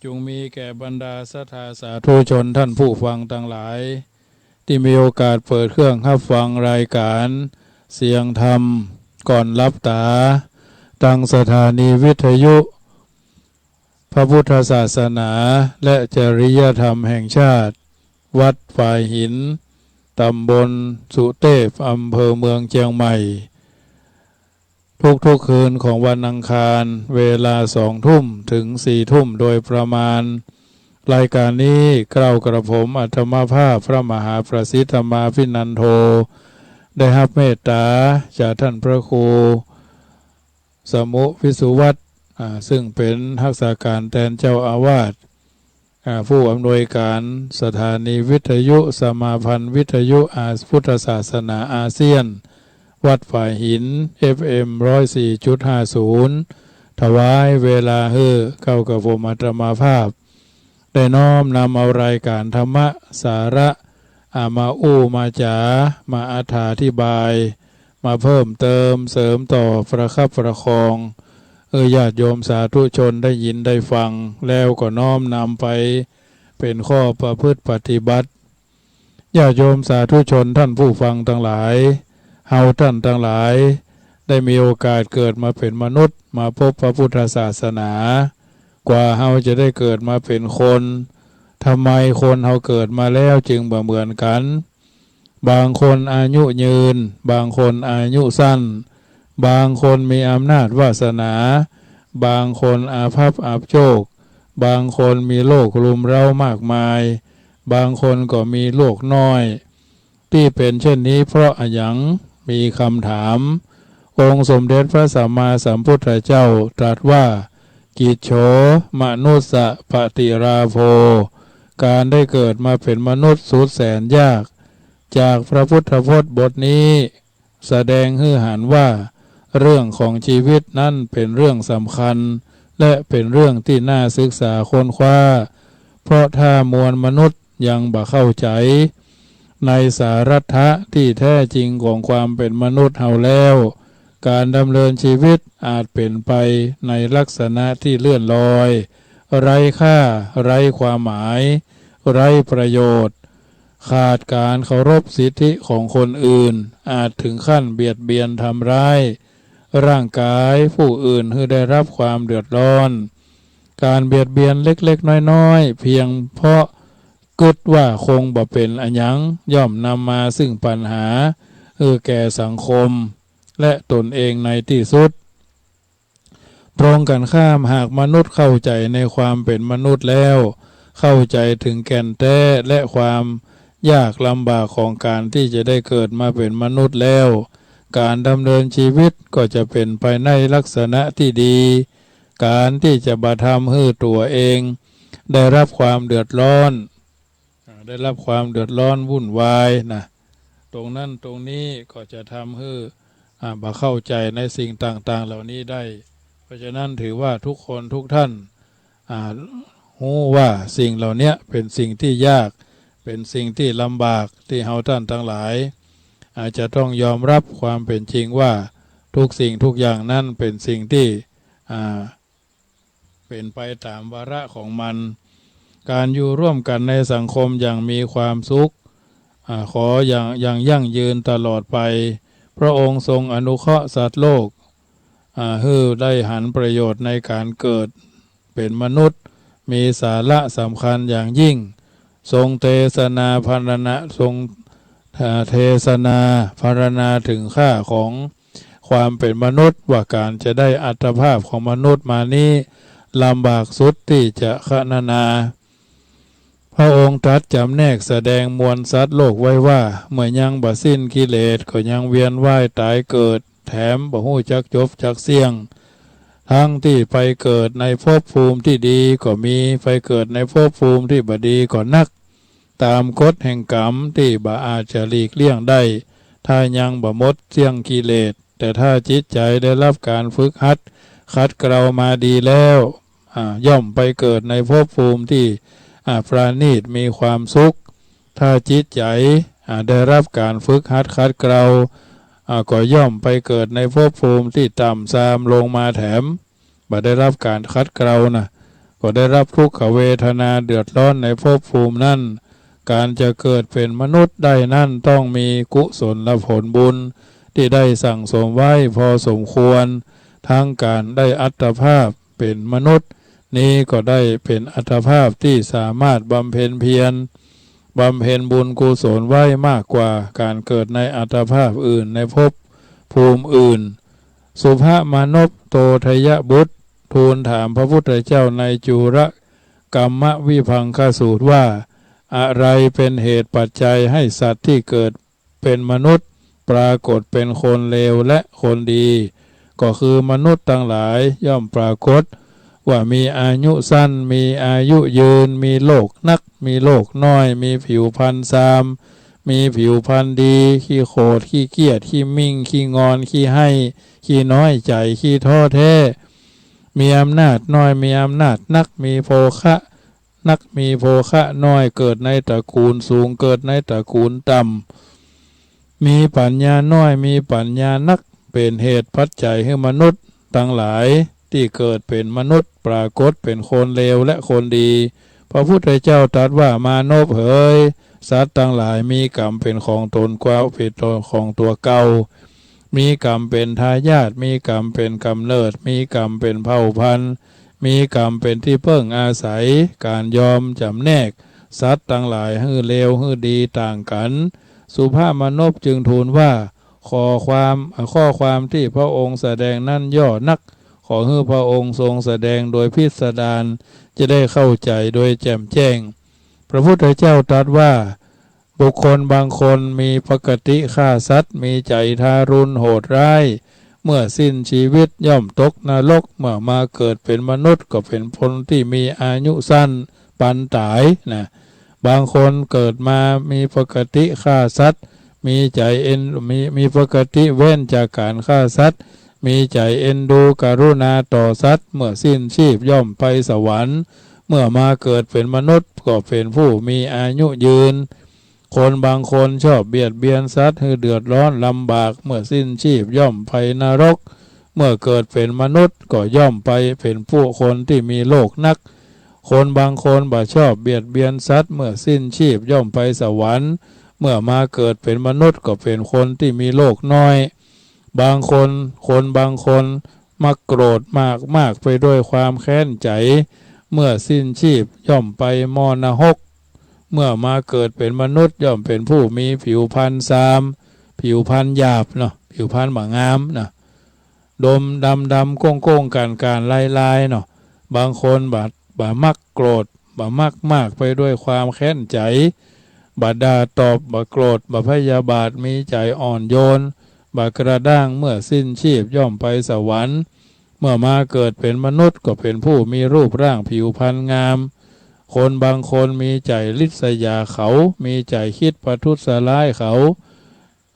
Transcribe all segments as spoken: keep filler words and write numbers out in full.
จุงมีแก่บรรดาศรัทธาสาธุชนท่านผู้ฟังตังหลาย ตี้มีโอกาสเปิดเครื่องฮับฟังรายก๋านเสียงธรรมก่อนหลับต๋า ตางสถานีวิทยุพระพุทธศาสนาและจริยธรรมแห่งชาติ วัดฝายหิน ต๋ำบลสุเตพ อำเภอเมืองเจียงใหม่ ทุกๆ คืนของวันอังคาร เวลาสองทุ่มถึงสี่ทุ่มโดยประมาณ รายก๋านนี้เกล้ากระผมอาตมาภาพพระมหาประสิทธิ์ธรรมาภินันโท ได้ฮับเมตต๋าจากท่านพระครู สมุวิสุวัฒน์ อ่า ซึ่งเป๋นฮักษาก๋านแตนเจ้าอาวาส อ่า ผู้อำนวยก๋านสถานีวิทยุสมาพันธ์วิทยุอา- พุทธศาสนาอาเซียน วัดฝายหิน เอฟเอ็ม ร้อยสี่จุดห้าศูนย์ ถวายเวลาหื้อเกล้ากระผมอาตมาภาพ ได้น้อมนำเอารายก๋านธรรมะสาระ อ่า มาอู้มาจ๋า มาอธิบาย มาเพิ่มเติมเสริมต่อประคับประคอง เออ ญาติโยมสาธุชนได้ยินได้ฟัง แล้วก็น้อมนำไปเป๋นข้อประพฤติปฏิบัติ ญาติโยมสาธุชนท่านผู้ฟังตังหลาย เฮาท่านตังหลาย ได้มีโอกาสเกิดมาเป๋นมนุษย์ มาพบพระพุทธศาสนา กว่าเฮาจะได้เกิดมาเป๋นคน ทำไมคนเฮาเกิดมาแล้วจึงบ่เหมือนกั๋น บางคนอายุยืน บางคนอายุสั้น บางคนมีอำนาจวาสนา บางคนอาภัพอับโชค บางคนมีโรครุมเร้ามากมาย บางคนก็มีโรคน้อย ตี้เป๋นเช่นนี้เพราะอะหยัง มีคำถาม องค์สมเด็จพระสัมมาสัมพุทธเจ้าตรัสว่า กิจโฉ มนุสสะปฏิลาโภ ก๋านได้เกิดมาเป๋นมนุษย์สุดแสนยาก จากพระพุทธพจน์บทนี้ แสดงหื้อหันว่า เรื่องของชีวิตนั้นเป๋นเรื่องสำคัญ และเป๋นเรื่องตี้น่าศึกษาค้นคว้า เพราะถ้ามวลมนุษย์ยังบ่เข้าใจ๋ ในสารัตถะตี้แท้จริงของความเป๋นมนุษย์เฮาแล้ว ก๋านดำเนินชีวิตอาจเป๋นไปในลักษณะตี้เลื่อนลอย ไร้ค่า ไร้ความหมาย ไร้ประโยชน์ ขาดก๋านเคารพสิทธิของคนอื่น อาจถึงขั้นเบียดเบียนทำร้ายร่างกายผู้อื่นหื้อได้รับความเดือดร้อน ก๋านเบียดเบียนเล็กๆ น้อยๆ เพียงเพราะกึ๊ดว่าคงบ่เป๋นอะหยัง ย่อมนำมาซึ่งปัญหาหื้อแก่สังคม และตนเองในตี้สุด ตรงกั๋นข้าม หากมนุษย์เข้าใจ๋ในความเป๋นมนุษย์แล้ว เข้าใจ๋ถึงแก่นแต๊และความยากลำบากของก๋านตี้จะได้เกิดมาเป๋นมนุษย์แล้ว ก๋านดำเนินชีวิตก็จะเป๋นไปในลักษณะตี้ดี ก๋านตี้จะบ่ทำหื้อตั๋วเองได้รับความเดือดร้อน อ่า ได้รับความเดือดร้อนวุ่นวายนะ ตรงนั้นตรงนี้ก็จะทำหื้อ อ่า บ่เข้าใจ๋ในสิ่งต่างๆ เหล่านี้ได้ เพราะฉะนั้นถือว่าทุกคนทุกท่าน อ่า ฮู้ว่าสิ่งเหล่านี้เป๋นสิ่งตี้ยาก เป๋นสิ่งตี้ลำบาก ตี้เฮาต้านตังหลาย อาจจะต้องยอมรับความเป๋นจริงว่าทุกสิ่งทุกอย่างนั้นเป๋นสิ่งตี้ อ่า เป๋นไปต๋ามวาระของมัน ก๋านอยู่ร่วมกั๋นในสังคมอย่างมีความสุข อ่า ขออย่าง อย่างยั่งยืนตลอดไป พระองค์ทรงอนุเคราะห์สัตว์โลก อ่า หื้อได้หันประโยชน์ในก๋านเกิดเป๋นมนุษย์ มีสาระสำคัญอย่างยิ่ง ทรงเตสนาพรรณนา ทรง อ่า เตสนาพรรณนาเถิงค่าของ ความเป๋นมนุษย์ ว่าก๋านจะได้อัตภาพของมนุษย์มานี้ ลำบากสุดตี้จะขรรณนา พระองค์ตรัสจ๋ำแนกแสดงมวลสัตว์โลกไว้ว่า เมื่อยังบ่สิ้นกิเลสก็ยังเวียนว่ายต๋ายเกิด แถมบ่ฮู้จักจบจักเสี้ยง ทั้งตี้ไปเกิดในภพภูมิตี้ดีก็มี ไปเกิดในภพภูมิตี้บ่ดีก็นัก ต๋ามกฎแห่งกรรมตี้บ่อาจจะหลีกเลี่ยงได้ ถ้ายังบ่หมดเสี้ยงกิเลส แต่ถ้าจิตใจ๋ได้รับก๋านฝึกหัดขัดเกลามาดีแล้ว อ่า ย่อมไปเกิดในภพภูมิตี้ อ่า ประณีตมีความสุข ถ้าจิตใจ๋ อ่า ได้รับก๋านฝึกหัดขัดเกลา อ่า ก็ย่อมไปเกิดในภพภูมิตี้ต่ำทรามลงมาแถม บ่ได้รับก๋านขัดเกลานะ ก็ได้รับทุกขเวทนาเดือดร้อนในภพภูมินั้น ก๋านจะเกิดเป๋นมนุษย์ได้นั้นต้องมีกุศลผลบุญตี้ได้สั่งสมไว้พอสมควร ตึงก๋านได้อัตภาพเป๋นมนุษย์ นี้ก็ได้เป๋นอัตภาพตี้สามารถบำเพ็ญเพียร บำเพ็ญบุญกุศลไว้มากกว่าก๋านเกิดในอัตภาพอื่นในภพภูมิอื่น สุภมานพโตทยบุตรทูลถามพระพุทธเจ้าในจุลกัมมวิภังคสูตรว่า อะไรเป๋นเหตุปัจจัยให้สัตว์ที่เกิดเป๋นมนุษย์ปรากฏเป๋นคนเลวและคนดี ก็คือมนุษย์ตังหลายย่อมปรากฏว่ามีอายุสั้น มีอายุยืน มีโรคนัก มีโรคน้อย มีผิวพรรณซาม มีผิวพรรณดี ขี้โขด ขี้เกียจ ขี้มิ่ง ขี้งอน ขี้ไห้ ขี้น้อยใจ๋ ขี้ท้อแท้ มีอำนาจน้อย มีอำนาจนัก มีโภคะนัก มีโภคะน้อย เกิดในตระกูลสูง เกิดในตระกูลต่ำ มีปัญญาน้อย มีปัญญานัก เป๋นเหตุปัจจัยหื้อมนุษย์ตังหลายตี้เกิดเป๋นมนุษย์ปรากฏเป๋นคนเลวและคนดี พระพุทธเจ้าตรัสว่า มานพเหย สัตว์ตังหลายมีกรรมเป๋นของตนกว่า เป๋นของตั๋วเก่า มีกรรมเป๋นทายาท มีกรรมเป๋นก๋ำเนิด มีกรรมเป๋นเผ่าพันธุ์ มีกรรมเป๋นตี้เปิ้งอาศัย ก๋านยอมจ๋ำแนกสัตว์ตังหลายหื้อเลวหื้อดีต่างกั๋น สุภมานพจึงทูลว่า ข้อความ ข้อความตี้พระองค์แสดงนั้นย่อนัก ขอหื้อพระองค์ทรงแสดงโดยพิสดาร จะได้เข้าใจ๋โดยแจ่มแจ้ง พระพุทธเจ้าตรัสว่า บุคคลบางคนมีปกติฆ่าสัตว์ มีใจ๋ทารุณโหดร้าย เมื่อสิ้นชีวิตย่อมตกนรก เมื่อมาเกิดเป๋นมนุษย์ก็เป๋นคนตี้มีอายุสั้นปานต๋ายนะ บางคนเกิดมามีปกติฆ่าสัตว์ มีใจ๋เอ็น มี มีปกติเว้นจากก๋านฆ่าสัตว์ มีใจ๋เอ็นดูกรุณาต่อสัตว์ เมื่อสิ้นชีพย่อมไปสวรรค์ เมื่อมาเกิดเป๋นมนุษย์ก็เป๋นผู้มีอายุยืน คนบางคนชอบเบียดเบียนสัตว์หื้อเดือดร้อนลำบาก เมื่อสิ้นชีพย่อมไปนรก เมื่อเกิดเป๋นมนุษย์ก็ย่อมไปเป๋นผู้คนตี้มีโรคนัก คนบางคนบ่ชอบเบียดเบียนสัตว์ เมื่อสิ้นชีพย่อมไปสวรรค์ เมื่อมาเกิดเป๋นมนุษย์ก็เป๋นคนตี้มีโรคน้อย บางคน คนบางคนมักโกรธมากๆ ไปด้วยความแค้นใจ๋ เมื่อสิ้นชีพย่อมไปมรณหก เมื่อมาเกิดเป๋นมนุษย์ย่อมเป๋นผู้มีผิวพรรณซาม ผิวพรรณหยาบเนาะ ผิวพรรณบ่งามนะ ดมดำๆ ก้งๆ ก๋านๆ ลายๆ เนาะ บางคนบ่ บ่มักโกรธ บ่มักมากไปด้วยความแค้นใจ๋ บ่ด่าตอบ บ่โกรธ บ่พยาบาท มีใจ๋อ่อนโยน บ่กระด้าง เมื่อสิ้นชีพย่อมไปสวรรค์ เมื่อมาเกิดเป๋นมนุษย์ก็เป๋นผู้มีรูปร่างผิวพรรณงาม คนบางคนมีใจ๋ริษยาเขา มีใจ๋คิดประทุษร้ายเขา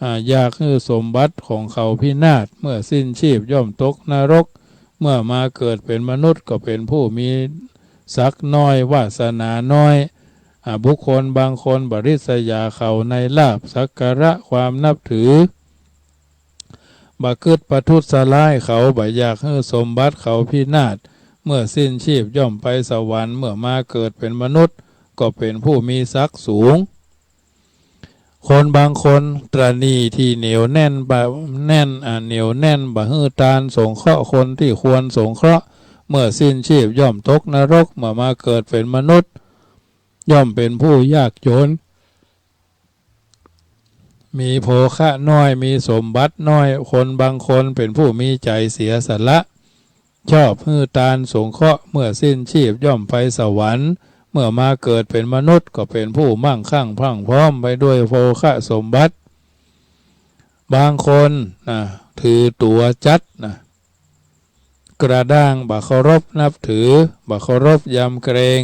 อ่า อยากหื้อสมบัติของเขาพินาศ เมื่อสิ้นชีพย่อมตกนรก เมื่อมาเกิดเป๋นมนุษย์ก็เป๋นผู้มีศักดิ์น้อย วาสนาน้อย อ่า บุคคลบางคนบ่ริษยาเขาในลาภสักการะความนับถือ บ่กึ๊ดประทุษร้ายเขา บ่อยากหื้อสมบัติเขาพินาศ เมื่อสิ้นชีพย่อมไปสวรรค์ เมื่อมาเกิดเป๋นมนุษย์ก็เป๋นผู้มีศักดิ์สูง คนบางคนตระหนี่ตี้เหนียวแน่นบ่ แน่น อ่า เหนียวแน่นบ่หื้อตานสงเคราะห์คนตี้ควรสงเคราะห์ เมื่อสิ้นชีพย่อมตกนรก เมื่อมาเกิดเป๋นมนุษย์ ย่อมเป๋นผู้ยากจน มีโภคะน้อย มีสมบัติน้อย คนบางคนเป๋นผู้มีใจ๋เสียสละ ชอบหื้อตานสงเคราะห์ เมื่อสิ้นชีพย่อมไปสวรรค์ เมื่อมาเกิดเป๋นมนุษย์ก็เป๋นผู้มั่งคั่งพรั่งพร้อมไปด้วยโภคะสมบัติ บางคนนะ ถือตั๋วจั๊ดนะ กระด้าง บ่เคารพนับถือ บ่เคารพยำเกรง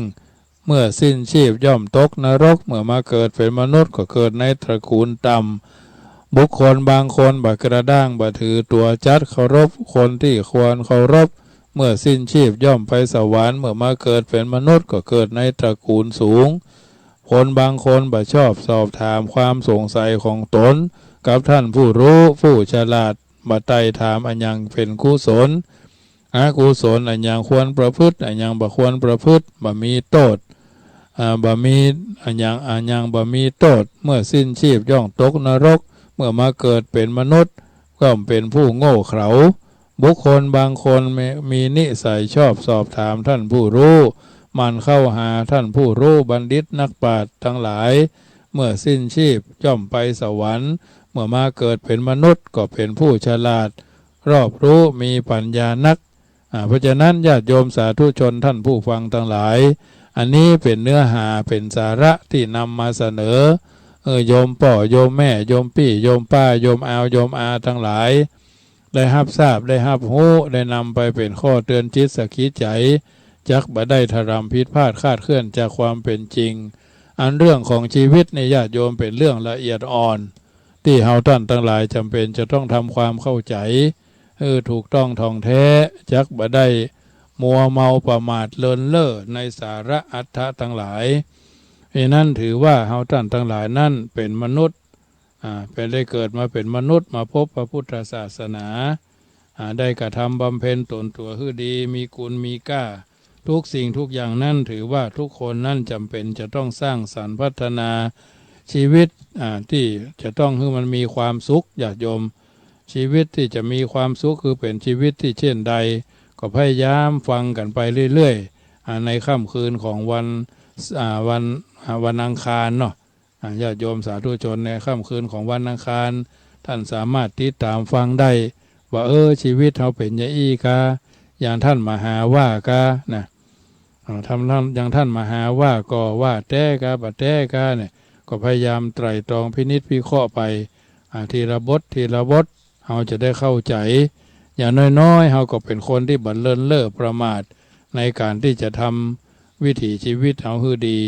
เมื่อสิ้นชีพย่อมตกนรก เมื่อมาเกิดเป๋นมนุษย์ก็เกิดในตระกูลต่ำ บุคคลบางคนบ่กระด้าง บ่ถือตั๋วจั๊ด เคารพคนตี้ควรเคารพ เมื่อสิ้นชีพย่อมไปสวรรค์ เมื่อมาเกิดเป๋นมนุษย์ก็เกิดในตระกูลสูง คนบางคนบ่ชอบสอบถามความสงสัยของตนกับท่านผู้รู้ผู้ฉลาด บ่ไต่ถามอันยังเป๋นกุศล อกุศล อะหยังควรประพฤติ อะหยังบ่ควรประพฤติ บ่มีโต้ษ อ่า บ่มี อะหยัง อะหยังบ่มีโต้ษ เมื่อสิ้นชีพย่อมตกนรก เมื่อมาเกิดเป๋นมนุษย์ ย่อมเป๋นผู้โง่เขลา บุคคลบางคนมี มีนิสัยชอบสอบถามท่านผู้รู้ หมั่นเข้าหาท่านผู้รู้ บัณฑิตนักปราชญ์ตังหลาย เมื่อสิ้นชีพย่อมไปสวรรค์ เมื่อมาเกิดเป๋นมนุษย์ก็เป๋นผู้ฉลาด รอบรู้มีปัญญานัก อ่า เพราะฉะนั้นญาติโยมสาธุชนท่านผู้ฟังตังหลาย อันนี้เป๋นเนื้อหาเป๋นสาระตี้นำมาเสนอ เออ โยมป้อ โยมแม่ โยมปี้ โยมป้า โยมอาว โยมอาตังหลาย ได้ฮับทราบ ได้ฮับฮู้ ได้นำไปเป๋นข้อเตือนจิตสะกิดใจ๋ จักบ่ได้ถลำผิดพลาดคลาดเคลื่อนจากความเป๋นจริง อันเรื่องของชีวิตนี่ญาติโยมเป๋นเรื่องละเอียดอ่อน ตี้เฮาต้านตังหลายจ๋ำเป๋นจะต้องทำความเข้าใจ๋ เออ ถูกต้องถ่องแท้ จักบ่ได้มัวเมาประมาทเลินเล่อในสาระอัตถะตังหลาย เพราะนั้นถือว่าเฮาต้านตังหลายนั้นเป๋นมนุษย์ อ่า เป๋นได้เกิดมาเป๋นมนุษย์ มาพบพระพุทธศาสนา อ่า ได้กระทำบำเพ็ญต๋นตั๋วหื้อดี มีคุณมีก้า ทุกสิ่งทุกอย่างนั้นถือว่าทุกคนนั้นจ๋ำเป๋นจะต้องสร้างสรรค์พัฒนาชีวิต อ่า ตี้จะต้องหื้อมันมีความสุข ญาติโยม ชีวิตตี้จะมีความสุข คือเป๋นชีวิตตี้เช่นใด ก็พยายามฟังกั๋นไปเรื่อยๆ อ่า ในค่ำคืนของวัน อ่า วัน อ่า วันอังคารเนาะ อ่า ญาติโยมสาธุชน ในค่ำคืนของวันอังคาร ต้านสามารถติดต๋ามฟังได้ ว่า เออ ชีวิตเฮาเป๋นอย่างอี้กา อย่างต้านมหาว่าก้านะ อ่า ทำ อย่างต้านมหาว่าก็ว่าแต๊ก้า บ่แต๊ก้าเนี่ย ก็พยายามไตร่ตรองพินิจพิเคราะห์ไป อ่า ทีละบท ทีละบท เฮาจะได้เข้าใจ๋ อย่างน้อยๆ เฮาก็เป๋นคนตี้บ่เลินเล่อประมาท ในก๋านตี้จะทำวิถีชีวิตเฮาหื้อดี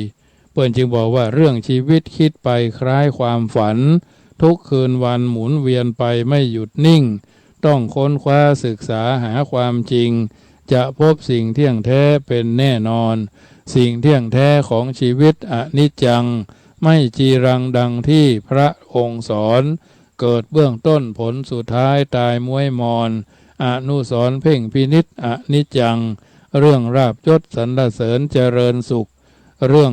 เปิ้นจึงบอกว่าเรื่องชีวิตคิดไปคล้ายความฝัน ทุกคืนวันหมุนเวียนไปไม่หยุดนิ่ง ต้องค้นคว้าศึกษาหาความจริง จะพบสิ่งเที่ยงแท้เป๋นแน่นอน สิ่งเที่ยงแท้ของชีวิตอนิจจัง ไม่จีรังดังที่พระองค์สอน เกิดเบื้องต้นผลสุดท้ายตายม้วยมอน อนุสรณ์เพ่งพินิจอนิจจัง เรื่องลาภยศสรรเสริญเจริญสุข เรื่อง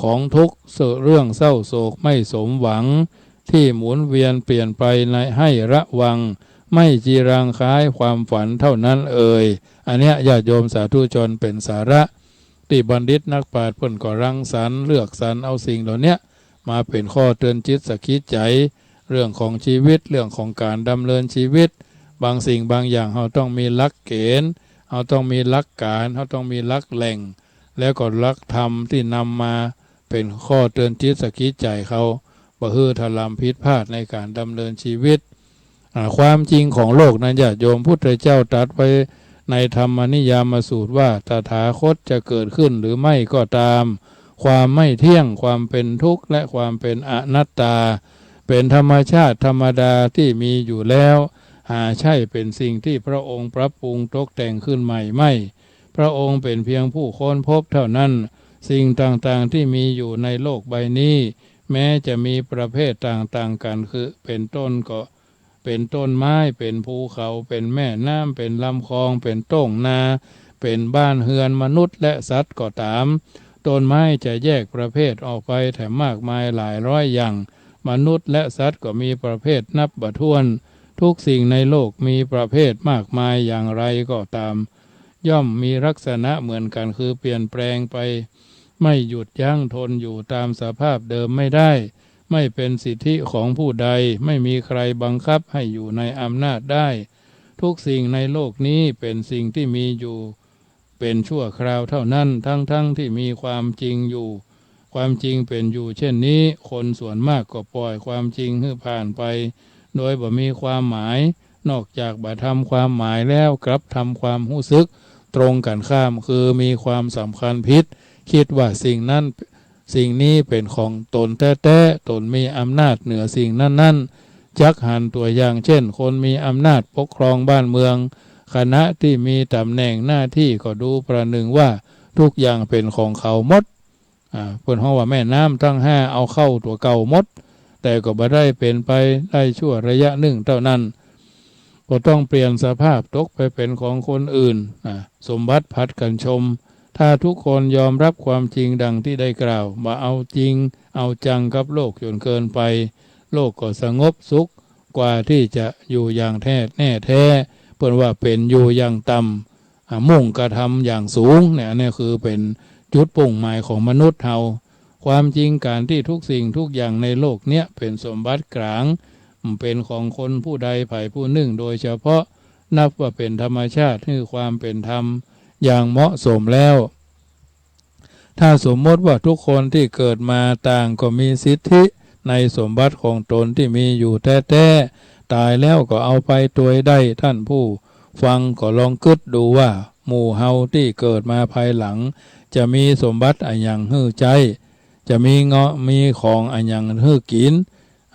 ของทุกข์ เรื่องเศร้าโศกไม่สมหวัง ที่หมุนเวียนเปลี่ยนไปในให้ระวัง ไม่จีรังคล้ายความฝันเท่านั้นเอย อันเนี้ยญาติโยมสาธุชนเป๋นสาระ ตี้บัณฑิตนักปราชญ์เปิ้นก็รังสรรค์เลือกสรรเอาสิ่งเหล่าเนี้ยมาเป๋นข้อเตือนจิตสะกิดใจ๋ เรื่องของชีวิต เรื่องของก๋านดำเนินชีวิต บางสิ่งบางอย่างเฮาต้องมีหลักเกณฑ์ เฮาต้องมีหลักการ เฮาต้องมีหลักแหล่ง แล้วก็หลักธรรมตี้นำมาเป๋นข้อเตือนจิตสะกิดใจ๋เฮา บ่หื้อถลำผิดพลาดในก๋านดำเนินชีวิต อ่า ความจริงของโลกนั้นญาติโยม พุทธเจ้าตรัสไว้ในธรรมนิยามสูตรว่า ตถาคตจะเกิดขึ้นหรือไม่ก็ตาม ความไม่เที่ยง ความเป๋นทุกข์ และความเป๋นอนัตตา เป๋นธรรมชาติธรรมดาตี้มีอยู่แล้ว หาใช่เป๋นสิ่งตี้พระองค์ปรับปรุงตกแต่งขึ้นใหม่ไม่ พระองค์เป๋นเพียงผู้ค้นพบเท่านั้น สิ่งต่างๆ ตี้มีอยู่ในโลกใบนี้ แม้จะมีประเภทต่างๆ กั๋น คือเป๋นต้นก็ เป๋นต้นไม้ เป๋นภูเขา เป๋นแม่น้ำ เป๋นลำคลอง เป๋นต้งนา เป๋นบ้านเฮือนมนุษย์และสัตว์ก็ต๋าม ต้นไม้จะแยกประเภทออกไปแถมมากมายหลายร้อยอย่าง มนุษย์และสัตว์ก็มีประเภทนับบ่ถ้วน ทุกสิ่งในโลกมีประเภทมากมายอย่างไรก็ต๋าม ย่อมมีลักษณะเหมือนกั๋น คือเปลี่ยนแปลงไป ไม่หยุดยั้ง ทนอยู่ต๋ามสภาพเดิมไม่ได้ ไม่เป๋นสิทธิของผู้ใด ไม่มีใครบังคับให้อยู่ในอำนาจได้ ทุกสิ่งในโลกนี้เป๋นสิ่งตี้มีอยู่เป๋นชั่วคราวเท่านั้น ทั้งๆ ตี้มีความจริงอยู่ ความจริงเป๋นอยู่เช่นนี้ คนส่วนมากก็ป่อยความจริงหื้อผ่านไป โดยบ่มีความหมาย นอกจากบ่ทำความหมายแล้ว กลับทำความฮู้สึกตรงกั๋นข้าม คือมีความสำคัญผิด คิดว่าสิ่งนั้น สิ่งนี้เป๋นของต๋นแต๊ๆ ต๋นมีอำนาจเหนือสิ่งนั้นๆ จักหันตั๋วอย่างเช่น คนมีอำนาจปกครองบ้านเมือง ขณะตี้มีต๋ำแหน่งหน้าตี้ก็ดูประหนึ่งว่าทุกอย่างเป๋นของเขาหมด อ่า เปิ้นฮ้องว่าแม่น้ำตังห้าเอาเข้าตั๋วเก่าหมด แต่ก็บ่ได้เป๋นไปได้ชั่วระยะนึ่งเต้านั้น ก็ต้องเปลี่ยนสภาพตกไปเป๋นของคนอื่น อ่า สมบัติผัดกั๋นชม ถ้าทุกคนยอมรับความจริงดังที่ได้กล่าว บ่เอาจริงเอาจังกับโลกจ๋นเกินไป โลกก็สงบสุขกว่าตี้จะอยู่อย่างแท้ แน่แท้ เปิ้นว่าเป๋นอยู่อย่างต่ำ อ่า มุ่งกระทำอย่างสูงเนี่ย อันนี้คือเป๋นจุดมุ่งหมายของมนุษย์เฮา ความจริงก๋านตี้ทุกสิ่งทุกอย่างในโลกเนี้ยเป๋นสมบัติก๋าง บ่เป๋นของคนผู้ใดใผผู้หนึ่งโดยเฉพาะ นับว่าเป๋นธรรมชาติ หื้อความเป๋นธรรมอย่างเหมาะสมแล้ว ถ้าสมมติว่าทุกคนตี้เกิดมาต่างก็มีสิทธิในสมบัติของตนตี้มีอยู่แต๊ๆ ต๋ายแล้วก็เอาไปตวยได้ ต้านผู้ฟังก็ลองกึ๊ดดูว่า หมู่เฮาตี้เกิดมาภายหลัง จะมีสมบัติอะหยังหื้อใจ๊ จะมีเงาะมีของอะหยังหื้อกิ๋น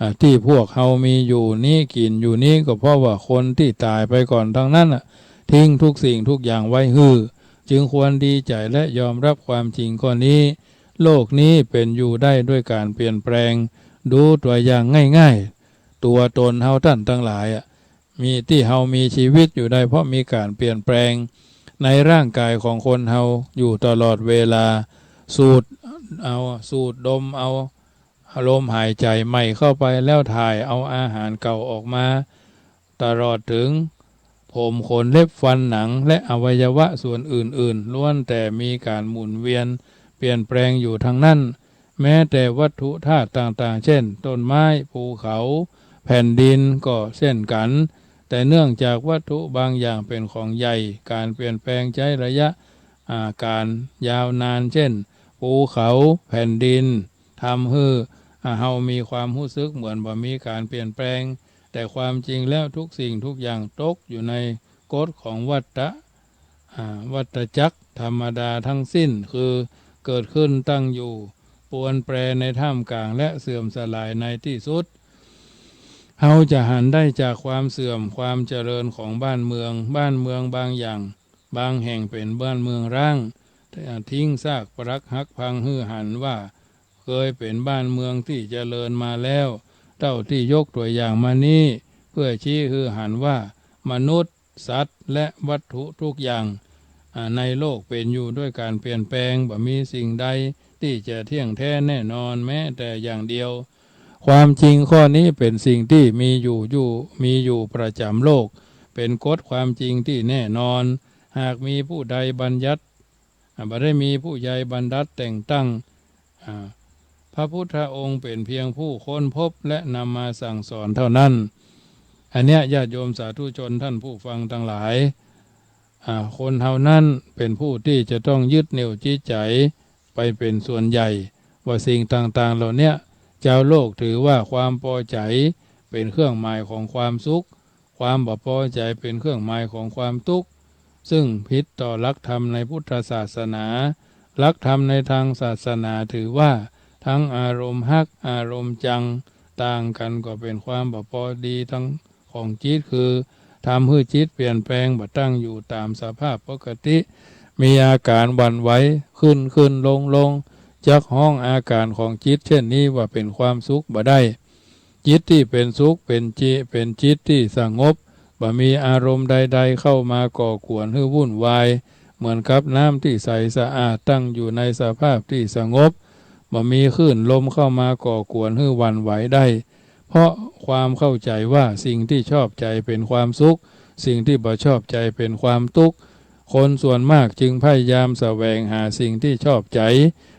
อ่า ตี้พวกเฮามีอยู่นี้กิ๋นอยู่นี้ ก็เพราะว่าคนตี้ต๋ายไปก่อนตังนั้นน่ะ ทิ้งทุกสิ่งทุกอย่างไว้หื้อ จึงควรดีใจ๋และยอมรับความจริงข้อนี้ โลกนี้เป๋นอยู่ได้ด้วยก๋านเปลี่ยนแปลง ดูตั๋วอย่างง่ายๆ ตั๋วตนเฮาต้านตังหลายอะ มีตี้เฮามีจีวิตอยู่ได้เพราะมีก๋านเปลี่ยนแปลงในร่างก๋ายของคนเฮาอยู่ตลอดเวลา สูดเอา สูดดมเอา เอาลมหายใจ๋ใหม่เข้าไปแล้วถ่ายเอาอาหารเก่าออกมา ตลอดเถิงผมขนเล็บฟันหนังและอวัยวะส่วนอื่นๆ ล้วนแต่มีก๋านหมุนเวียนเปลี่ยนแปลงอยู่ตังนั้น แม้แต่วัตถุธาตุต่างๆ เช่น ต้นไม้ ภูเขา แผ่นดินก็เช่นกั๋น แต่เนื่องจากวัตถุบางอย่างเป๋นของใหญ่ ก๋านเปลี่ยนแปลงใจ๊ระยะ อ่า ก๋านยาวนาน เช่น ภูเขา แผ่นดิน ทำหื้อ อ่า เฮามีความฮู้สึกเหมือนบ่มีก๋านเปลี่ยนแปลง แต่ความจริงแล้วทุกสิ่งทุกอย่างตกอยู่ในกฎของวัฏฏะ อ่า วัฏจักรธรรมดาทั้งสิ้น คือเกิดขึ้นตั้งอยู่ ปรวนแปรในท่ามกลางและเสื่อมสลายในตี้สุด เฮาจะหันได้จากความเสื่อมความเจริญของบ้านเมือง บ้านเมืองบางอย่าง บางแห่งเป๋นบ้านเมืองร้าง ทิ้งซากปรักหักพังหื้อหันว่า เคยเป๋นบ้านเมืองตี้เจริญมาแล้ว เต้าตี้ยกตั๋วอย่างมานี้ เพื่อชี้หื้อหันว่า มนุษย์ สัตว์ และวัตถุทุกอย่าง อ่า ในโลกเป๋นอยู่ด้วยก๋านเปลี่ยนแปลง บ่มีสิ่งใดตี้จะเที่ยงแท้แน่นอนแม้แต่อย่างเดียว ความจริงข้อนี้เป๋นสิ่งตี้มีอยู่ อยู่ มีอยู่ประจ๋ำโลก เป๋นกฎความจริงตี้แน่นอน หากมีผู้ใดบัญญัติ อ่า บ่ได้มีผู้ใดบัญญัติแต่งตั้ง อ่า พระพุทธองค์เป๋นเพียงผู้ค้นพบและนำมาสั่งสอนเท่านั้น อันเนี้ยญาติโยมสาธุชนท่านผู้ฟังตังหลาย อ่า คนเฮานั้นเป๋นผู้ตี้จะต้องยึดเหนี่ยวจิตใจ๋ไปเป๋นส่วนใหญ่ ว่าสิ่งต่างๆ เหล่าเนี้ย จาวโลกถือว่าความปอใจ๋เป๋นเครื่องหมายของความสุข ความบ่ปอใจ๋เป๋นเครื่องหมายของความตุ๊กข์ ซึ่งผิดต่อหลักธรรมในพุทธศาสนา หลักธรรมในตางศาสนาถือว่า ตึงอารมณ์ฮัก อารมณ์จัง ต่างกั๋นก็เป๋นความบ่ปอดีตึงของจิต คือทำหื้อจิตเปลี่ยนแปลง บ่ตั้งอยู่ต๋ามสภาพปกติ มีอาก๋านหวั่นไหว ขึ้นๆ ลงๆ จักฮ้องอาก๋านของจิตเช่นนี้ว่าเป๋นความสุขบ่ได้ จิตตี้เป๋นสุข เป๋นจิ เป๋นจิตตี้สงบ บ่มีอารมณ์ใดๆ เข้ามาก่อกวนหื้อวุ่นวาย เหมือนกับน้ำตี้ใสสะอาดตั้งอยู่ในสภาพตี้สงบ บ่มีคลื่นลมเข้ามาก่อกวนหื้อหวั่นไหวได้ เพราะความเข้าใจ๋ว่าสิ่งตี้ชอบใจ๋เป๋นความสุข สิ่งตี้บ่ชอบใจ๋เป๋นความตุ๊กข์ คนส่วนมากจึงพยายามแสวงหาสิ่งตี้ชอบใจ๋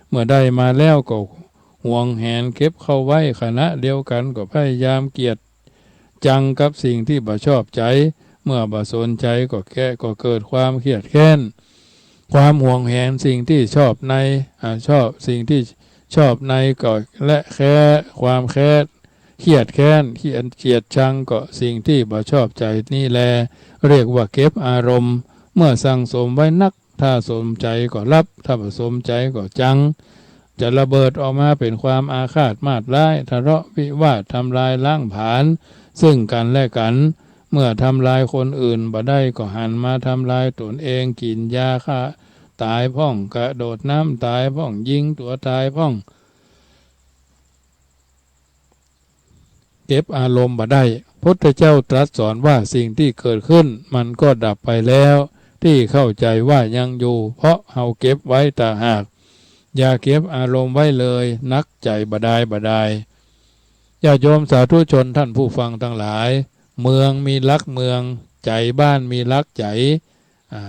เมื่อได้มาแล้วก็หวงแหนเก็บเข้าไว้ ขณะเดียวกั๋นก็พยายามเกลียดจังกับสิ่งตี้บ่ชอบใจ๋ เมื่อบ่สนใจ๋ก็แก้ ก็เกิดความเคียดแค้น ความหวงแหนสิ่งตี้ชอบใน อ่า ชอบ สิ่งตี้ชอบในก็ และแค้น ความแค้น เคียดแค้น เคียด เกลียดชังก็สิ่งตี้บ่ชอบใจ๋นี้แล เรียกว่าเก็บอารมณ์ เมื่อสั่งสมไว้นัก ถ้าสมใจ๋ก็ฮับ ถ้าบ่สมใจ๋ก็จัง จะระเบิดออกมาเป๋นความอาฆาตมาดร้าย ทะเลาะวิวาท ทำลายล้างผลาญซึ่งกั๋นและกั๋น เมื่อทำลายคนอื่นบ่ได้ก็หันมาทำลายตนเอง กิ๋นยาฆ่าต๋ายพ่อง กระโดดน้ำต๋ายพ่อง ยิงตั๋วต๋ายพ่อง เก็บอารมณ์บ่ได้ พุทธเจ้าตรัสสอนว่าสิ่งตี้เกิดขึ้นมันก็ดับไปแล้ว ตี้เข้าใจ๋ว่ายังอยู่ เพราะเฮาเก็บไว้ต่างหาก อย่าเก็บอารมณ์ไว้เลย หนักใจ๋บ่ดายบ่ดาย ญาติโยมสาธุชนท่านผู้ฟังตังหลาย เมืองมีหลักเมือง ใจ๋บ้านมีหลักใจ๋ อ่า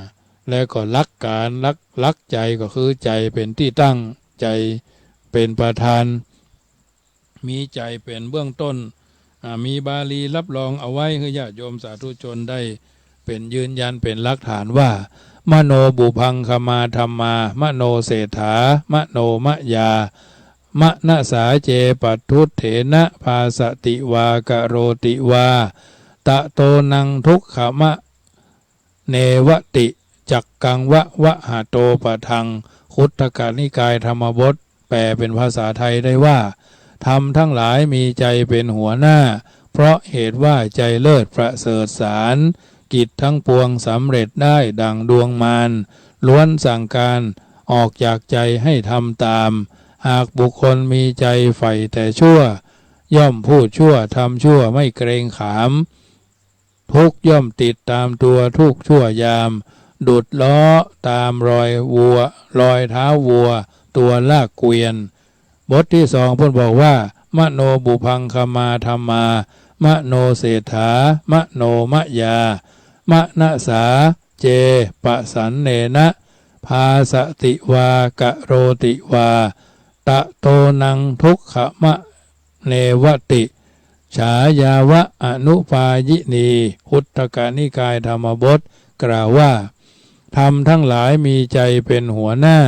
แล้วก็หลักการ หลัก หลักใจ๋ก็คือใจ๋เป๋นตี้ตั้ง ใจ๋เป๋นประธาน มีใจ๋เป๋นเบื้องต้น อ่า มีบาลีรับรองเอาไว้หื้อญาติโยมสาธุชนได้เป๋นยืนยันเป๋นหลักฐานว่า มโนปุพพังคมาธัมมา มโนเศรษฐา มโนมยา มนสาเจ ปัฏฐุตเถนะ ภาสติวากโรติวา ตะโตนังทุกขมะ เนวติ จักกังวะวะหะโตปะทัง คุตตกนิกายธรรมบท แปลเป๋นภาษาไทยได้ว่า ธรรมทั้งหลายมีใจ๋เป๋นหัวหน้า เพราะเหตุว่าใจ๋เลิศประเสริฐสาร กิจทั้งปวงสำเร็จได้ดังดวงมาร ล้วนสั่งการออกจากใจ๋ให้ทำตาม หากบุคคลมีใจ๋ใฝ่แต่ชั่ว ย่อมพูดชั่ว ทำชั่ว ไม่เกรงขาม ทุกข์ย่อมติดตามตัวทุกชั่วยาม ดุจเลาะตามรอยวัว รอยเท้าวัว ตัวลากเกวียน บทตี้สองเปิ้นบอกว่า มโนปุพพังคมาธัมมา มโนเศรษฐา มโนมยา มนสาเจ ปสันเนนะ ภาสติวากโรติวา ตะโตนังทุกขมะ เนวติ ฉายาวะอนุปายินี คุตตกนิกายธรรมบท กล่าวว่า ธรรมทั้งหลายมีใจ๋เป๋นหัวหน้า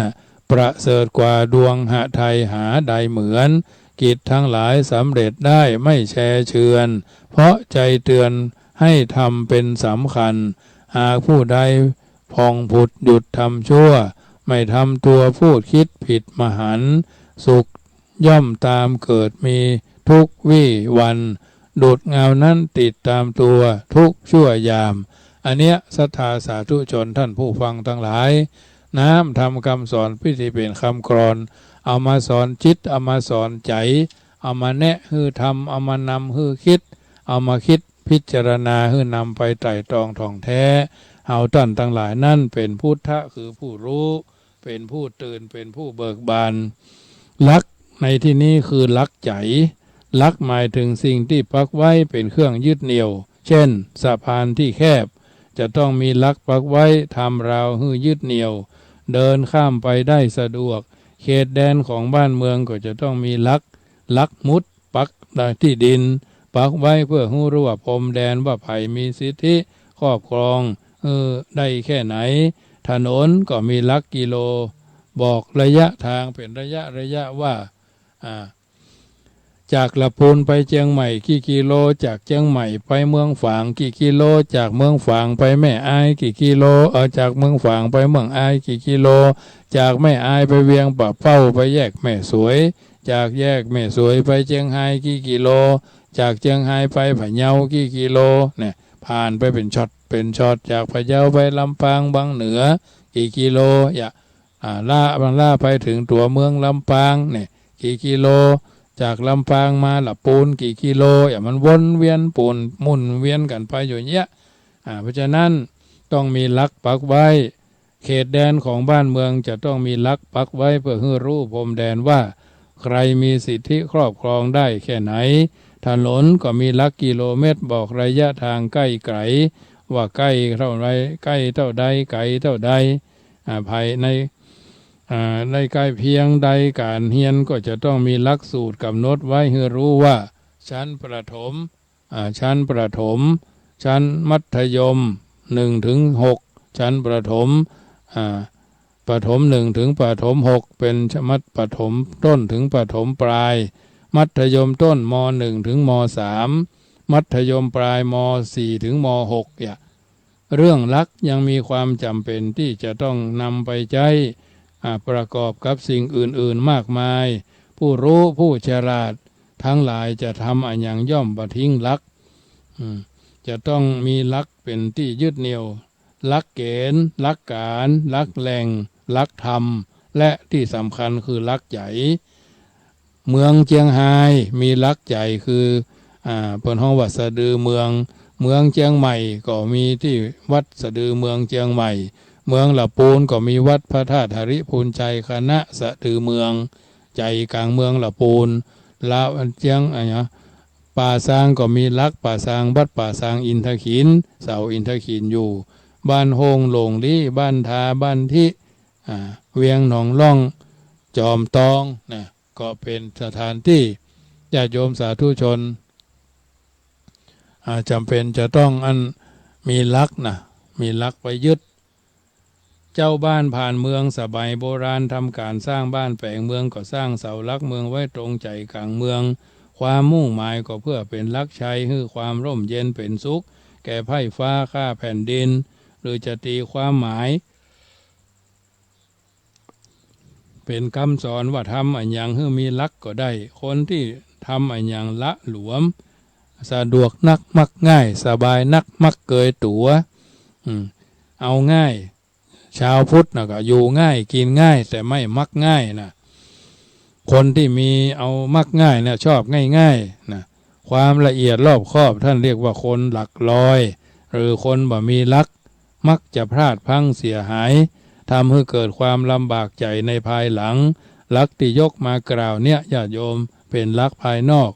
ประเสริฐกว่าดวงหทัยหาใดเหมือน กิจทั้งหลายสำเร็จได้ไม่แชเชือน เพราะใจ๋เตือนให้ทำเป๋นสำคัญ หากผู้ใดผ่องผุดหยุดทำชั่ว ไม่ทำตัวพูดคิดผิดมหันต์ สุขย่อมตามเกิดมีทุกวี่วัน ดุจเงานั้นติดตามตัวทุกชั่วยาม อันเนี้ยศรัทธาสาธุชนท่านผู้ฟังตังหลาย น้ำธรรมกำสอนตี้เป๋นกำกลอน เอามาสอนจิต เอามาสอนใจ๋ เอามาแนะหื้อทำ เอามานำหื้อคิด เอามาคิดพิจารณาหื้อนำไปไตร่ตรองถ่องแท้ เฮาต้านตังหลายนั้นเป๋นพุทธะคือผู้ฮู้ เป๋นผู้ตื่น เป๋นผู้เบิกบาน หลักในตี้นี้คือหลักใจ๋ หลักหมายเถิงสิ่งตี้ปักไว้เป๋นเครื่องยึดเหนี่ยว เช่น สะพานตี้แคบ จะต้องมีหลักปักไว้ทำราวหื้อยึดเหนี่ยว เดินข้ามไปได้สะดวก เขตแดนของบ้านเมืองก็จะต้องมีหลัก หลักหมุดปักตี้ดิน ปักไว้เปื้อหื้อฮู้ว่าพรมแดนว่าใผมีสิทธิครอบครอง เออ ได้แค่ไหน ถนนก็มีหลักกิโล บอกระยะทางเป๋นระยะระยะว่า อ่า จากละปูนไปเจียงใหม่กี่กิโล จากเจียงใหม่ไปเมืองฝางกี่กิโล จากเมืองฝางไปแม่อายกี่กิโล เออ จากเมืองฝางไปเมืองอายกี่กิโล จากแม่อายไปเวียงป่าเป้า ไปแยกแม่สวย จากแยกแม่สวยไปเจียงฮายกี่กิโล จากเจียงฮายไปพะเยากี่กิโล เนี่ย ผ่านไปเป๋นช็อตเป๋นช็อต จากพะเยาไปลำปางบางเหนือกี่กิโล อย่า อ่า ล้า มันล้าไปเถิงตั๋วเมืองลำปางเนี่ย กี่กิโล จากลำปางมาละปูนกี่กิโล อย่า มันวนเวียนปูนหมุนเวียนกั๋นไปอยู่เนี้ย อ่า เพราะฉะนั้นต้องมีหลักปักไว้ เขตแดนของบ้านเมืองจะต้องมีหลักปักไว้เปื้อหื้อฮู้พรมแดนว่าใครมีสิทธิครอบครองได้แค่ไหน ถนนก็มีหลักกิโลเมตรบอกระยะทางใก้ไก๋ ว่าใก้เต้าใด ใก้เต้าใด ไก๋เต้าใด อ่า ภายใน อ่า ได้ใก้เพียงใด ก๋านเฮียนก็จะต้องมีหลักสูตรกำหนดไว้หื้อฮู้ว่า ชั้นประถม อ่า ชั้นประถม ชั้นมัธยมหนึ่งถึงหก ชั้นประถม อ่า ประถมหนึ่งถึงประถมหก เป๋นมัธ ประถมต้นถึงประถมปลาย มัธยมต้น ม.หนึ่ง ถึง ม.สาม มัธยมปลาย ม.สี่ ถึง ม.หก อย่า เรื่องหลักยังมีความจ๋ำเป๋นตี้จะต้องนำไปใจ๊ อ่า ประกอบกับสิ่งอื่นๆ มากมาย ผู้ฮู้ผู้ฉลาดทั้งหลายจะทำอะหยังย่อมบ่ทิ้งหลัก อืม จะต้องมีหลักเป๋นตี้ยึดเหนี่ยว หลักเก๋ณฑ์ หลักก๋าน หลักแหล่ง หลักธรรม และตี้สำคัญคือหลักใจ๋ เมืองเจียงฮายมีหลักใจ๋คือ อ่า เปิ้นฮ้องว่าสะดือเมือง เมืองเจียงใหม่ก็มีตี้วัดสะดือเมืองเจียงใหม่ เมืองละปูนก็มีวัดพระธาตุหริภุญชัย คณะสะดือเมือง ใจ๋ก๋างเมืองละปูน ละเจียง อะหยัง ป่าซางก็มีหลักป่าซาง วัดป่าซางอินทขิล เสาอินทขิลอยู่ บ้านโฮ่งหลงลี้ บ้านทา บ้านทิ อ่า เวียงหนองล่อง จอมตองนะ ก็เป๋นสถานตี้ญาติโยมสาธุชน อ่า จ๋ำเป๋นจะต้องอันมีหลักนะ มีหลักไว้ยึด เจ้าบ้านผ่านเมืองสมัยโบราณ ทำก๋านสร้างบ้านแป๋งเมือง ก็สร้างเสาหลักเมืองไว้ตรงใจ๋ก๋างเมือง ความมุ่งหมายก็เพื่อเป๋นหลักชัย หื้อความร่มเย็นเป๋นสุข แก่ไพร่ฟ้าข้าแผ่นดิน หรือจะตีความหมาย เป๋นกำสอนว่าทำอะหยังหื้อมีหลักก็ได้ คนตี้ทำอะหยังละหลวม สะดวกนักมักง่าย สบายนักมักเกยตั๋ว อืม เอาง่าย ชาวพุทธน่ะก็อยู่ง่าย กิ๋นง่าย แต่ไม่มักง่ายนะ คนตี้มีเอามักง่ายเนี่ยชอบง่ายๆ นะ ความละเอียดรอบคอบ ต้านเรียกว่าคนหลักลอย หรือคนบ่มีหลัก มักจะพลาดพลั้งเสียหาย ทำหื้อเกิดความลำบากใจ๋ในภายหลัง หลักตี้ยกมากล่าวเนี่ย ญาติโยม เป๋นหลักภายนอก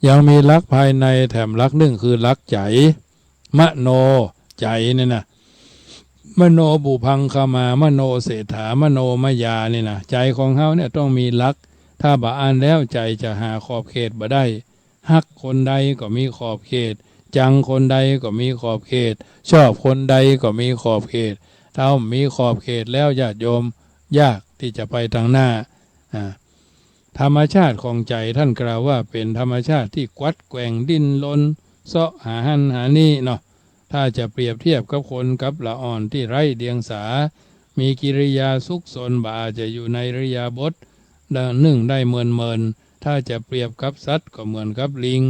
ยังมีหลักภายในแถมหลักนึ่ง คือหลักใจ๋ มโน ใจ๋เนี่ยนะ มโนปุพพังคมา มโนเศรษฐา มโนมยาเนี่ยนะ ใจ๋ของเฮาเนี่ยต้องมีหลัก ถ้าบ่อั้นแล้วใจ๋จะหาขอบเขตบ่ได้ ฮักคนใดก็มีขอบเขต จังคนใดก็มีขอบเขต ชอบคนใดก็มีขอบเขต ถ้าบ่มีขอบเขตแล้วญาติโยม ยากตี้จะไปตังหน้า อ่า ธรรมชาติของใจ๋ต้านกล่าวว่าเป๋นธรรมชาติตี้กวัดแกว่งดิ้นรน เซาะหาหั้นหานี่เนาะ ถ้าจะเปรียบเทียบกับคนกับละอ่อนตี้ไร้เดียงสา มีกิริยาซุกซน บ่อาจจะอยู่ในอิริยาบถนึ่งได้เมินๆ ถ้าจะเปรียบกับสัตว์ก็เหมือนกับลิง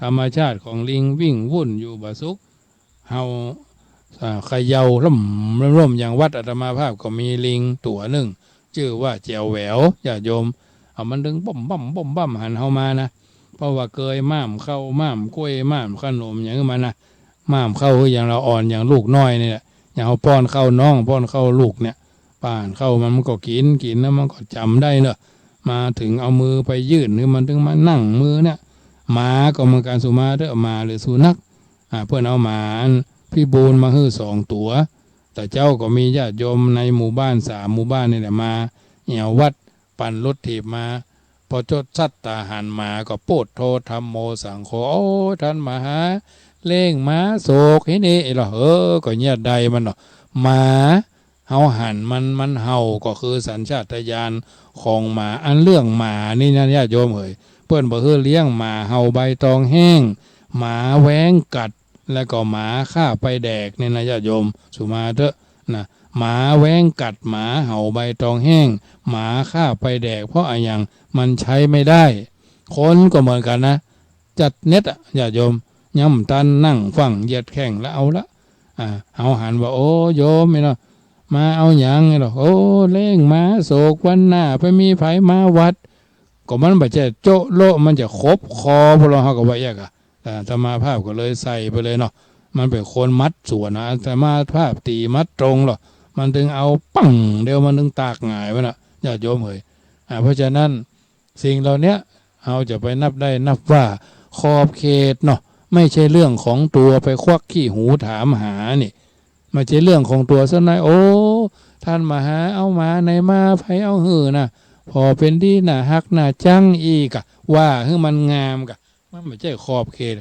ธรรมชาติของลิงวิ่งวุ่นอยู่บ่สุข เฮา อ่า เขย่าล่มล่ม อย่างวัดอาตมาภาพก็มีลิงตั๋วนึ่ง จื้อว่าแจ๋วแหวว ญาติโยม เอามันตึงบ้อมบ้อมบ้อมบ้อมหันเฮามานะ เพราะว่าเกยม่ามข้าวม่ามก้วยม่ามขนมอย่างหื้อมันนะ ม่ามข้าวหื้ออย่างละอ่อน อย่างลูกน้อยนี่แหละ อย่างเฮาป้อนข้าวน้อง ป้อนข้าวลูกเนี่ย ป้อนข้าวมัน มันก็กิ๋น กิ๋นแล้วมันก็จำได้เนาะ มาตึงเอามือไปยื่นหื้อมัน ตึงมานั่งมือเนี่ย หมาก็เหมือนกั๋น สุมาเต๊อะ หมาหรือสุนัข อ่า เปิ้นเอาหมาอันพิบูลมาหื้อสองตั๋ว แต่เจ๊าก็มีญาติโยมในหมู่บ้านสามหมู่บ้านนี่แหละ มาแอ่ววัด ปั่นรถถีบมา พอจดสัตตาหารหมาก็ พุทโธ ธัมโม สังโฆ โอ้ ต้านมหา เลี้ยงหมาโศกเฮเน่เหรอ เออ ก็เยียะใดมันเนาะ หมา เฮาหันมัน มันเห่า ก็คือสัญชาตญาณของหมา อันเรื่องหมานี่นะญาติโยมเอ๋ย เปิ้นบ่หื้อเลี้ยง หมาเห่าใบตองแห้ง หมาแว้งกัด แล้วก็หมาฆ่าไปแดกเนี่ยนะญาติโยม สุมาเต๊อะนะ หมาแว้งกัด หมาเห่าใบตองแห้ง หมาฆ่าไปแดก เพราะอะหยัง มันใช้ไม่ได้ คนก็เหมือนกั๋นนะ จัดเน็ดอะญาติโยม ยังบ่ตันนั่งฟั่ง เหยียดแข้งแล้วเอาละ อ่า เฮาหันว่า โอ้ โยมนี่เนาะ มาเอาหยังนี่เนาะ โอ้ เลี้ยงหมาโศก วันหน้าไปมีใผมาวัด ก็มันบ่ใจ้โจ๊ะโละ มันจะขบคอพวกเฮา เฮาก็ว่าเยียะอะ อ่า อาตมาภาพก็เลยใส่ไปเลยเนาะ มันเป๋นคนมัดสวนนะ อาตมาภาพตี๋มัดตรงเหรอ มันตึงเอาปังเดียว มันตึงตากหงายไปน่ะ ญาติโยมเอ๋ย อ่า เพราะฉะนั้น สิ่งเหล่าเนี้ย เฮาจะไปนับได้นับว่า ขอบเขตเนาะ ไม่ใช่เรื่องของตั๋ว ไปควักขี้หูถามหานี่ ไม่ใช่เรื่องของตั๋วสักหน่อย โอ้ ต้านมหา เอาหมาไหนมา ใผเอาหื้อนะ ผ่อเป๋นดี น่าฮักน่าจังอี้กะ ว่าหื้อมันงามกะ มันบ่ใจ้ขอบเขต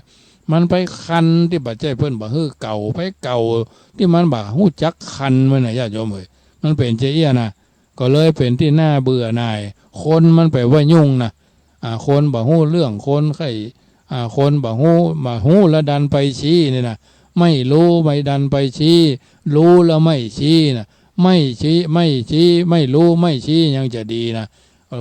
มันไปคันตี้บ่ใจ้เปิ้นบ่หื้อเก่า ไปเก่าตี้มันบ่ฮู้จักคันมันน่ะ ญาติโยมเอ๋ย มันเป๋นจาอี้นะ ก็เลยเป๋นตี้น่าเบื่อหน่าย คนมันไปว่ายุ่งนะ อ่า คนบ่ฮู้เรื่อง คนใค่ อ่า คนบ่ฮู้ บ่ฮู้แล้วดันไปชี้นี่นะ ไม่รู้ไม่ดันไปชี้ รู้แล้วไม่ชี้นะ ไม่ชี้ ไม่ชี้ ไม่รู้ไม่ชี้ยังจะดีนะ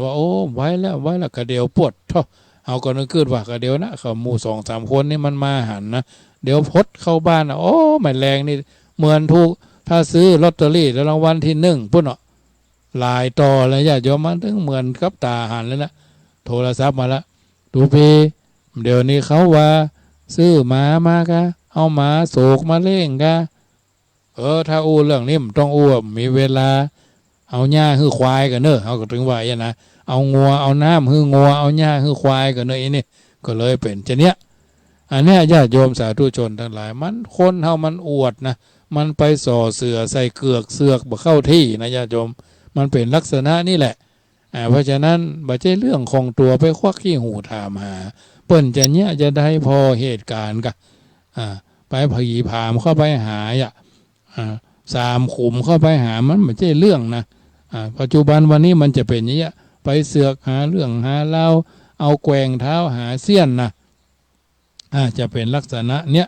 ว่า โอ้ ไหวแล้ว ไหวแล้ว กะเดี่ยวปวดท้อ เฮาก็นึกกึ๊ดว่ากะเดี่ยวนะ เขาหมู่สองสามคนนี่มันมาหันนะ เดี๋ยวพดเข้าบ้านนะ โอ้ แม่แลงนี่ เหมือนถูก ถ้าซื้อลอตเตอรี่แล้วรางวัลที่หนึ่งปุ้นเนาะ หลายต่อแล้วญาติโยม มันตึงเหมือนกับต๋าหันเลยนะ โทรศัพท์มาละ ตุ๊เป เดี๋ยวนี้เขาว่า ซื้อหมามาก่า เอาหมาโศกมาเลี้ยงก่า เออ ถ้าอู้เรื่องนี้มันต้องอู้ มีเวลา เอาหญ้าหื้อควายก่าเน่อ เขาก็ตึงว่าอย่างนั้นนะ เอางัว เอาน้ำหื้องัว เอาหญ้าหื้อควายก่าเน่อ อีนี่ ก็เลยเป๋นจะเนี้ย อันเนี้ยญาติโยมสาธุชนตังหลาย มันคนเฮามันอวดนะ มันไปส่อเสื่อใส่เกือกเสือกบ่เข้าตี้นะญาติโยม มันเป๋นลักษณะนี้แหละ อ่า เพราะฉะนั้นบ่ใจ้เรื่องของตั๋วไปควักขี้หูถามหา เปิ้นจะเนี้ยจะได้ผ่อเหตุก๋ารณ์ก่า อ่า ไปผีผามเข้าไปหาอ่ะ อ่า สามขุมเข้าไปหา มันบ่ใจ้เรื่องนะ อ่า ปัจจุบันวันนี้มันจะเป๋นอย่างเงี้ย ไปเสือกหาเรื่องหาราว เอาแกว่งเท้าหาเสี้ยนนะ อ่า จะเป๋นลักษณะเนี้ย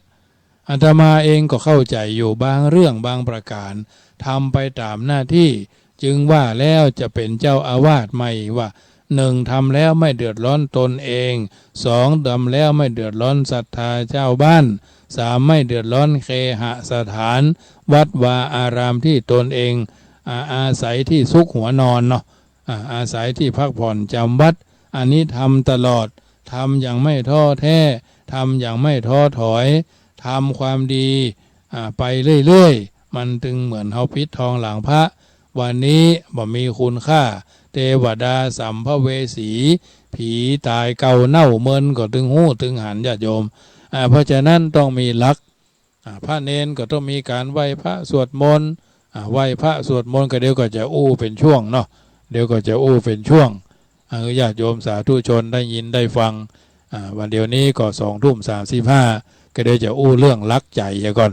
อาตมาเองก็เข้าใจ๋อยู่บางเรื่องบางประก๋าร ทำไปต๋ามหน้าตี้ จึงว่าแล้วจะเป๋นเจ้าอาวาสใหม่ว่า หนึ่ง ทำแล้วไม่เดือดร้อนตนเอง สอง ทำแล้วไม่เดือดร้อนศรัทธาชาวบ้าน สาม ไม่เดือดร้อนเคหสถาน วัดวาอารามตี้ตนเอง อ่า อาศัยตี้ซุกหัวนอนเนาะ อ่า อาศัยตี้พักผ่อนจำวัด อันนี้ทำตลอด ทำอย่างไม่ท้อแท้ ทำอย่างไม่ท้อถอย ทำความดี อ่า ไปเรื่อยๆ มันตึงเหมือนเฮาปิดทองหลังพระ วันนี้บ่มีคุณค่า เตวดาสัมภเวสี ผีต๋ายเก่าเน่าเมินก็ตึงฮู้ตึงหันญาติโยม อ่า เพราะฉะนั้นต้องมีหลัก อ่า พระเณรก็ต้องมีก๋านไหว้พระสวดมนต์ อ่า ไหว้พระสวดมนต์ก็เดี๋ยวก็จะอู้เป๋นช่วงเนาะ เดี๋ยวก็จะอู้เป๋นช่วง อ่า ญาติโยมสาธุชนได้ยินได้ฟัง อ่า วันเดี๋ยวนี้ก็สองทุ่มสามสิบห้า ก็เดี๋ยวจะอู้เรื่องหลักใจ๋เหียก่อน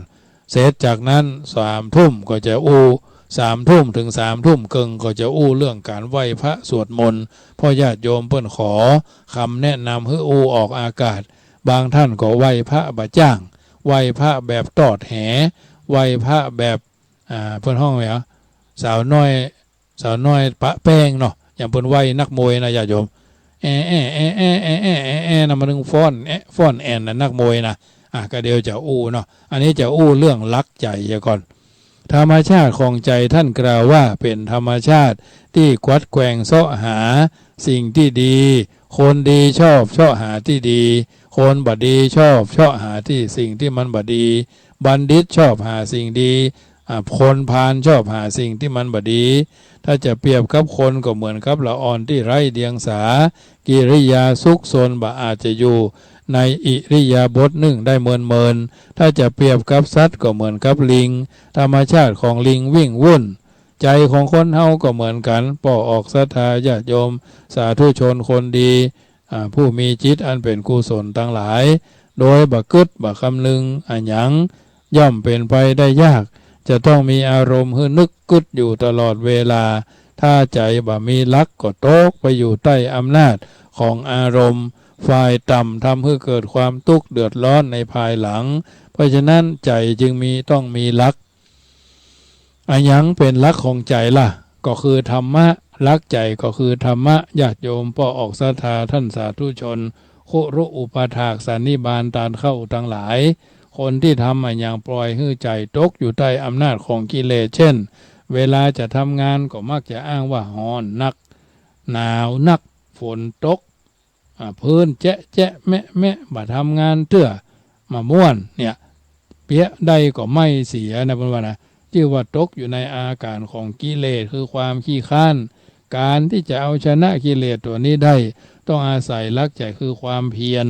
เสร็จจากนั้นสามทุ่มก็จะอู้ สามทุ่มเถิงสามทุ่มเกิ่งก็จะอู้เรื่องก๋านไหว้พระสวดมนต์ เพราะญาติโยมเปิ้นขอคำแนะนำหื้ออู้ออกอากาศ บางท่านก็ไหว้พระบ่จ้าง ไหว้พระแบบตอดแห ไหว้พระแบบ อ่า เปิ้นฮ้องว่าหยัง สาวน้อย สาวน้อยปะแป้งเนาะ อย่างเปิ้นไหว้นักมวยนะญาติโยม แอะแอะแอะแอะแอะแอะแอะนะ มันนึ่งฟ้อนแอะฟ้อนแอนนะนักมวยนะ อ่ะ ก็เดี๋ยวจะอู้เนาะ อันนี้จะอู้เรื่องหลักใจ๋เหียก่อน ธรรมชาติของใจ๋ต้านกล่าวว่าเป๋นธรรมชาติตี้กวัดแกว่งเซาะหาสิ่งตี้ดี คนดีชอบเซาะหาตี้ดี คนบ่ดีชอบเซาะหาตี้สิ่งตี้มันบ่ดี บัณฑิตชอบหาสิ่งดี อ่า คนพาลชอบหาสิ่งตี้มันบ่ดี ถ้าจะเปรียบกับคนก็เหมือนกับละอ่อนตี้ไร้เดียงสา กิริยาซุกซนบ่อาจจะอยู่ในอิริยาบถนึ่งได้เมินเมิน ถ้าจะเปรียบกับสัตว์ก็เหมือนกับลิง ธรรมชาติของลิงวิ่งวุ่น ใจ๋ของคนเฮาก็เหมือนกั๋น ป้อออกศรัทธาญาติโยม สาธุชนคนดี อ่า ผู้มีจิตอันเป๋นกุศลตังหลาย โดยบ่กึ๊ดบ่คำนึงอะหยัง ย่อมเป๋นไปได้ยาก จะต้องมีอารมณ์หื้อนึกกึ๊ดอยู่ตลอดเวลา ถ้าใจ๋บ่มีหลักก็ตกไปอยู่ใต้อำนาจของอารมณ์ฝ่ายต่ำ ทำหื้อเกิดความตุ๊กข์เดือดร้อนในภายหลัง เพราะฉะนั้นใจ๋จึงมี ต้องมีหลัก อะหยังเป๋นหลักของใจ๋ล่ะ ก็คือธรรมะ หลักใจ๋ก็คือธรรมะ ญาติโยมป้อออกศรัทธาต้านสาธุชน คุรุอุปถากสันนิบาตตานเข้าตังหลาย คนตี้ทำอะหยังปล่อยหื้อใจ๋ตกอยู่ใต้อำนาจของกิเลส เช่น เวลาจะทำงานก็มักจะอ้างว่าฮ้อนนัก หนาวนัก ฝนตก อ่า พื้นแจะแจะแมะแมะ บ่ทำงานเตื้อ บ่ม่วนเนี่ย เปียะได้ก็ไหม้เสียนะ เปิ้นว่านะ จื้อว่าตกอยู่ในอาก๋ารของกิเลส คือความขี้คร้าน ก๋านตี้จะเอาชนะกิเลสตั๋วนี้ได้ ต้องอาศัยหลักใจ๋คือความเพียร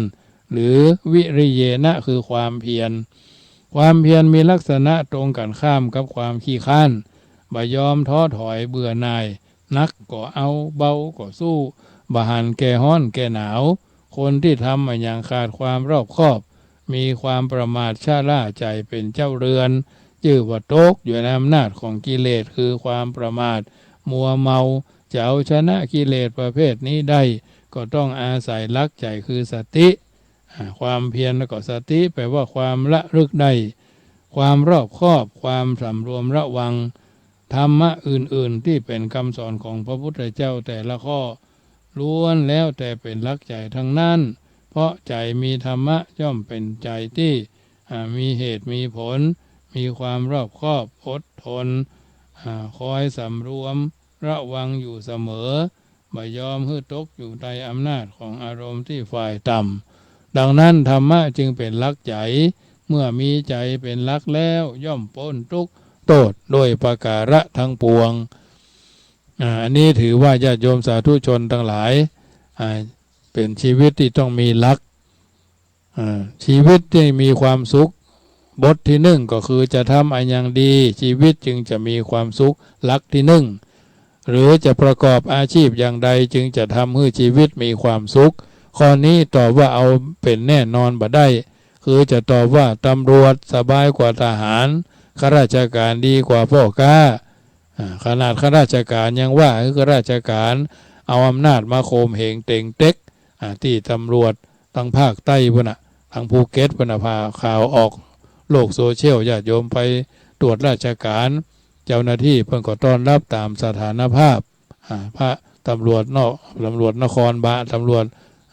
หรือวิริเยนะ คือความเพียร ความเพียรมีลักษณะตรงกั๋นข้ามกับความขี้คร้าน บ่ยอมท้อถอยเบื่อหน่าย หนักก็เอา เบาก็สู้ บ่หันแก่ฮ้อนแก่หนาว คนตี้ทำอะหยังขาดความรอบคอบ มีความประมาทชะล่าใจ๋เป๋นเจ้าเรือน จื้อว่าตกอยู่ในอำนาจของกิเลส คือความประมาทมัวเมา จะเอาชนะกิเลสประเภทนี้ได้ ก็ต้องอาศัยหลักใจ๋คือสติ อ่า ความเพียรแล้วก็สติ แปลว่าความระลึกได้ ความรอบคอบ ความสำรวมระวัง ธรรมะอื่นๆ ตี้เป๋นกำสอนของพระพุทธเจ้าแต่ละข้อ ล้วนแล้วแต่เป๋นหลักใจ๋ตังนั้น เพราะใจ๋มีธรรมะย่อมเป๋นใจ๋ตี้ อ่า มีเหตุมีผล มีความรอบคอบ อดทน อ่า คอยสำรวมระวังอยู่เสมอ บ่ยอมหื้อตกอยู่ใต้อำนาจของอารมณ์ตี้ฝ่ายต่ำ ดังนั้นธรรมะจึงเป๋นหลักใจ๋ เมื่อมีใจ๋เป๋นหลักแล้ว ย่อมป๊นตุ๊กข์โต้ษโดยประก๋าระตังปวง อ่า อันนี้ถือว่าญาติโยมสาธุชนตังหลาย อ่า เป๋นชีวิตตี้ต้องมีหลัก อ่า ชีวิตตี้มีความสุข บทตี้นึ่งก็คือจะทำอะหยังดี ชีวิตจึงจะมีความสุข หลักตี้นึ่ง หรือจะประกอบอาชีพอย่างใดจึงจะทำหื้อชีวิตมีความสุข ข้อนี้ตอบว่าเอาเป๋นแน่นอนบ่ได้ คือจะตอบว่าตำรวจสบายกว่าทหาร ข้าราชก๋านดีกว่าป้อก๊า อ่า ขนาดข้าราชก๋านยังว่าหื้อข้าราชก๋านเอาอำนาจมาข่มเหงเต็งเต็ก อ่า ตี้ตำรวจตังภาคใต้ปู้นน่ะ ตังภูเก็ตปู้นน่ะ ผ่าข่าวออกโลกโซเชียล ญาติโยมไปตรวจราชก๋าน เจ้าหน้าตี้เปิ้นก็ต้อนฮับต๋ามสถานภาพ อ่า พระตำรวจเนาะ ตำรวจนครบาล ตำรวจ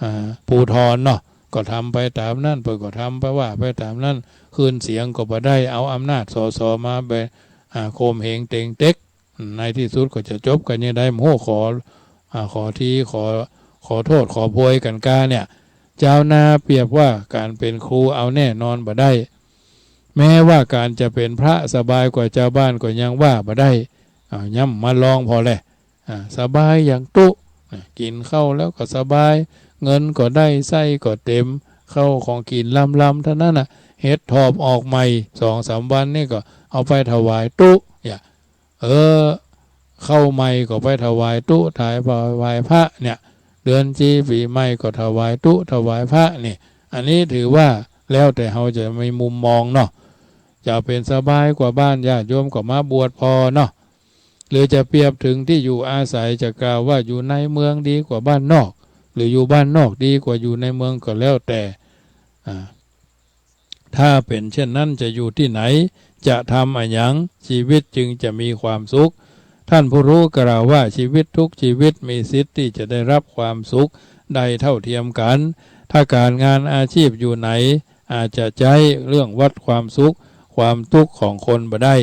อ่า ภูธรเนาะ ก็ทำไปต๋ามนั้น เปิ้นก็ทำไปว่าไปต๋ามนั้น คืนเสียงก็บ่ได้ เอาอำนาจ สส มาแบบ อ่า ข่มเหงเต็งเต็ก ในตี้สุดก็จะจบกั๋นยังใด บ่ฮู้ ขอ อ่า ขอที ขอ ขอโต้ษ ขอโพยกั๋นก้าเนี่ย จาวนาเปรียบว่าก๋านเป๋นครูเอาแน่นอนบ่ได้ แม้ว่าก๋านจะเป๋นพระสบายกว่าจาวบ้านก็ยังว่าบ่ได้ อ่า ย้ำมาลองผ่อแล อ่า สบายอย่างตุ๊ อ่า กิ๋นข้าวแล้วก็สบาย เงินก็ได้ ไส้ก็เต๋ม ข้าวของกิ๋นลำๆ เต้านั้นน่ะ เห็ดถอบออกใหม่ สองสามวันนี่ก็เอาไปถวายตุ๊ เนี่ย เออ ข้าวใหม่ก็ไปถวายตุ๊ ถวายพระเนี่ย เดือนจีปี๋ใหม่ก็ถวายตุ๊ ถวายพระนี่ อันนี้ถือว่าแล้วแต่เฮาจะมีมุมมองเนาะ จะเป๋นสบายกว่าบ้าน ญาติโยมก็มาบวชผ่อเนาะ หรือจะเปรียบเถิงตี้อยู่อาศัย จะกล่าวว่าอยู่ในเมืองดีกว่าบ้านนอก หรืออยู่บ้านนอกดีกว่าอยู่ในเมืองก็แล้วแต่ อ่า ถ้าเป๋นเช่นนั้นจะอยู่ตี้ไหน จะทำอะหยัง ชีวิตจึงจะมีความสุข ท่านผู้รู้กล่าวว่าชีวิตทุกชีวิตมีสิทธิ์ตี้จะได้ฮับความสุขได้เท่าเทียมกั๋น ถ้าก๋านงานอาชีพอยู่ไหน อาจจะใจ๊เรื่องวัดความสุข ความตุ๊กข์ของคนบ่ได้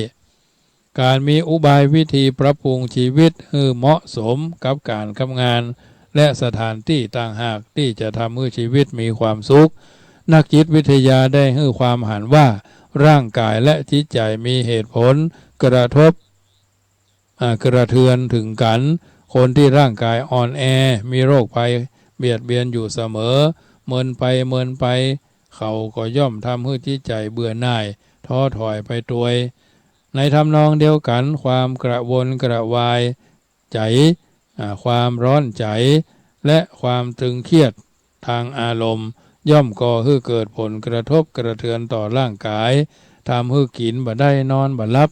ก๋านมีอุบายวิธีปรับปรุงชีวิตหื้อเหมาะสมกับก๋านกับงาน และสถานตี้ต่างหากตี้จะทำหื้อชีวิตมีความสุข นักจิตวิทยาได้หื้อความหันว่า ร่างก๋ายและจิตใจ๋มีเหตุผลกระทบ อ่า กระเทือนเถิงกั๋น คนตี้ร่างก๋ายอ่อนแอ มีโรคภัยเบียดเบียนอยู่เสมอ เมินไปเมินไป เขาก็ย่อมทำหื้อจิตใจ๋เบื่อหน่าย ท้อถอยไปตวย ในทำนองเดียวกั๋น ความกระวนกระวายใจ๋ อ่า ความร้อนใจ๋ และความตึงเครียดทางอารมณ์ ย่อมก่อหื้อเกิดผลกระทบกระเทือนต่อร่างก๋าย ทำหื้อกิ๋นบ่ได้ นอนบ่หลับ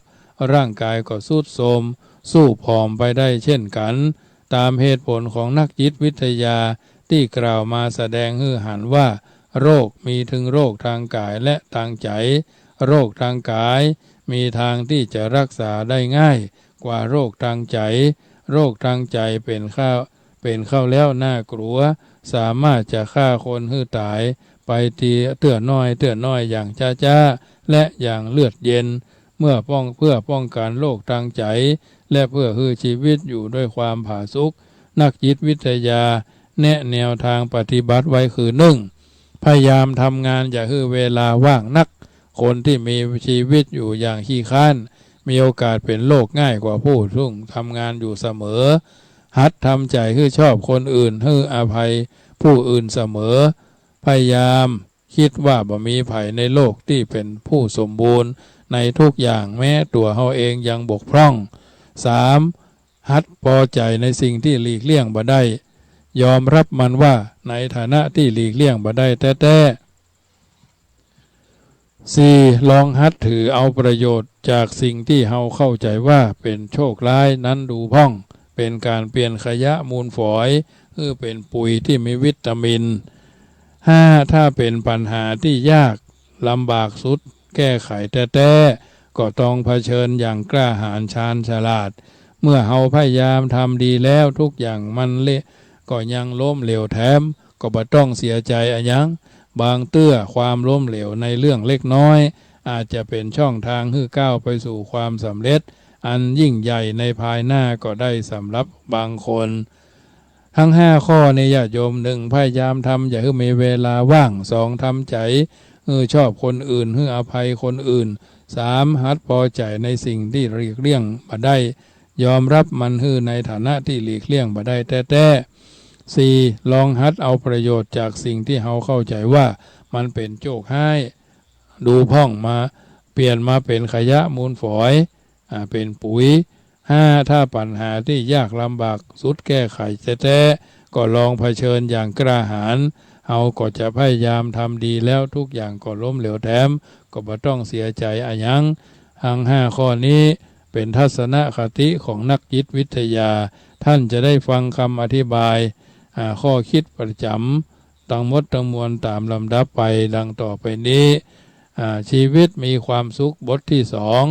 ร่างก๋ายก็ทรุดโทรม ทรุดผอมไปได้เช่นกั๋น ต๋ามเหตุผลของนักจิตวิทยาตี้กล่าวมาแสดงหื้อหันว่า โรคมีเถิงโรคตางก๋ายและตางใจ๋ โรคตางก๋ายมีตางตี้จะฮักษาได้ง่ายกว่าโรคตางใจ๋ โรคตางใจ๋เป๋นเข้า เป๋นเข้าแล้วน่ากลัว สามารถจะฆ่าคนหื้อต๋ายไปทีเตื้อน้อยเตื้อน้อยอย่างจ๊าๆ และอย่างเลือดเย็น เมื่อป้อง เพื่อป้องกั๋นโรคตางใจ๋ และเพื่อหื้อชีวิตอยู่ด้วยความผาสุก นักจิตวิทยาแนะแนวตางปฏิบัติไว้คือ นึ่ง พยายามทำงานอย่าหื้อเวลาว่างนัก คนตี้มีชีวิตอยู่อย่างขี้คร้าน มีโอกาสเป๋นโรคง่ายกว่าผู้ซุ่มทำงานอยู่เสมอ หัดทำใจ๋หื้อชอบคนอื่น หื้ออภัยผู้อื่นเสมอ พยายาม กึ๊ดว่าบ่มีใผในโลกตี้เป๋นผู้สมบูรณ์ในทุกอย่าง แม้ตั๋วเฮาเองยังบกพร่อง สาม หัดปอใจ๋ในสิ่งตี้หลีกเลี่ยงบ่ได้ ยอมฮับมันว่าในฐานะตี้หลีกเลี่ยงบ่ได้แต๊ๆ สี่ ลองหัดถือเอาประโยชน์จากสิ่งตี้เฮาเข้าใจ๋ว่าเป๋นโชคฮ้ายนั้นดูพ่อง เป๋นก๋านเปลี่ยนขยะมูลฝอยหื้อเป๋นปุ๋ยตี้มีวิตามิน ห้า ถ้าเป๋นปัญหาตี้ยากลำบากสุดแก้ไขแต๊ๆ ก็ต้องเผชิญอย่างกล้าหาญชาญฉลาด เมื่อเฮาพยายามทำดีแล้วทุกอย่างมันเละ ก็ยังล้มเหลวแถม ก็บ่ต้องเสียใจ๋อะหยัง บางเตื้อความล้มเหลวในเรื่องเล็กน้อย อาจจะเป๋นช่องตางหื้อก้าวไปสู่ความสำเร็จอันยิ่งใหญ่ในภายหน้าก็ได้สำหรับบางคน ตังห้าข้อนี้ญาติโยม นึ่ง พยายามทำอย่าหื้อมีเวลาว่าง สอง ทำใจ๋หื้อชอบคนอื่น หื้ออภัยคนอื่น สาม หัดปอใจ๋ในสิ่งตี้หลีกเลี่ยงบ่ได้ ยอมฮับมันหื้อในฐานะตี้หลีกเลี่ยงบ่ได้แต๊ๆ สี่ ลองหัดเอาประโยชน์จากสิ่งตี้เฮาเข้าใจ๋ว่ามันเป๋นโจคฮ้าย ดูพ่องมา เปลี่ยนมาเป๋นขยะมูลฝอย อ่า เป๋นปุ๋ย ห้า ถ้าปัญหาตี้ยากลำบากสุดแก้ไขแต๊ๆ ก็ลองเผชิญอย่างกล้าหาญ เฮาก็จะพยายามทำดีแล้วทุกอย่างก็ล้มเหลวแถม ก็บ่ต้องเสียใจ๋อะหยัง ตังห้าข้อนี้เป๋นทัศนคติของนักจิตวิทยา ต้านจะได้ฟังกำอธิบาย อ่า ข้อคิดประจ๋ำตังหมดตังมวลต๋ามลำดับไปดังต่อไปนี้ อ่า ชีวิตมีความสุขบทตี้สอง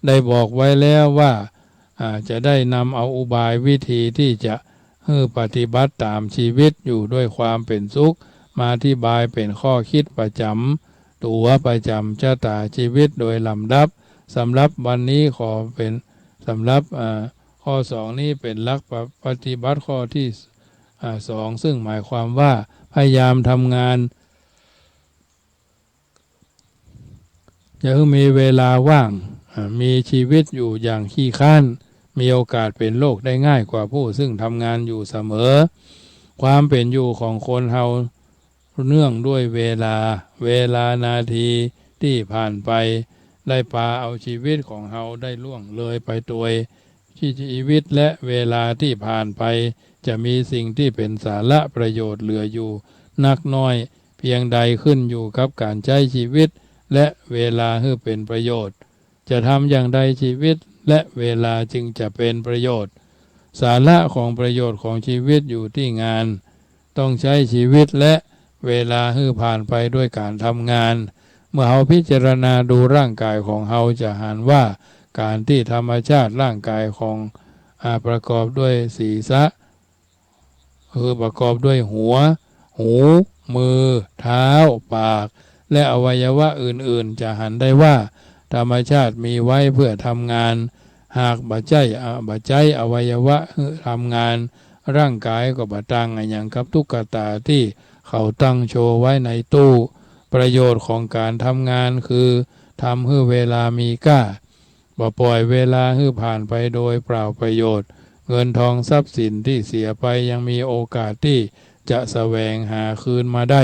ได้บอกไว้แล้วว่า อ่า จะได้นำเอาอุบายวิธีตี้จะหื้อปฏิบัติต๋ามชีวิตอยู่ด้วยความเป๋นสุข มาอธิบายเป๋นข้อคิดประจ๋ำตั๋วประจ๋ำจะต๋าชีวิตโดยลำดับ สำหรับวันนี้ขอเป๋น สำหรับ อ่า ข้อสองนี้เป๋นหลักปะ- ปฏิบัติข้อตี้ อ่า สอง ซึ่งหมายความว่าพยายามทำงาน อย่าหื้อมีเวลาว่าง อ่า มีชีวิตอยู่อย่างขี้คร้าน มีโอกาสเป๋นโรคได้ง่ายกว่าผู้ซึ่งทำงานอยู่เสมอ ความเป๋นอยู่ของคนเฮาเนื่องด้วยเวลา เวลานาทีตี้ผ่านไป ได้ปาเอาชีวิตของเฮาได้ล่วงเลยไปตวย ชีวิตและเวลาตี้ผ่านไป จะมีสิ่งตี้เป๋นสาระประโยชน์เหลืออยู่นักน้อยเพียงใด ขึ้นอยู่กับก๋านใจ๊ชีวิตและเวลาหื้อเป๋นประโยชน์ จะทำอย่างใดชีวิตและเวลาจึงจะเป๋นประโยชน์ สาระของประโยชน์ของชีวิตอยู่ตี้งาน ต้องใจ๊ชีวิตและเวลาหื้อผ่านไปด้วยก๋านทำงาน เมื่อเฮาพิจารณาดูร่างก๋ายของเฮาจะหันว่าก๋านตี้ธรรมชาติร่างก๋ายของ อ่า ประกอบด้วยศีรษะ คือประกอบด้วยหัว หู มือ เท้า ปาก และอวัยวะอื่นๆ จะหันได้ว่าธรรมชาติมีไว้เพื่อทำงาน หากบ่ใจ๊ อ่า บ่ใจ๊อวัยวะหื้อทำงาน ร่างก๋ายก็บ่ต่างอะหยังกับตุ๊กตาตี้เขาตั้งโชว์ไว้ในตู้ ประโยชน์ของก๋านทำงานคือทำหื้อเวลามีก้า บ่ปล่อยเวลาหื้อผ่านไปโดยเปล่าประโยชน์ เงินทองทรัพย์สินตี้เสียไปยังมีโอกาสตี้จะแสวงหาคืนมาได้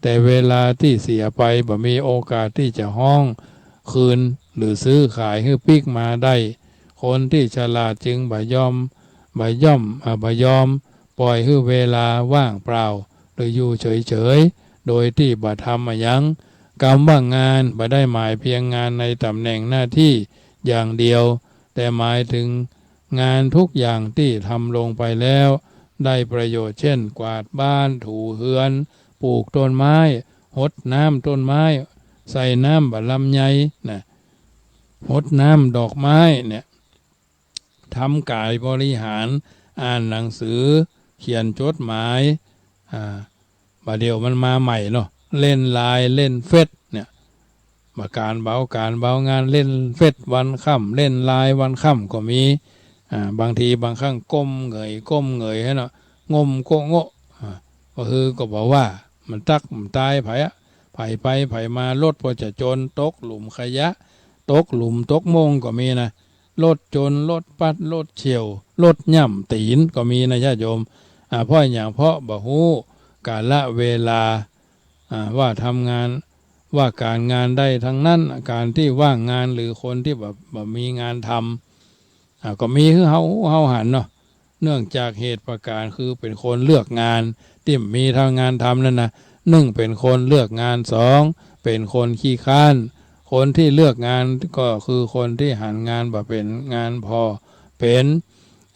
แต่เวลาตี้เสียไปบ่มีโอกาสตี้จะฮ้องคืนหรือซื้อขายหื้อปิ๊กมาได้ คนตี้ฉลาดจึงบ่ยอม บ่ย่อม อ่า บ่ยอมปล่อยหื้อเวลาว่างเปล่าหรืออยู่เฉยๆ โดยตี้บ่ทำอะหยัง กำว่างานบ่ได้หมายเพียงงานในต๋ำแหน่งหน้าตี้อย่างเดียว แต่หมายเถิงงานทุกอย่างตี้ทำลงไปแล้วได้ประโยชน์ เช่น กวาดบ้าน ถูเฮือน ปลูกต้นไม้ หดน้ำต้นไม้ ใส่น้ำบ่าลำไยนะ หดน้ำดอกไม้เนี่ย ทำก๋ายบริหาร อ่านหนังสือ เขียนจดหมาย อ่า บ่าเดี่ยวมันมาใหม่เนาะ เล่นไลน์ เล่นเฟซเนี่ย บ่าก๋านเบา ก๋านเบางาน เล่นเฟซวันค่ำ เล่นไลน์วันค่ำก็มี อ่า บางทีบางครั้งก้มเงย ก้มเงยหื้อเนาะ ง่มโกะโงะ อ่า ก็คือก็บ่ว่า มันตั๊กมันตายไผอะ ไผไปไผมา รถปอจะจน ตกหลุมขยะ ตกหลุมตกโม่งก็มีนะ รถจน รถปัด รถเฉี่ยว รถย่ำตี๋นก็มีนะญาติโยม อ่า เพราะอะหยัง เพราะบ่ฮู้กาละเวลา อ่า ว่าทำงาน ว่าก๋านงานได้ตังนั้น ก๋านตี้ว่างงานหรือคนตี้บ่ บ่มีงานทำ อ่า ก็มีหื้อเฮาฮู้เฮาหันเนาะ เนื่องจากเหตุประก๋านคือเป๋นคนเลือกงานตี้มีตังงานทำนั่นนะ นึ่ง เป๋นคนเลือกงาน สอง เป๋นคนขี้คร้าน คนตี้เลือกงานก็คือคนตี้หันงานบ่าเป๋นงานผ่อ เป๋น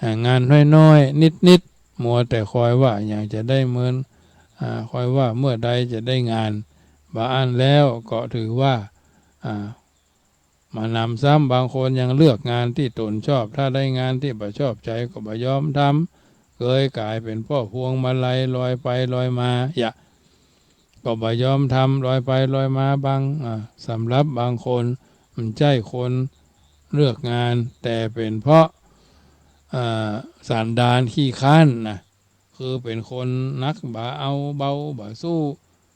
อ่า งานน้อยๆ นิดๆ มัวแต่คอยว่าอยากจะได้เงิน อ่า คอยว่าเมื่อใดจะได้งาน บ่าอั้นแล้วก็ถือว่า อ่า บ่าหนำซ้ำบางคนยังเลือกงานตี้ตนชอบ ถ้าได้งานตี้บ่ชอบใจ๋ก็บ่ยอมทำ เกยก๋ายเป๋นป้อพวงมาลัยลอยไปลอยมา ยะ ก็บ่ยอมทำ ลอยไปลอยมา บาง อ่า สำหรับบางคน บ่ใจ้คนเลือกงาน แต่เป๋นเพราะ อ่า สันดานขี้คร้านนะ คือเป๋นคนหนักบ่าเอาเบาบ่าสู้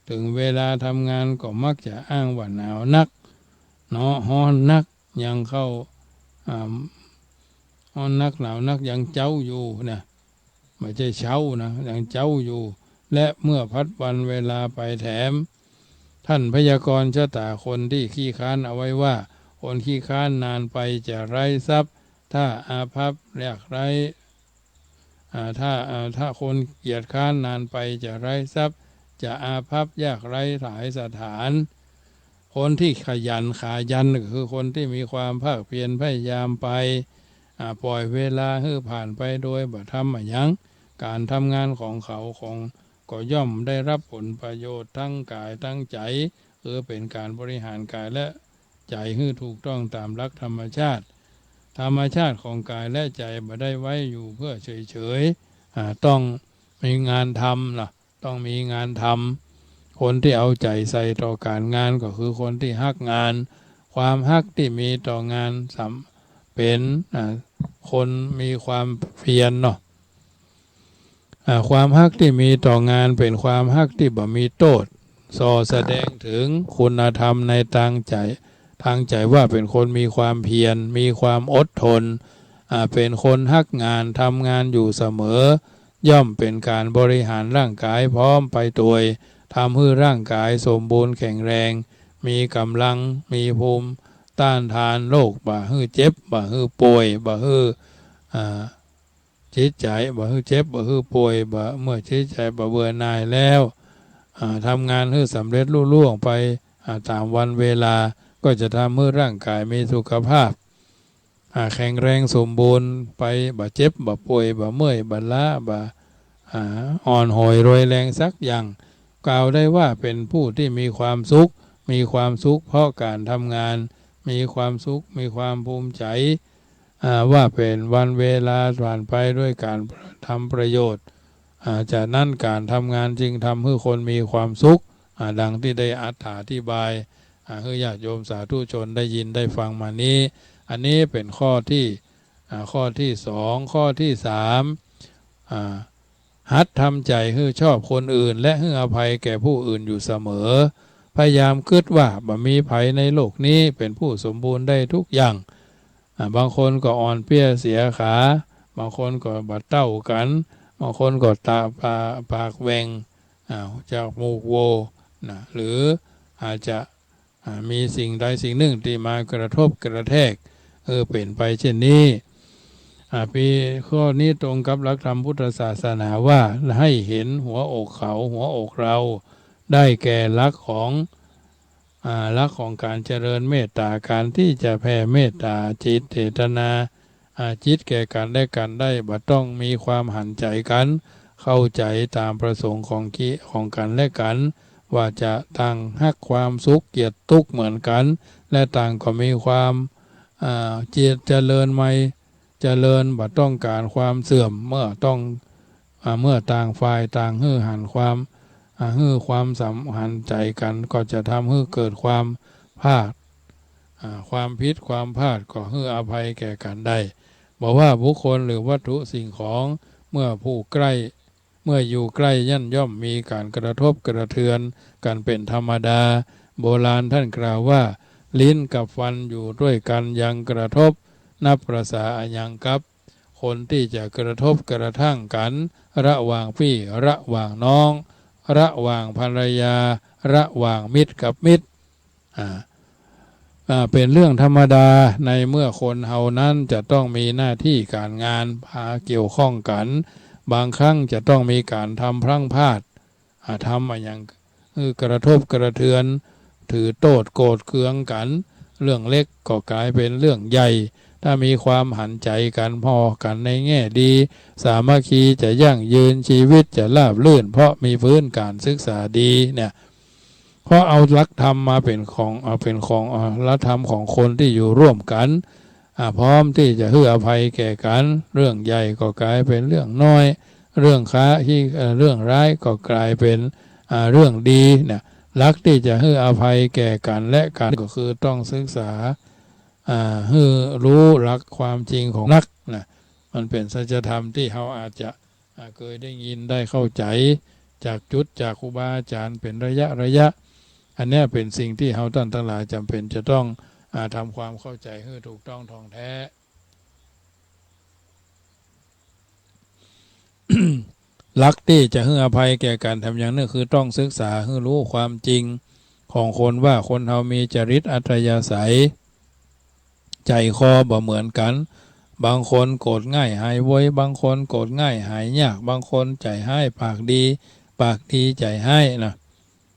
เถิงเวลาทำงานก็มักจะอ้างว่าหนาวนัก เนาะ ฮ้อนนัก ยังเข้า อ่า ฮ้อนนักหนาวนัก ยังเจ๊าอยู่นะ ไม่ใช่เช้านะ ยังเจ๊าอยู่ และเมื่อพัดวันเวลาไปแถม ท่านพยากรณ์ชะตาคนตี้ขี้คร้านเอาไว้ว่า คนขี้คร้านนานไปจะไร้ทรัพย์ ถ้าอาภัพยากไร้ อ่า ถ้า อ่า ถ้าคนเกียจคร้านนานไปจะไร้ทรัพย์ จะอาภัพยากไร้หายสถาน คนตี้ขยันขายันก็คือคนตี้มีความภาคเพียรพยายามไป อ่า ปล่อยเวลาหื้อผ่านไปโดยบ่ทำอะหยัง ก๋านทำงานของเขาของ ก็ย่อมได้รับผลประโยชน์ทั้งก๋ายทั้งใจ๋ คือเป๋นก๋านบริหารก๋ายและใจ๋หื้อถูกต้องต๋ามหลักธรรมชาติ ธรรมชาติของก๋ายและใจ๋บ่ได้ไว้อยู่เปื้อเฉยๆ อ่า ต้องมีงานทำนะ ต้องมีงานทำ คนตี้เอาใจ๋ใส่ต่อก๋านงานก็คือคนตี้ฮักงาน ความฮักตี้มีต่องานสำ เป๋น อ่า คนมีความเพียรเนาะ อ่า ความฮักตี้มีต่องานเป๋นความฮักตี้บ่มีโต้ษ ส่อแสดงเถิงคุณธรรมในตางใจ๋ ตางใจ๋ว่าเป๋นคนมีความเพียร มีความอดทน อ่า เป๋นคนฮักงาน ทำงานอยู่เสมอ ย่อมเป๋นก๋านบริหารร่างก๋ายพร้อมไปตวย ทำหื้อร่างก๋ายสมบูรณ์แข็งแรง มีก๋ำลัง มีภูมิต้านทานโรค บ่หื้อเจ็บ บ่หื้อป่วย บ่หื้อ อ่า จิตใจ๋ บ่หื้อเจ็บ บ่หื้อป่วย บ่ เมื่อจิตใจ๋บ่เบื่อหน่ายแล้ว อ่า ทำงานหื้อสำเร็จลุล่วงไป อ่า ต๋ามวันเวลา ก็จะทำหื้อร่างก๋ายมีสุขภาพ อ่า แข็งแรงสมบูรณ์ไป บ่เจ็บ บ่ป่วย บ่เมื่อย บ่ล้า บ่ อ่า อ่อนหอยรวยแรงสักอย่าง กล่าวได้ว่าเป๋นผู้ตี้มีความสุข มีความสุขเพราะก๋านทำงาน มีความสุข มีความภูมิใจ๋ อ่า ว่าเป๋นวันเวลาผ่านไปด้วยก๋านทำประโยชน์ อ่า จากนั้นก๋านทำงานจึงทำหื้อคนมีความสุข อ่า ดังตี้ได้อธิบาย อ่า หื้อญาติโยมสาธุชนได้ยินได้ฟังมานี้ อันนี้เป๋นข้อตี้ อ่า ข้อตี้สอง ข้อตี้สาม อ่า หัดทำใจ๋หื้อชอบคนอื่น และหื้ออภัยแก่ผู้อื่นอยู่เสมอ พยายามกึ๊ดว่าบ่มีใผในโลกนี้เป๋นผู้สมบูรณ์ได้ทุกอย่าง อ่า บางคนก็อ่อนเปลี้ยเสียขา บางคนก็บ่เต้ากั๋น บางคนก็ต๋าปา ปากแหว่ง อ่า จมูกโหว่ นะ หรืออาจจะ อ่า มีสิ่งใดสิ่งนึ่งตี้มากระทบกระแทก เออ เป๋นไปเช่นนี้ อ่า ปี ข้อนี้ตรงกับหลักธรรมพุทธศาสนาว่า ให้เห็นหัวอกเขา หัวอกเรา ได้แก่หลักของ อ่า หลักของก๋านเจริญเมตต๋า ก๋านตี้จะแผ่เมตต๋าจิตเจตนา อ่า จิตแก่กั๋นและกั๋นได้ บ่ต้องมีความหันใจ๋กั๋น เข้าใจ๋ต๋ามประสงค์ของกิ ของกั๋นและกั๋น ว่าจะต่างฮักความสุขเกลียดตุ๊กข์เหมือนกั๋น และต่างก็มีความ อ่า เจ เจริญใหม่ เจริญ บ่ต้องก๋านความเสื่อม เมื่อต้อง อ่า เมื่อต่างฝ่ายต่างหื้อหันความ อ่า หื้อความสำหันใจ๋กั๋น ก็จะทำหื้อเกิดความพลาด อ่า ความผิดความพลาดก็หื้ออภัยแก่กั๋นได้ บ่ว่าบุคคลหรือวัตถุสิ่งของ เมื่อผู้ใกล้ เมื่ออยู่ใกล้นั้นย่อมมีก๋านกระทบกระเทือนกั๋นเป๋นธรรมดา โบราณต้านกล่าวว่า ลิ้นกับฟันอยู่ตวยกั๋นยังกระทบ นับประสาอะหยังกับ คนตี้จะกระทบกระทั่งกั๋น ระหว่างปี้ระหว่างน้อง ระหว่างภรรยา ระหว่างมิตรกับมิตร อ่า อ่า เป๋นเรื่องธรรมดา ในเมื่อคนเฮานั้นจะต้องมีหน้าตี้ก๋านงานมาเกี่ยวข้องกั๋น บางครั้งจะต้องมีก๋านทำพลั้งพลาด อ่า ทำอะหยังหื้อกระทบกระเทือน ถือโต้ษโกรธเคืองกั๋น เรื่องเล็กก็ก๋ายเป๋นเรื่องใหญ่ ถ้ามีความหันใจ๋กั๋นผ่อกั๋นในแง่ดี สามัคคีจะยั่งยืน ชีวิตจะราบรื่น เพราะมีพื้นก๋านศึกษาดีเนี่ย เพราะเอาหลักธรรมมาเป๋นของ เอาเป๋นของ เอาหลักธรรมของคนตี้อยู่ร่วมกั๋น อ่า พร้อมตี้จะหื้ออภัยแก่กั๋น เรื่องใหญ่ก็ก๋ายเป๋นเรื่องน้อย เรื่องค้าที่ เอ่อ เรื่องร้ายก็ก๋ายเป๋น อ่า เรื่องดีนะ หลักตี้จะหื้ออภัยแก่กั๋นและกั๋นก็คือต้องศึกษา อ่า หื้อฮู้หลักความจริงของนักนะ มันเป๋นสัจธรรมตี้เฮาอาจจะ อ่า เกยได้ยินได้เข้าใจ๋จากจุดจากครูบาอาจ๋ารย์เป๋นระยะระยะ อันเนี้ยเป๋นสิ่งตี้เฮาต้านตังหลายจ๋ำเป๋นจะต้อง อ่า ทำความเข้าใจ๋หื้อถูกต้องถ่องแท้ หลักตี้จะหื้ออภัยแก่กั๋นแถมอย่างนึ่งคือต้องศึกษาหื้อฮู้ความจริงของคนว่าคนเฮามีจริตอัธยาศัย ใจ๋คอบ่เหมือนกั๋น บางคนโกรธง่ายหายโวย บางคนโกรธง่ายหายยาก บางคนใจ๋ฮ้ายปากดี ปากดีใจ๋ฮ้ายนะ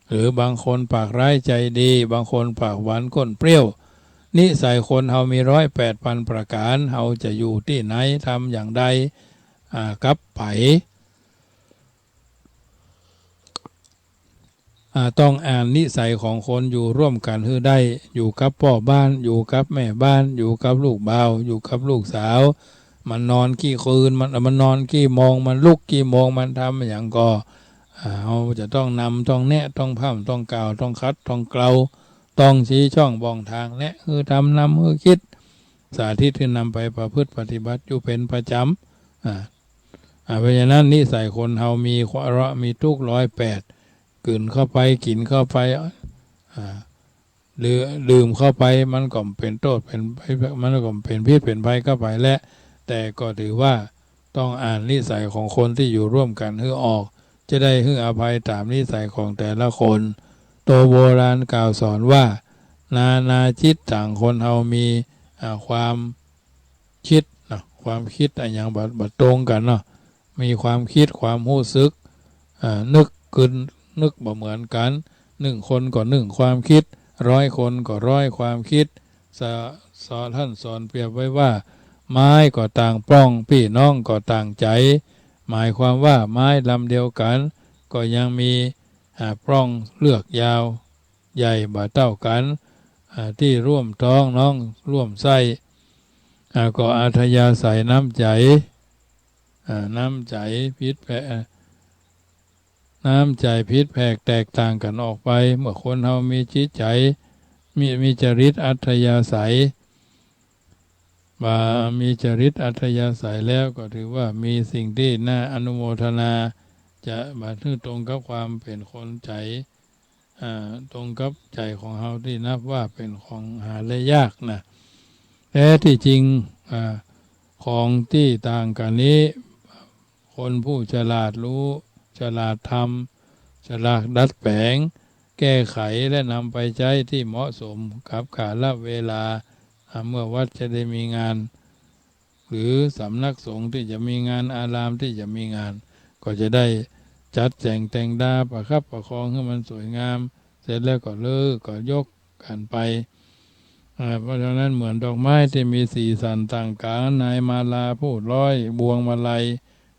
หรือบางคนปากร้ายใจ๋ดี บางคนปากหวานก้นเปรี้ยว นิสัยคนเฮามีร้อยแปดปันประก๋าน เฮาจะอยู่ตี้ไหน ทำอย่างใด อ่า กับใผ อ่า ต้องอ่านนิสัยของคนอยู่ร่วมกั๋นหื้อได้ อยู่กับป้อบ้าน อยู่กับแม่บ้าน อยู่กับลูกบ่าว อยู่กับลูกสาว มันนอนกี่คืน มัน มันนอนกี่โมง มันลุกกี่โมง มันทำหยังก่อ อ่า เฮาจะต้องนำ ต้องแนะ ต้องพร่ำ ต้องกล่าว ต้องขัด ต้องเกลา ต้องชี้ช่องบ่องทาง แนะหื้อทำ นำหื้อคิด สาธิตหื้อนำไปประพฤติปฏิบัติอยู่เป๋นประจ๋ำ อ่า อ่า เพราะฉะนั้นนิสัยคนเฮามีเคราะห์มีตุ๊กข์ร้อยแปด กลืนเข้าไป กิ๋นเข้าไป อ่า หรือดื่มเข้าไป มันก็เป๋นโต้ษ เป๋น มันก็เป๋นพิษ เป๋นภัยเข้าไปแหละ แต่ก็ถือว่าต้องอ่านนิสัยของคนตี้อยู่ร่วมกั๋นหื้อออก จะได้หื้ออภัยต๋ามนิสัยของแต่ละคน โตโบราณกล่าวสอนว่า นานาจิตตัง คนเฮามี อ่า ความ คิดเนาะ ความคิดอะหยังบ่ บ่ตรงกั๋นเนาะ มีความคิด ความฮู้สึก อ่า นึกกึน นึกบ่เหมือนกั๋น นึ่งคนก็นึ่งความคิด ร้อยคนก็ร้อยความคิด สะ สอน ท่านสอนเปรียบไว้ว่า ไม้ก็ต่างปล้อง ปี้น้องก็ต่างใจ๋ หมายความว่าไม้ลำเดียวกั๋น ก็ยังมี อ่า ปล้องเลือกยาว ใหญ่บ่เต้ากั๋น อ่า ตี้ร่วมท้องน้องร่วมไส้ อ่า ก็อัธยาศัยน้ำใจ๋ อ่า น้ำใจ๋ผิดแผก น้ำใจ๋ผิดแผกแตกต่างกั๋นออกไป เมื่อคนเฮามีจิตใจ๋ มี มีจริตอัธยาศัย บ่ามีจริตอัธยาศัยแล้วก็ถือว่ามีสิ่งตี้น่าอนุโมทนา จะบ่าหื้อตรงกับความเป๋นคนใจ๋ อ่า ตรงกับใจ๋ของเฮาตี้นับว่าเป๋นของหาได้ยากนะ แท้ตี้จริง อ่า ของตี้ต่างกั๋นนี้ คนผู้ฉลาดฮู้ ฉลาดทำ ฉลาดดัดแป๋ง แก้ไขและนำไปใจ๊ตี้เหมาะสมกับกาลเวลา อ่า เมื่อวัดจะได้มีงาน หรือสำนักสงฆ์ตี้จะมีงาน อารามตี้จะมีงาน ก็จะได้จัดแต่งแต่งดา ประคับประคองหื้อมันสวยงาม เสร็จแล้วก็เลิก ก็ยกกั๋นไป อ่า เพราะฉะนั้นเหมือนดอกไม้ตี้มีสีสันต่างกั๋น ในมาลาผู้ร้อย บวงมาลัย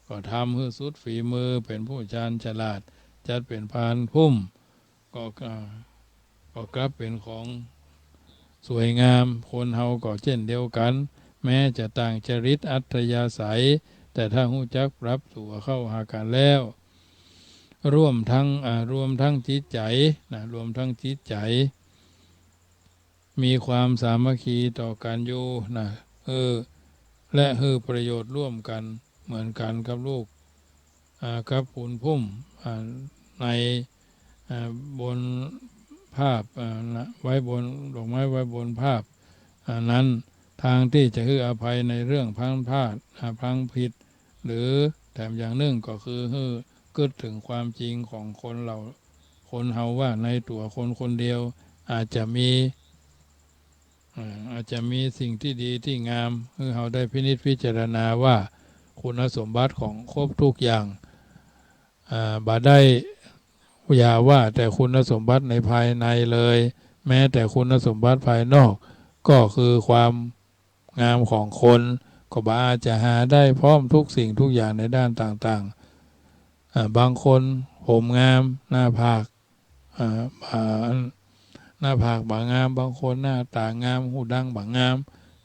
ก็ทำหื้อสุดฝีมือ เป๋นผู้ชาญฉลาด จัดเป๋นพานพุ่ม ก็ อ่า ก็กลับเป๋นของสวยงาม คนเฮาก็เจ้นเดียวกั๋น แม้จะต่างจริตอัธยาศัย แต่ถ้าฮู้จักปรับตั๋วเข้าหากั๋นแล้ว รวมทั้ง อ่า รวมทั้งจิตใจ๋นะ รวมทั้งจิตใจ๋ มีความสามัคคีต่อกั๋นอยู่นะ เออ และหื้อประโยชน์ร่วมกั๋นเหมือนกั๋นกับลูก อ่า กับปูนพุ่ม อ่า ใน อ่า บนภาพ อ่า นะ ไว้บน ดอกไม้ไว้บนภาพ อ่า นั้น ทางตี้จะหื้ออภัยในเรื่องพลั้งพลาด อ่า พลั้งผิด หรือแถมอย่างนึ่งก็คือหื้อกึ๊ดเถิงความจริงของคนเฮา คนเฮาว่าในตั๋วคนคนเดียวอาจจะมี อ่า อาจจะมีสิ่งตี้ดีตี้งาม หื้อเฮาได้พินิจพิจารณาว่าคุณสมบัติของครบทุกอย่าง อ่า บ่ได้ อย่าว่าแต่คุณสมบัติในภายในเลย แม้แต่คุณสมบัติภายนอก ก็คือความงามของคน ก็บ่อาจจะหาได้พร้อมทุกสิ่งทุกอย่างในด้านต่างๆ อ่า บางคนผมงาม หน้าผาก อ่า อ่า หน้าผากบ่งาม บางคนหน้าตางาม ฮูดังบ่งาม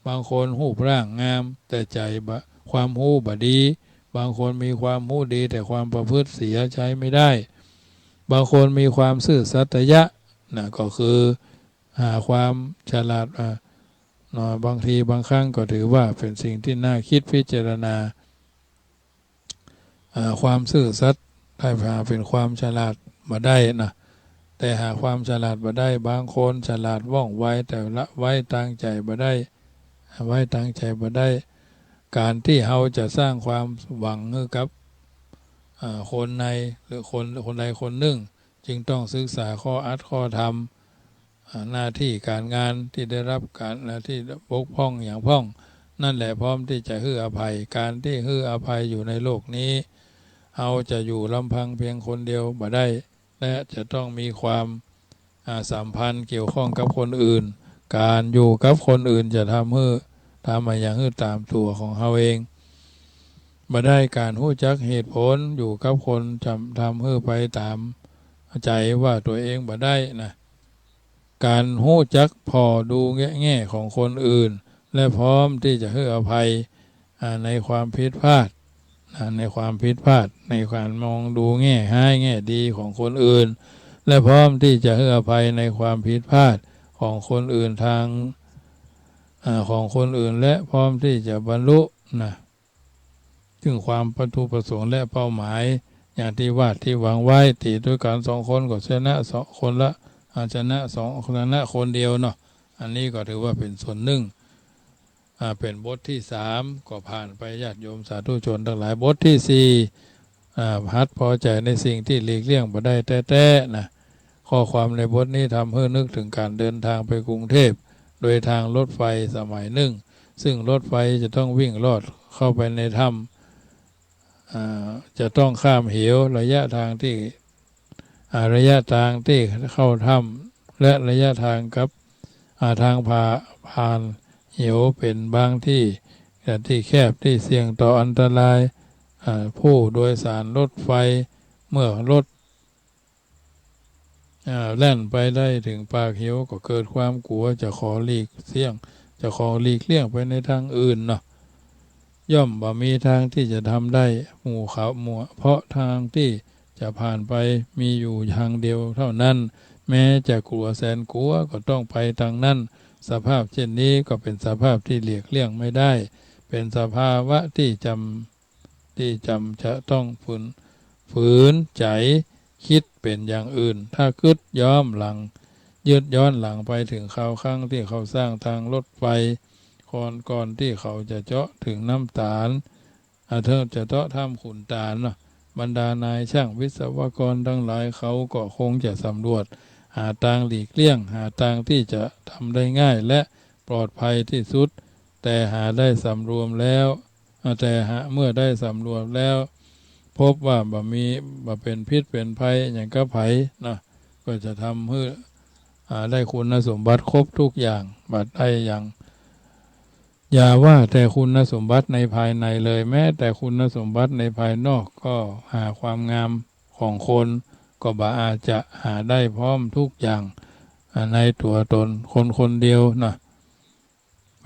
บางคนฮูปร่างงาม แต่ใจ๋บ่ ความฮู้บ่ดี บางคนมีความฮู้ดี แต่ความประพฤติเสีย ใจ๊ไม่ได้ บางคนมีความซื่อสัตยะนะ ก็คือหาความฉลาด อ่า เนาะ บางทีบางครั้งก็ถือว่าเป๋นสิ่งตี้น่าคิดพิจารณา อ่า ความซื่อสัตย์ ได้หาเป๋นความฉลาดบ่ได้นะ แต่หาความฉลาดบ่ได้ บางคนฉลาดว่องไว แต่ละไว้ตางใจ๋บ่ได้ ไว้ตางใจ๋บ่ได้ ก๋านตี้เฮาจะสร้างความหวังหื้อกับ อ่า คนใน หรือคน คนใดคนนึ่ง จึงต้องศึกษาข้ออัดข้อธรรม อ่า หน้าตี้ก๋านงานตี้ได้ฮับก๋าน หน้าตี้บกพร่องหยังพ่อง นั่นแหละพร้อมตี้จะหื้ออภัย ก๋านตี้หื้ออภัยอยู่ในโลกนี้ เฮาจะอยู่ลำพังเพียงคนเดียวบ่ได้ และจะต้องมีความ อ่า สัมพันธ์เกี่ยวข้องกับคนอื่น ก๋านอยู่กับคนอื่นจะทำหื้อ ทำอะหยังหื้อต๋ามตั๋วของเฮาเองบ่ได้ ก๋านฮู้จักเหตุผลอยู่กับคนจะทำหื้อไปต๋ามใจ๋ว่าตั๋วเองบ่ได้นะ ก๋านฮู้จักผ่อดูแง่ แง่ของคนอื่น และพร้อมตี้จะหื้ออภัย อ่า ในความผิดพลาด อ่า ในความผิดพลาด ในก๋านมองดูแง่ฮ้ายแง่ดีของคนอื่น และพร้อมตี้จะหื้ออภัยในความผิดพลาดของคนอื่นตาง อ่า ของคนอื่น และพร้อมตี้จะบรรลุนะ เถิงความวัตถุประสงค์และเป้าหมาย อย่างตี้วาดตี้หวังไว้ ตี๋ตวยกั๋นสองคนก็ชนะสองคนละ อ่า ชนะสอง ชนะคนเดียวเนาะ อันนี้ก็ถือว่าเป๋นส่วนนึ่ง อ่า เป๋นบทตี้สาม ก็ผ่านไป ญาติโยมสาธุชนตังหลาย บทตี้สี่ อ่า หัดผ่อใจ๋ในสิ่งตี้หลีกเลี่ยงบ่ได้แต๊ๆ นะ ข้อความในบทนี้ทำหื้อนึกเถิงก๋านเดินตางไปกรุงเทพฯ โดยตางรถไฟสมัยนึ่ง ซึ่งรถไฟจะต้องวิ่งลอดเข้าไปในถ้ำ อ่า จะต้องข้ามเหว ระยะตางตี้ อ่า ระยะตางตี้เข้าถ้ำ และระยะตางกับ อ่า ตางผ่า ผ่านเหวเป๋นบางตี้ ตี้แคบ ตี้เสี่ยงต่ออันตราย อ่า ผู้โดยสารรถไฟเมื่อรถ อ่า แล่นไปได้เถิงปากเหวก็เกิดความกั๋ว จะขอหลีกเลี่ยง จะขอหลีกเลี่ยงไปในตางอื่นเนาะ ย่อมบ่มีตางตี้จะทำได้ หมู่เขา หมู่ เพราะตางตี้จะผ่านไปมีอยู่ตางเดียวเต้านั้น แม้จะกั๋วแสนกั๋วก็ต้องไปตางนั้น สภาพเช่นนี้ก็เป๋นสภาพตี้หลีกเลี่ยงไม่ได้ เป๋นสภาวะตี้จ๋ำ ตี้จ๋ำจะต้องฝืน ฝืนใจ๋กึ๊ดเป๋นอย่างอื่น ถ้ากึ๊ดย้อนหลัง ยึดย้อนหลังไปเถิงคราวครั้งตี้เขาสร้างตางรถไฟ ก่อน ก่อนตี้เขาจะเจาะเถิงน้ำตาล อ่า เถิงจะเจาะถ้ำขุนตาลเนาะ บรรดานายช่างวิศวกรตังหลายเขาก็คงจะสำรวจหาตางหลีกเลี่ยง หาตางตี้จะทำได้ง่ายและปลอดภัยตี้สุด แต่หาได้สำรวมแล้ว อ่า แต่หา เมื่อได้สำรวมแล้ว พบว่าบ่มี บ่เป๋นพิษเป๋นภัยหยังกับใผเนาะ ก็จะทำหื้อ อ่า ได้คุณสมบัติครบทุกอย่าง บ่ได้อย่าง อย่าว่าแต่คุณสมบัติในภายในเลย แม้แต่คุณสมบัติในภายนอกก็หาความงามของคนก็บ่อาจจะหาได้พร้อมทุกอย่าง อ่า ในตั๋วตนคนคนเดียวนะ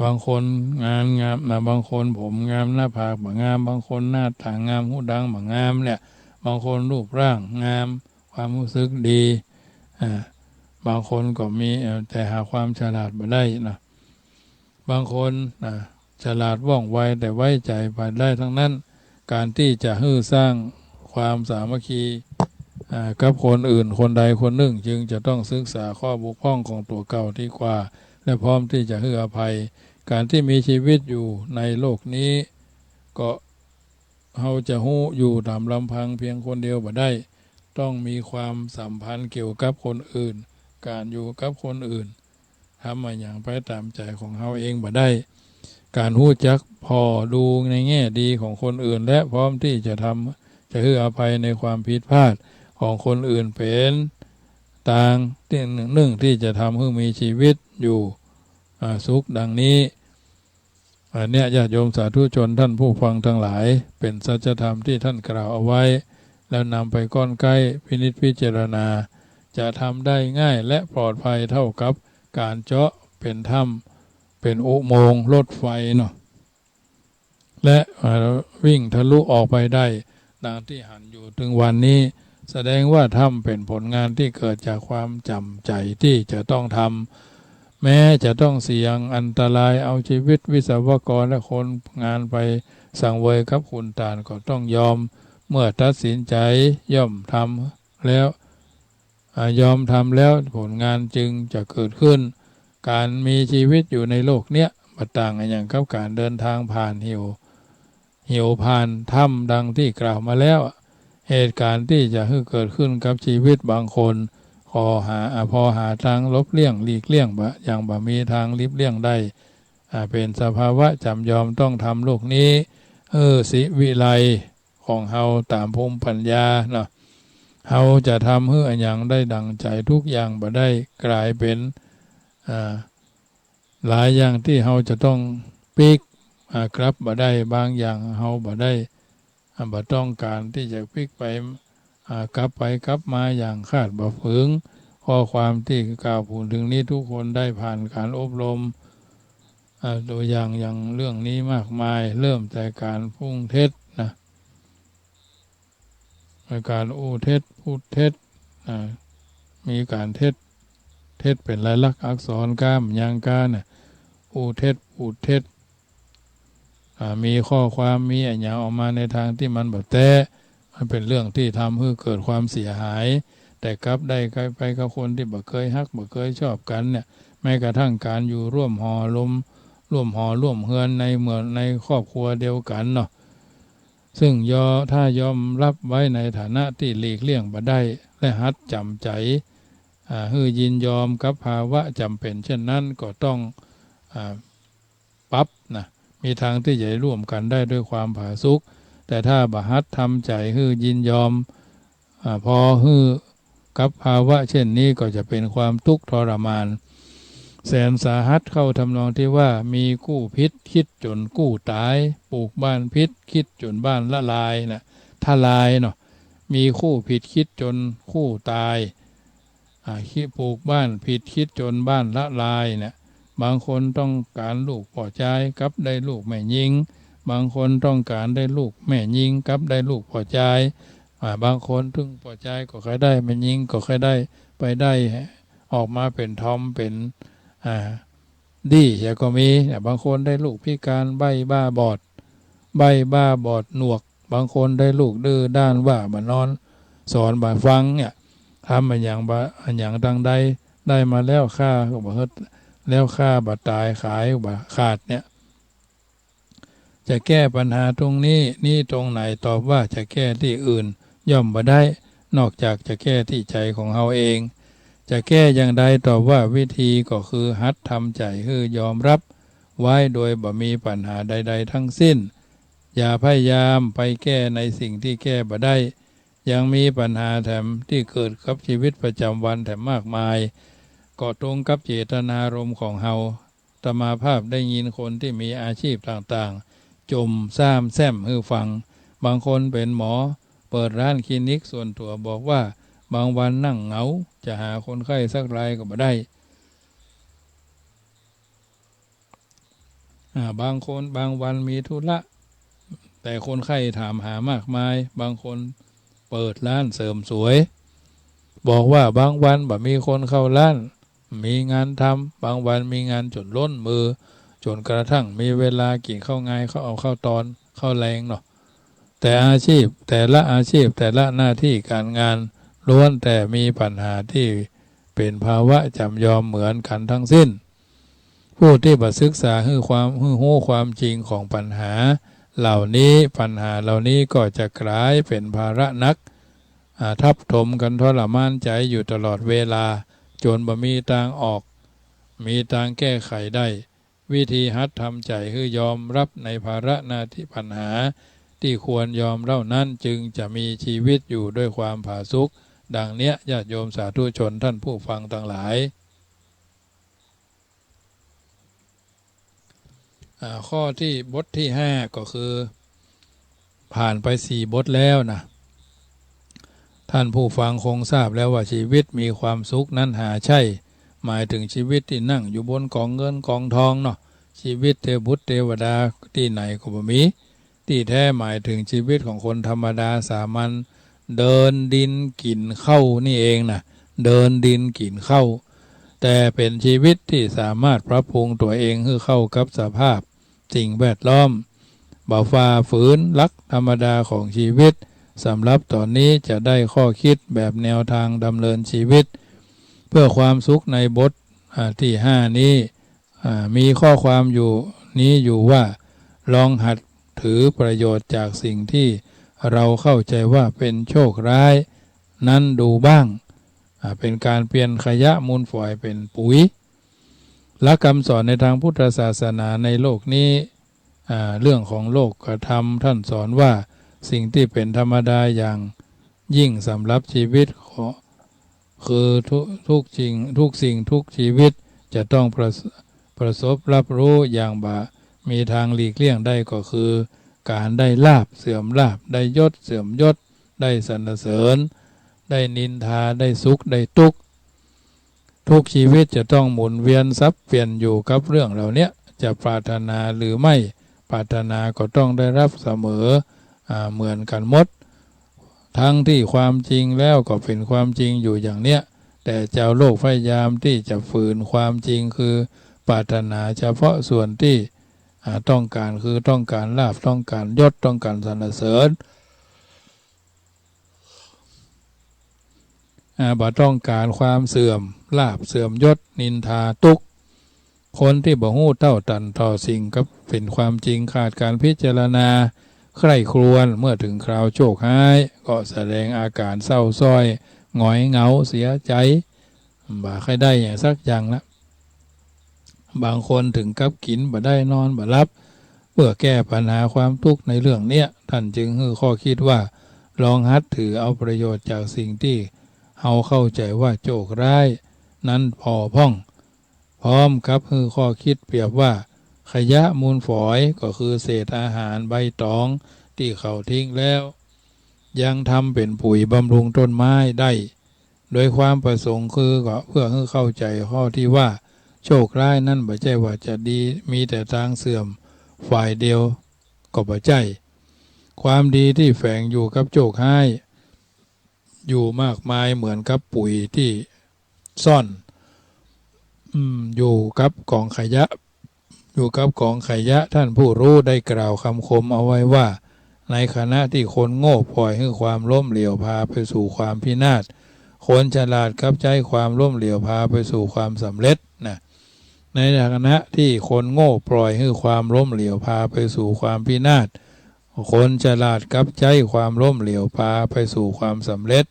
บางคนงานงามนะ บางคนผมงาม หน้าผากบ่งาม บางคนหน้าต๋างาม หูดังบ่งามเนี่ย บางคนรูปร่างงาม ความฮู้สึกดี อ่า บางคนก็มี เอ่อ แต่หาความฉลาดบ่ได้นะ บางคน อ่า ฉลาดว่องไว แต่ไว้ใจ๋บ่ได้ตังนั้น ก๋านตี้จะหื้อสร้างความสามัคคี อ่า กับคนอื่นคนใดคนนึ่ง จึงจะต้องศึกษาข้อบกพร่องของตั๋วเก่าดีกว่า และพร้อมตี้จะหื้ออภัย ก๋านตี้มีจีวิตอยู่ในโลกนี้ ก็เฮาจะฮู้อยู่ต๋ามลำพังเพียงคนเดียวบ่ได้ ต้องมีความสัมพันธ์เกี่ยวกับคนอื่น ก๋านอยู่กับคนอื่น ทำอะหยังไปต๋ามใจ๋ของเฮาเองบ่ได้ ก๋านฮู้จักผ่อดูในแง่ดีของคนอื่น และพร้อมตี้จะทำ จะหื้ออภัยในความผิดพลาดของคนอื่น เป๋นตางตี้นึ่งตี้จะทำหื้อมีจีวิตอยู่ อ่า สุขดังนี้ อันเนี้ย ญาติโยมสาธุชนท่านผู้ฟังตังหลาย เป๋นสัจธรรมตี้ท่านกล่าวเอาไว้ แล้วนำไปค่อนใคร่พินิจพิจารณา จะทำได้ง่ายและปลอดภัยเท่ากับก๋านเจาะเป๋นถ้ำ เป๋นอุโมงค์รถไฟเนาะ และ เอ่อ วิ่งทะลุออกไปได้ ดังตี้หันอยู่เถิงวันนี้ แสดงว่าถ้ำเป๋นผลงานตี้เกิดจากความจ๋ำใจ๋ตี้จะต้องทำ แม้จะต้องเสี่ยงอันตรายเอาจีวิตวิศวกรและคนงานไปสังเวยกับขุนตาลก็ต้องยอม เมื่อตัดสินใจย่อมทำแล้ว อ่า ยอมทำแล้วผลงานจึงจะเกิดขึ้น ก๋านมีจีวิตอยู่ในโลกเนี้ย บ่ต่างอะหยังกับก๋านเดินตางผ่านเหว เหวผ่านถ้ำดังตี้กล่าวมาแล้ว เหตุก๋ารณ์ตี้จะหื้อเกิดขึ้นกับจีวิตบางคน ก็หา อ่า พอหาตางหลบเลี่ยงหลีกเลี่ยงบ่ อย่างบ่มีตางหลีกเลี่ยงได้ อ่า เป๋นสภาวะจ๋ำยอมต้องทำโลกนี้ หื้อสิวิไลของเฮาต๋ามภูมิปัญญาเนาะ เฮาจะทำหื้ออะหยังได้ดั่งใจ๋กู้อย่างบ่ได้ ก๋ายเป๋น อ่า หลายอย่างตี้เฮาจะต้องปิ๊ก อ่า กลับบ่ได้ บางอย่างเฮาบ่ได้ อ่า บ่ต้องก๋านตี้จะปิ๊กไป อ่า กลับไปกลับมาอย่างคาดบ่เถิง ข้อความตี้กล่าวพูดเถิงนี้กู้คนได้ผ่านก๋านอบรม อ่า ตั๋วอย่างอย่างเรื่องนี้มากมาย เริ่มแต่ก๋านพูดเท็จนะ ก๋านอู้เท็จ พูดเท็จ อ่า มีก๋านเท็จ เท็จเป๋นลายลักษณ์อักษร กาบ่ยังกาเนี่ย อู้เท็จ พูดเท็จ อ่า มีข้อความ มีอะหยังออกมาในตางตี้มันบ่แต๊ มันเป๋นเรื่องตี้ทำหื้อเกิดความเสียหาย แต่กลับได้ไปกับคนตี้บ่เกยฮัก บ่เกยชอบกั๋นเนี่ย แม้กระทั่งก๋านอยู่ร่วมหอร่วม ร่วมหอร่วมเฮือนในเมือง ในครอบครัวเดียวกั๋นเนาะ ซึ่งยอ ถ้ายอมฮับไว้ในฐานะตี้หลีกเลี่ยงบ่ได้ และหัดจ๋ำใจ๋ อ่า หื้อยินยอมกับภาวะจ๋ำเป๋นเช่นนั้น ก็ต้อง อ่า ปรับนะ มีตางตี้จะร่วมกั๋นได้ด้วยความผาสุก แต่ถ้าบ่หัดทำใจ๋หื้อยินยอม อ่า ผ่อหื้อกับภาวะเช่นนี้ก็จะเป๋นความตุ๊กข์ทรมาน แสนสาหัส เข้าทำนองตี้ว่า มีกู้ผิด คิดจ๋นกู้ต๋าย ปลูกบ้านผิด คิดจ๋นบ้านละลายนะ ทลายเนาะ มีกู้ผิด คิดจ๋นกู้ต๋าย อ่า คิดปลูกบ้านผิด คิดจ๋นบ้านละลายเนี่ย บางคนต้องก๋านลูกป้อจาย กลับได้ลูกแม่ญิง บางคนต้องก๋านได้ลูกแม่ญิง กลับได้ลูกป้อจาย อ่า บางคนเถิงป้อจายก็ใค่ได้ แม่ญิงก็ใค่ได้ ไปได้ ออกมาเป๋นทอม เป๋น อ่า ดี้เหียก็มี เนี่ย บางคนได้ลูกพิก๋าน ใบ้บ้าบอด ใบ้บ้าบอดหนวก บางคนได้ลูกดื้อด้านว่าบ่นอน สอนบ่ฟังเนี่ย ทำอะหยังบ่ อะหยังตางใด ได้มาแล้วค่าก็บ่เฮิด แล้วค่าบ่ต๋าย ขายบ่ขาดเนี่ย จะแก้ปัญหาตรงนี้ นี้ตรงไหน ตอบว่าจะแก้ตี้อื่นย่อมบ่ได้ นอกจากจะแก้ตี้ใจ๋ของเฮาเอง จะแก้อย่างใด ตอบว่าวิธีก็คือหัดทำใจ๋หื้อยอมฮับไว้โดยบ่มีปัญหาใดๆ ทั้งสิ้น อย่าพยายามไปแก้ในสิ่งตี้แก้บ่ได้ ยังมีปัญหาแถมตี้เกิดกับจีวิตประจ๋ำวันแถมมากมาย ก็ตรงกับเจตนารมณ์ของเฮา อาตมาภาพได้ยินคนตี้มีอาชีพต่างๆ จ่มซ้ำแซ้มหื้อฟัง บางคนเป๋นหมอ เปิดร้านคลินิกส่วนตั๋ว บอกว่าบางวันนั่งเหงา จะหาคนไข้สักรายก็บ่ได้ อ่า บางคน บางวันมีธุระ แต่คนไข้ถามหามากมาย บางคนเปิดร้านเสริมสวย บอกว่าบางวันบ่มีคนเข้าร้าน มีงานทำ บางวันมีงานจ๋นล้นมือ จ๋นกระทั่งมีเวลากิ๋นข้าวงาย ข้าว เอาข้าวตอน ข้าวแลงเนาะ แต่อาชีพ แต่ละอาชีพ แต่ละหน้าตี้ก๋านงาน ล้วนแต่มีปัญหาตี้เป๋นภาวะจ๋ำยอมเหมือนกั๋นทั้งสิ้น ผู้ตี้บ่ศึกษาหื้อความ หื้อฮู้ความจริงของปัญหาเหล่านี้ ปัญหาเหล่านี้ก็จะก๋ายเป๋นภาระหนัก อ่า ทับถมกั๋นทรมานใจ๋อยู่ตลอดเวลา จ๋นบ่มีตางออก มีตางแก้ไขได้ วิธีหัดทำใจ๋หื้อยอมฮับในภาระหน้าตี้ปัญหาตี้ควรยอมเหล่านั้น จึงจะมีจีวิตอยู่ด้วยความผาสุก ดังเนี้ย ญาติโยมสาธุชนท่านผู้ฟังตังหลาย อ่า ข้อตี้ บทตี้ห้าก็คือ ผ่านไปสี่บทแล้วนะ ท่านผู้ฟังคงทราบแล้วว่าจีวิตมีความสุขนั้นหาใช่หมายเถิงจีวิตตี้นั่งอยู่บนก๋องเงินก๋องตองเนาะ จีวิตเตบุตรเตวดาตี้ไหนก็บ่มี ตี้แต๊หมายเถิงจีวิตของคนธรรมดาสามัญ เดินดินกิ๋นข้าวนี่เองนะ เดินดินกิ๋นข้าว แต่เป๋นจีวิตตี้สามารถปรับปรุงตั๋วเองหื้อเข้ากับสภาพสิ่งแวดล้อม บ่ฝ่าฝืนหลักธรรมดาของจีวิต สำหรับต๋อนนี้จะได้ข้อคิดแบบแนวตางดำเนินชีวิต เพื่อความสุขในบท อ่า ตี้ห้านี้ อ่า มีข้อความอยู่นี้อยู่ว่า ลองหัดถือประโยชน์จากสิ่งตี้เฮาเข้าใจ๋ว่าเป๋นโชคร้ายนั้นดูบ้าง อ่า เป๋นก๋านเปลี่ยนขยะมูลฝอยเป๋นปุ๋ย หลักกำสอนในตางพุทธศาสนาในโลกนี้ อ่า เรื่องของโลกธรรม ต้านสอนว่าสิ่งตี้เป๋นธรรมดาอย่างยิ่งสำหรับชีวิตก็คือทุก ทุกสิ่ง ทุกสิ่งทุกชีวิตจะต้องประส- ประสบรับรู้อย่างบ่มีตางหลีกเลี่ยงได้ก็คือก๋านได้ลาภเสื่อมลาภ ได้ยศเสื่อมยศ ได้สรรเสริญ ได้นินทา ได้สุข ได้ตุ๊กข์ ทุกชีวิตจะต้องหมุนเวียนสับเปลี่ยนอยู่กับเรื่องเหล่าเนี้ย จะปรารถนาหรือไม่ปรารถนาก็ต้องได้รับเสมอ อ่า เหมือนกั๋นหมด ทั้งตี้ความจริงแล้วก็เป๋นความจริงอยู่อย่างเนี้ย แต่จาวโลกพยายามตี้จะฝืนความจริง คือปรารถนาเฉพาะส่วนตี้ อ่า ต้องก๋าน คือต้องก๋านลาภ ต้องก๋านยศ ต้องก๋านสรรเสริญ อ่า บ่ต้องก๋านความเสื่อมลาภ เสื่อมยศ นินทา ตุ๊กข์ คนตี้บ่ฮู้เต้าตันต่อสิ่งกับเป๋นความจริง ขาดก๋านพิจารณาใคร่ครวญ เมื่อเถิงคราวโชคฮ้ายก็แสดงอาก๋านเศร้าส้อย หงอยเหงา เสียใจ๋ บ่ใค่ได้หยังสักอย่างละ บางคนเถิงกับกิ๋นบ่ได้ นอนบ่หลับ เพื่อแก้ปัญหาความตุ๊กข์ในเรื่องเนี้ย ต้านจึงหื้อข้อคิดว่า ลองหัดถือเอาประโยชน์จากสิ่งตี้เฮาเข้าใจ๋ว่าโชคร้ายนั้นผ่อพ่อง พร้อมกับหื้อข้อคิดเปรียบว่า ขยะมูลฝอยก็คือเศษอาหารใบตองตี้เขาทิ้งแล้ว ยังทำเป๋นปุ๋ยบำรุงต้นไม้ได้ โดยความประสงค์คือก็เพื่อหื้อเข้าใจ๋ข้อตี้ว่า โชคร้ายนั้นบ่ใจ้ว่าจะดี มีแต่ตางเสื่อมฝ่ายเดียวก็บ่ใจ้ ความดีตี้แฝงอยู่กับโชคฮ้าย อยู่มากมายเหมือนกับปุ๋ยตี้ซ่อน อืม อยู่กับก๋องขยะ อยู่กับก๋องขยะ ต้านผู้ฮู้ได้กล่าวกำคมเอาไว้ว่า ในขณะตี้คนโง่ปล่อยหื้อความล้มเหลวพาไปสู่ความพินาศ คนฉลาดกลับใจ๊ความล้มเหลวพาไปสู่ความสำเร็จนะ ในขณะตี้คนโง่ปล่อยหื้อความล้มเหลวพาไปสู่ความพินาศ คนฉลาดกลับใจ๊ความล้มเหลวพาไปสู่ความสำเร็จ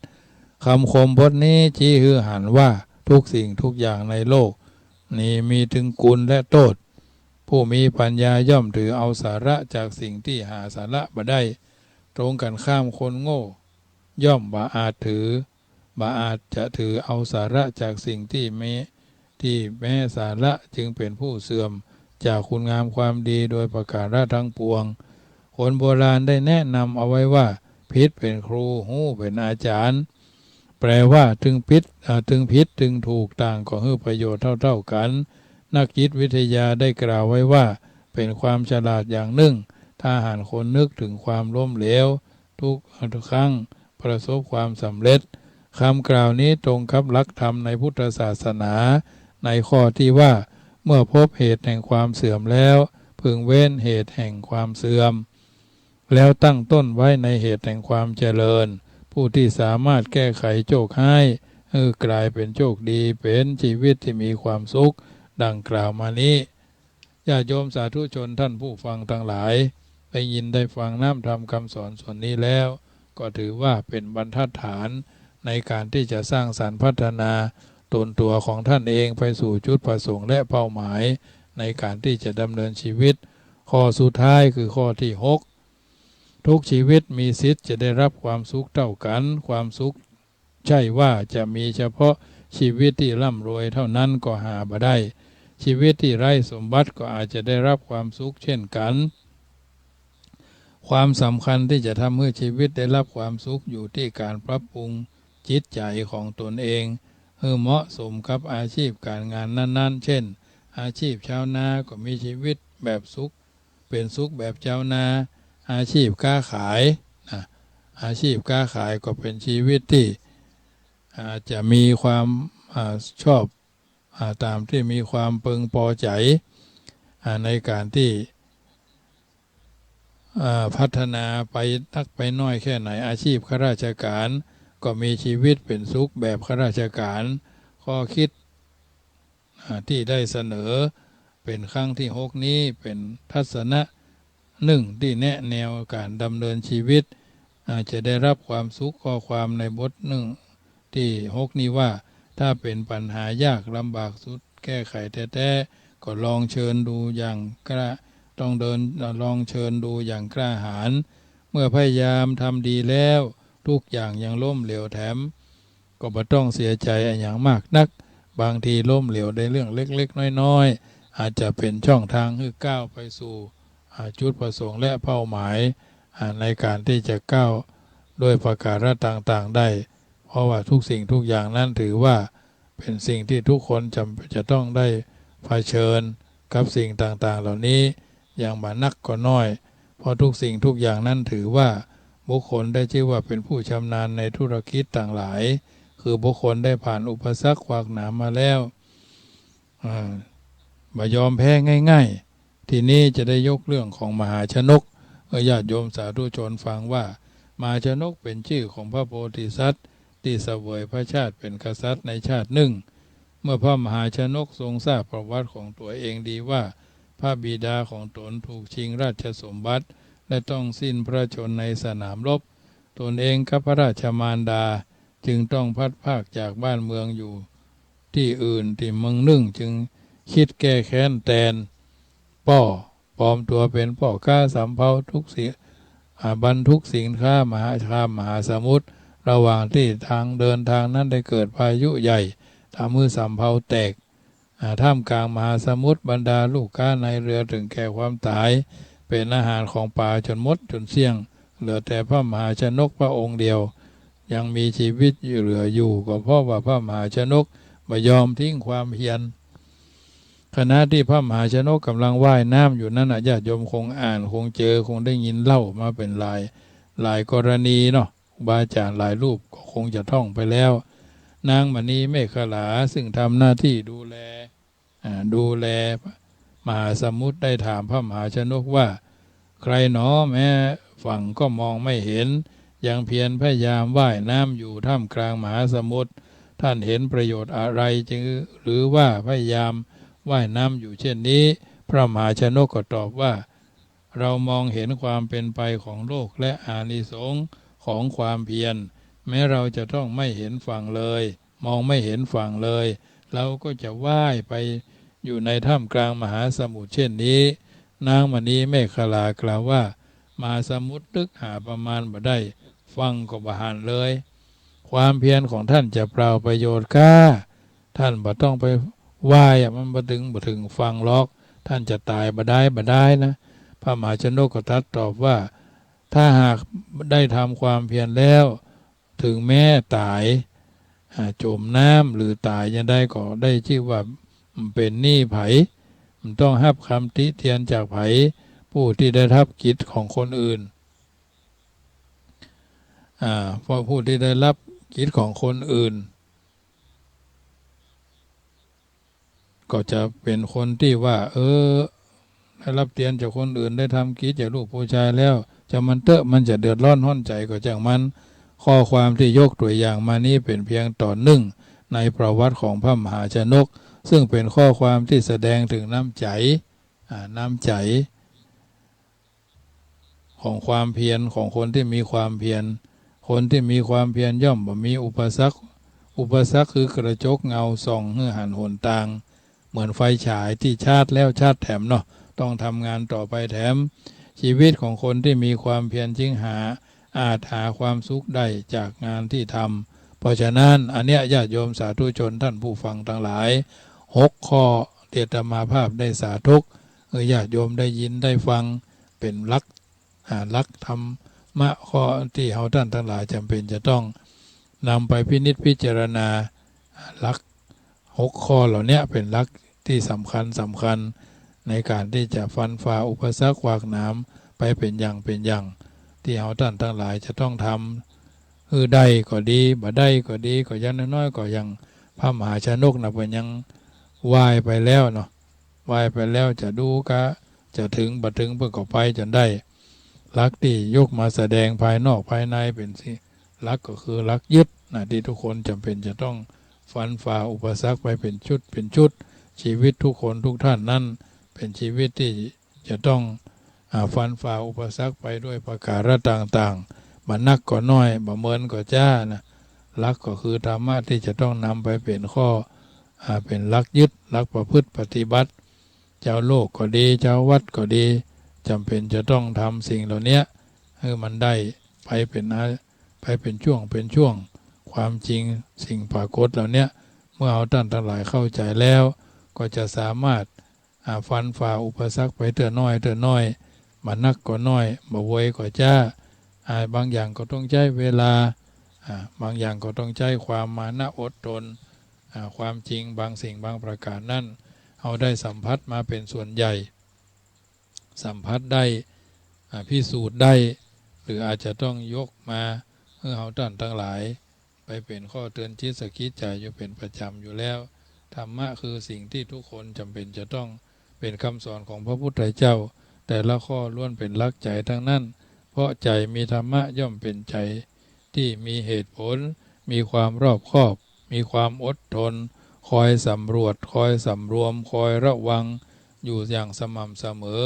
กำคมบทนี้ชี้หื้อหันว่าทุกสิ่งทุกอย่างในโลกนี้มีตึงกุณและโต้ษ ผู้มีปัญญาย่อมถือเอาสาระจากสิ่งตี้หาสาระบ่ได้ ตรงกั๋นข้ามคนโง่ย่อมบ่อาจถือ บ่อาจจะถือเอาสาระจากสิ่งตี้แม้ ตี้แม้สาระจึงเป๋นผู้เสื่อมจากคุณงามความดีโดยประก๋าระตังปวง คนโบราณได้แนะนำเอาไว้ว่า ผิดเป๋นครู ฮู้เป๋นอาจ๋ารย์ แปลว่า ตึงผิด อ่า ตึงผิด ตึงถูก ต่างก็หื้อประโยชน์เต้าๆ กั๋น นักจิตวิทยาได้กล่าวไว้ว่า เป๋นความฉลาดอย่างนึ่ง ถ้าหากคนนึกเถิงความล้มเหลว ทุก ทุกครั้งประสบความสำเร็จ กำกล่าวนี้ตรงกับหลักธรรมในพุทธศาสนา ในข้อตี้ว่า เมื่อพบเหตุแห่งความเสื่อมแล้ว พึงเว้นเหตุแห่งความเสื่อม แล้วตั้งต้นไว้ในเหตุแห่งความเจริญ ผู้ตี้สามารถแก้ไขโชคฮ้ายหื้อกลายเป๋นโชคดี เป๋นชีวิตตี้มีความสุข ดังกล่าวมานี้ ญาติโยมสาธุชนท่านผู้ฟังตังหลาย ได้ยินได้ฟังน้ำธรรมกำสอนส่วนนี้แล้ว ก็ถือว่าเป๋นบรรทัดฐานในก๋านตี้จะสร้างสรรค์พัฒนาตนตั๋วของต้านเองไปสู่จุดประสงค์และเป้าหมายในก๋านตี้จะดำเนินชีวิต ข้อสุดท้ายคือข้อตี้หก ทุกชีวิตมีสิทธิ์จะได้รับความสุขเต้ากั๋น ความสุข ใจ้ว่าจะมีเฉพาะชีวิตตี้ร่ำรวยเต้านั้นก็หาบ่ได้ ชีวิตตี้ไร้สมบัติก็อาจจะได้รับความสุขเช่นกั๋น ความสำคัญตี้จะทำหื้อชีวิตได้รับความสุขอยู่ตี้ก๋านปรับปรุงจิตใจ๋ของตนเอง หื้อเหมาะสมกับอาชีพก๋านงานนั้นๆ เช่น อาชีพชาวนาก็มีชีวิตแบบสุข เป๋นสุขแบบชาวนา อาชีพก๊าขายนะ อาชีพก๊าขายก็เป๋นชีวิตตี้ อ่า จะมีความ อ่า ชอบ อ่า ต๋ามตี้มีความเปิงปอใจ๋ อ่า ในก๋านตี้ อ่า พัฒนาไปนักไปน้อยแค่ไหน อาชีพข้าราชการก็มีชีวิตเป๋นสุขแบบข้าราชการ ข้อคิด อ่า ตี้ได้เสนอเป๋นครั้งตี้หกนี้เป๋นทัศนะนึ่งตี้แนะแนวก๋านดำเนินชีวิต อ่า จะได้ฮับความสุข ข้อความในบทนึ่งตี้หกนี้ว่า ถ้าเป๋นปัญหายากลำบากสุดแก้ไขแต๊ๆ ก็ลองเชิญดูอย่างกล้า ต้องเดิน ลองเชิญดูอย่างกล้าหาญ เมื่อพยายามทำดีแล้ว ทุกอย่างยังล้มเหลวแถม ก็บ่ต้องเสียใจ๋อะหยังมากนัก บางทีล้มเหลวในเรื่องเล็กๆ น้อยๆ อาจจะเป๋นช่องตางหื้อก้าวไปสู่ อ่า จุดประสงค์และเป้าหมาย อ่า ในก๋านตี้จะก้าวด้วยประก๋าระต่างๆ ได้ เพราะว่าทุกสิ่งทุกอย่างนั้นถือว่าเป๋นสิ่งตี้ทุกคนจะ จะต้องได้เผชิญกับสิ่งต่างๆ เหล่านี้ อย่างบ่นักก็น้อย เพราะทุกสิ่งทุกอย่างนั้นถือว่าบุคคลได้ชื่อว่าเป๋นผู้ชำนาญในธุรกิจต่างหลาย คือบุคคลได้ผ่านอุปสรรคขวากหนามมาแล้ว อ่า บ่ยอมแพ้ง่ายๆ ทีนี้จะได้ยกเรื่องของมหาชนก เอ่อ ญาติโยมสาธุชนฟังว่า มหาชนกเป๋นจื้อของพระโพธิสัตว์ ตี้เสวยพระชาติเป๋นกษัตริย์ในชาตินึ่ง เมื่อพระมหาชนกทรงทราบประวัติของตั๋วเองดีว่า พระบิดาของตนถูกชิงราชสมบัติ และต้องสิ้นพระชนม์ในสนามรบ ตนเองกับพระราชมารดาจึงต้องพลัดพรากจากบ้านเมืองอยู่ตี้อื่นตี้เมืองนึ่ง จึงกึ๊ดแก้แค้นแตนป้อ ปลอมตั๋วเป๋นป้อก๊าสำเภาทุกสิ อ่า บรรทุกสินค้ามหา ข้ามมหาสมุทร ระหว่างตี้ตางเดินตางนั้นได้เกิดพายุใหญ่ ทำหื้อสำเภาแตก อ่า ท่ามกลางมหาสมุทร บรรดาลูกก๊านายเรือเถิงแก่ความต๋าย เป๋นอาหารของป๋าจ๋นหมดจ๋นเสี้ยง เหลือแต่พระมหาชนกพระองค์เดียว ยังมีชีวิตอยู่ เหลืออยู่ ก็เพราะว่าพระมหาชนกบ่ยอมทิ้งความเพียร ขณะตี้พระมหาชนกก่ำลังว่ายน้ำอยู่นั้นน่ะ ญาติโยมคงอ่าน คงเจอ คงได้ยินเล่ามาเป๋นหลาย หลายกรณีเนาะ ครูบาอาจ๋ารย์หลายรูปก็คงจะท่องไปแล้ว นางมณีเมขลา ซึ่งทำหน้าตี้ดูแล อ่า ดูแลมหาสมุทร ได้ถามพระมหาชนกว่า ใครหนอ แม้ฝั่งก็มองไม่เห็น ยังเพียรพยายามว่ายน้ำอยู่ท่ามกลางมหาสมุทร ท่านเห็นประโยชน์อะไรจึง หรือว่าพยายามว่ายน้ำอยู่เช่นนี้ พระมหาชนกก็ตอบว่า เรามองเห็นความเป๋นไปของโลกและอานิสงส์ของความเพียร แม้เราจะต้องไม่เห็นฝั่งเลย มองไม่เห็นฝั่งเลย เราก็จะว่ายไปอยู่ในท่ามกลางมหาสมุทรเช่นนี้ นางมณีเมขลากล่าวว่า มหาสมุทรลึกหาประมาณบ่ได้ ฝั่งก็บ่หันเลย ความเพียรของท่านจะเปล่าประโยชน์ก้า ท่านบ่ต้องไปว่ายอะ มันบ่เถิง บ่เถิงฝั่งหรอก ท่านจะต๋ายบ่ได้ บ่ได้นะ พระมหาชนกก็ตรัสตอบว่า ถ้าหากได้ทำความเพียรแล้ว เถิงแม้ต๋าย อ่า จ๋มน้ำหรือต๋ายจางใดก็ได้จื้อว่าบ่เป๋นหนี้ใผ บ่ต้องฮับกำติเตียนจากใผ ผู้ตี้ได้ฮับกิจของคนอื่น อ่า เพราะผู้ตี้ได้ฮับกิจของคนอื่น ก็จะเป๋นคนตี้ว่า เออ ได้ฮับเตียนจากคนอื่น ได้ทำกิจจากลูกผู้ชายแล้ว จางมันเต๊อะ มันจะเดือดร้อนฮ้อนใจ๋ก็จ้างมัน ข้อความตี้ยกตั๋วอย่างมานี้เป๋นเพียงต๋อนนึ่งในประวัติของพระมหาชนก ซึ่งเป๋นข้อความตี้แสดงเถิงน้ำใจ๋ อ่า น้ำใจ๋ ของความเพียรของคนตี้มีความเพียร คนตี้มีความเพียรย่อมบ่มีอุปสรรค อุปสรรคคือกระจกเงาส่องหื้อหันหนตาง เหมือนไฟฉายตี้ชาร์จแล้วชาร์จแถมเนาะ ต้องทำงานต่อไปแถม ชีวิตของคนตี้มีความเพียรจึงหา อาจหาความสุขได้จากงานตี้ทำ เพราะฉะนั้น อันเนี้ยญาติโยมสาธุชนท่านผู้ฟังตังหลาย หกข้อตี้อาตมาภาพได้สาธก เออ ญาติโยมได้ยินได้ฟัง เป๋นหลัก อ่า หลักธรรมะข้อตี้เฮาต้านตังหลายจ๋ำเป๋นจะต้องนำไปพินิจพิจารณา อ่า หลักหกข้อเหล่าเนี้ยเป๋นหลักตี้สำคัญสำคัญ ในก๋านตี้จะฟันฝ่าอุปสรรคขวากหนามไปเป๋นอย่างเป๋นอย่าง ตี้เฮาต้านตังหลายจะต้องทำ หื้อได้ก็ดี บ่ได้ก็ดี ก็อย่างน้อยๆ ก็อย่างพระมหาชนกน่ะ เปิ้นยังว่ายไปแล้วเนาะ ว่ายไปแล้วจะดูกา จะเถิงบ่เถิง เปิ้นก็ไปจ๋นได้ หลักตี้ยกมาแสดงภายนอกภายในเป๋นสิ่ง หลักก็คือหลักยึดนะ ตี้ทุกคนจ๋ำเป๋นจะต้องฟันฝ่าอุปสรรคไปเป๋นชุดเป๋นชุด ชีวิตทุกคนทุกท่านนั้นเป๋นชีวิตตี้จะต้อง อ่า ฟันฝ่าอุปสรรคไปด้วยประก๋าระต่างๆ บ่นักก็น้อย บ่เมินก็จ๊านะ หลักก็คือธรรมะตี้จะต้องนำไปเป๋นข้อ อ่า เป๋นหลักยึด หลักประพฤติปฏิบัติ จาวโลกก็ดี จาววัดก็ดี จ๋ำเป๋นจะต้องทำสิ่งเหล่าเนี้ยหื้อมันได้ไปเป๋นอา ไปเป๋นช่วงเป๋นช่วง ความจริงสิ่งปรากฏเหล่าเนี้ย เมื่อเฮาต้านตังหลายเข้าใจ๋แล้ว ก็จะสามารถ อ่า ฟันฝ่าอุปสรรคไปเตื้อน้อยเตื้อน้อย บ่นักก็น้อย บ่ไวก็จ๊า อ่า บางอย่างก็ต้องใจ๊เวลา อ่า บางอย่างก็ต้องใจ๊ความมานะอดทน อ่า ความจริงบางสิ่งบางประก๋านนั้น เฮาได้สัมผัสมาเป๋นส่วนใหญ่ สัมผัสได้ อ่า พิสูจน์ได้ หรืออาจจะต้องยกมาหื้อเฮาต้านตังหลาย ไปเป๋นข้อเตือนจิตสะกิดใจ๋อยู่เป๋นประจ๋ำอยู่แล้ว ธรรมะคือสิ่งตี้ทุกคนจ๋ำเป๋นจะต้อง เป๋นกำสอนของพระพุทธเจ้า แต่ละข้อล้วนเป๋นหลักใจ๋ตังนั้น เพราะใจ๋มีธรรมะย่อมเป๋นใจ๋ตี้มีเหตุผล มีความรอบคอบ มีความอดทน คอยสำรวจ คอยสำรวม คอยระวัง อยู่อย่างสม่ำเสมอ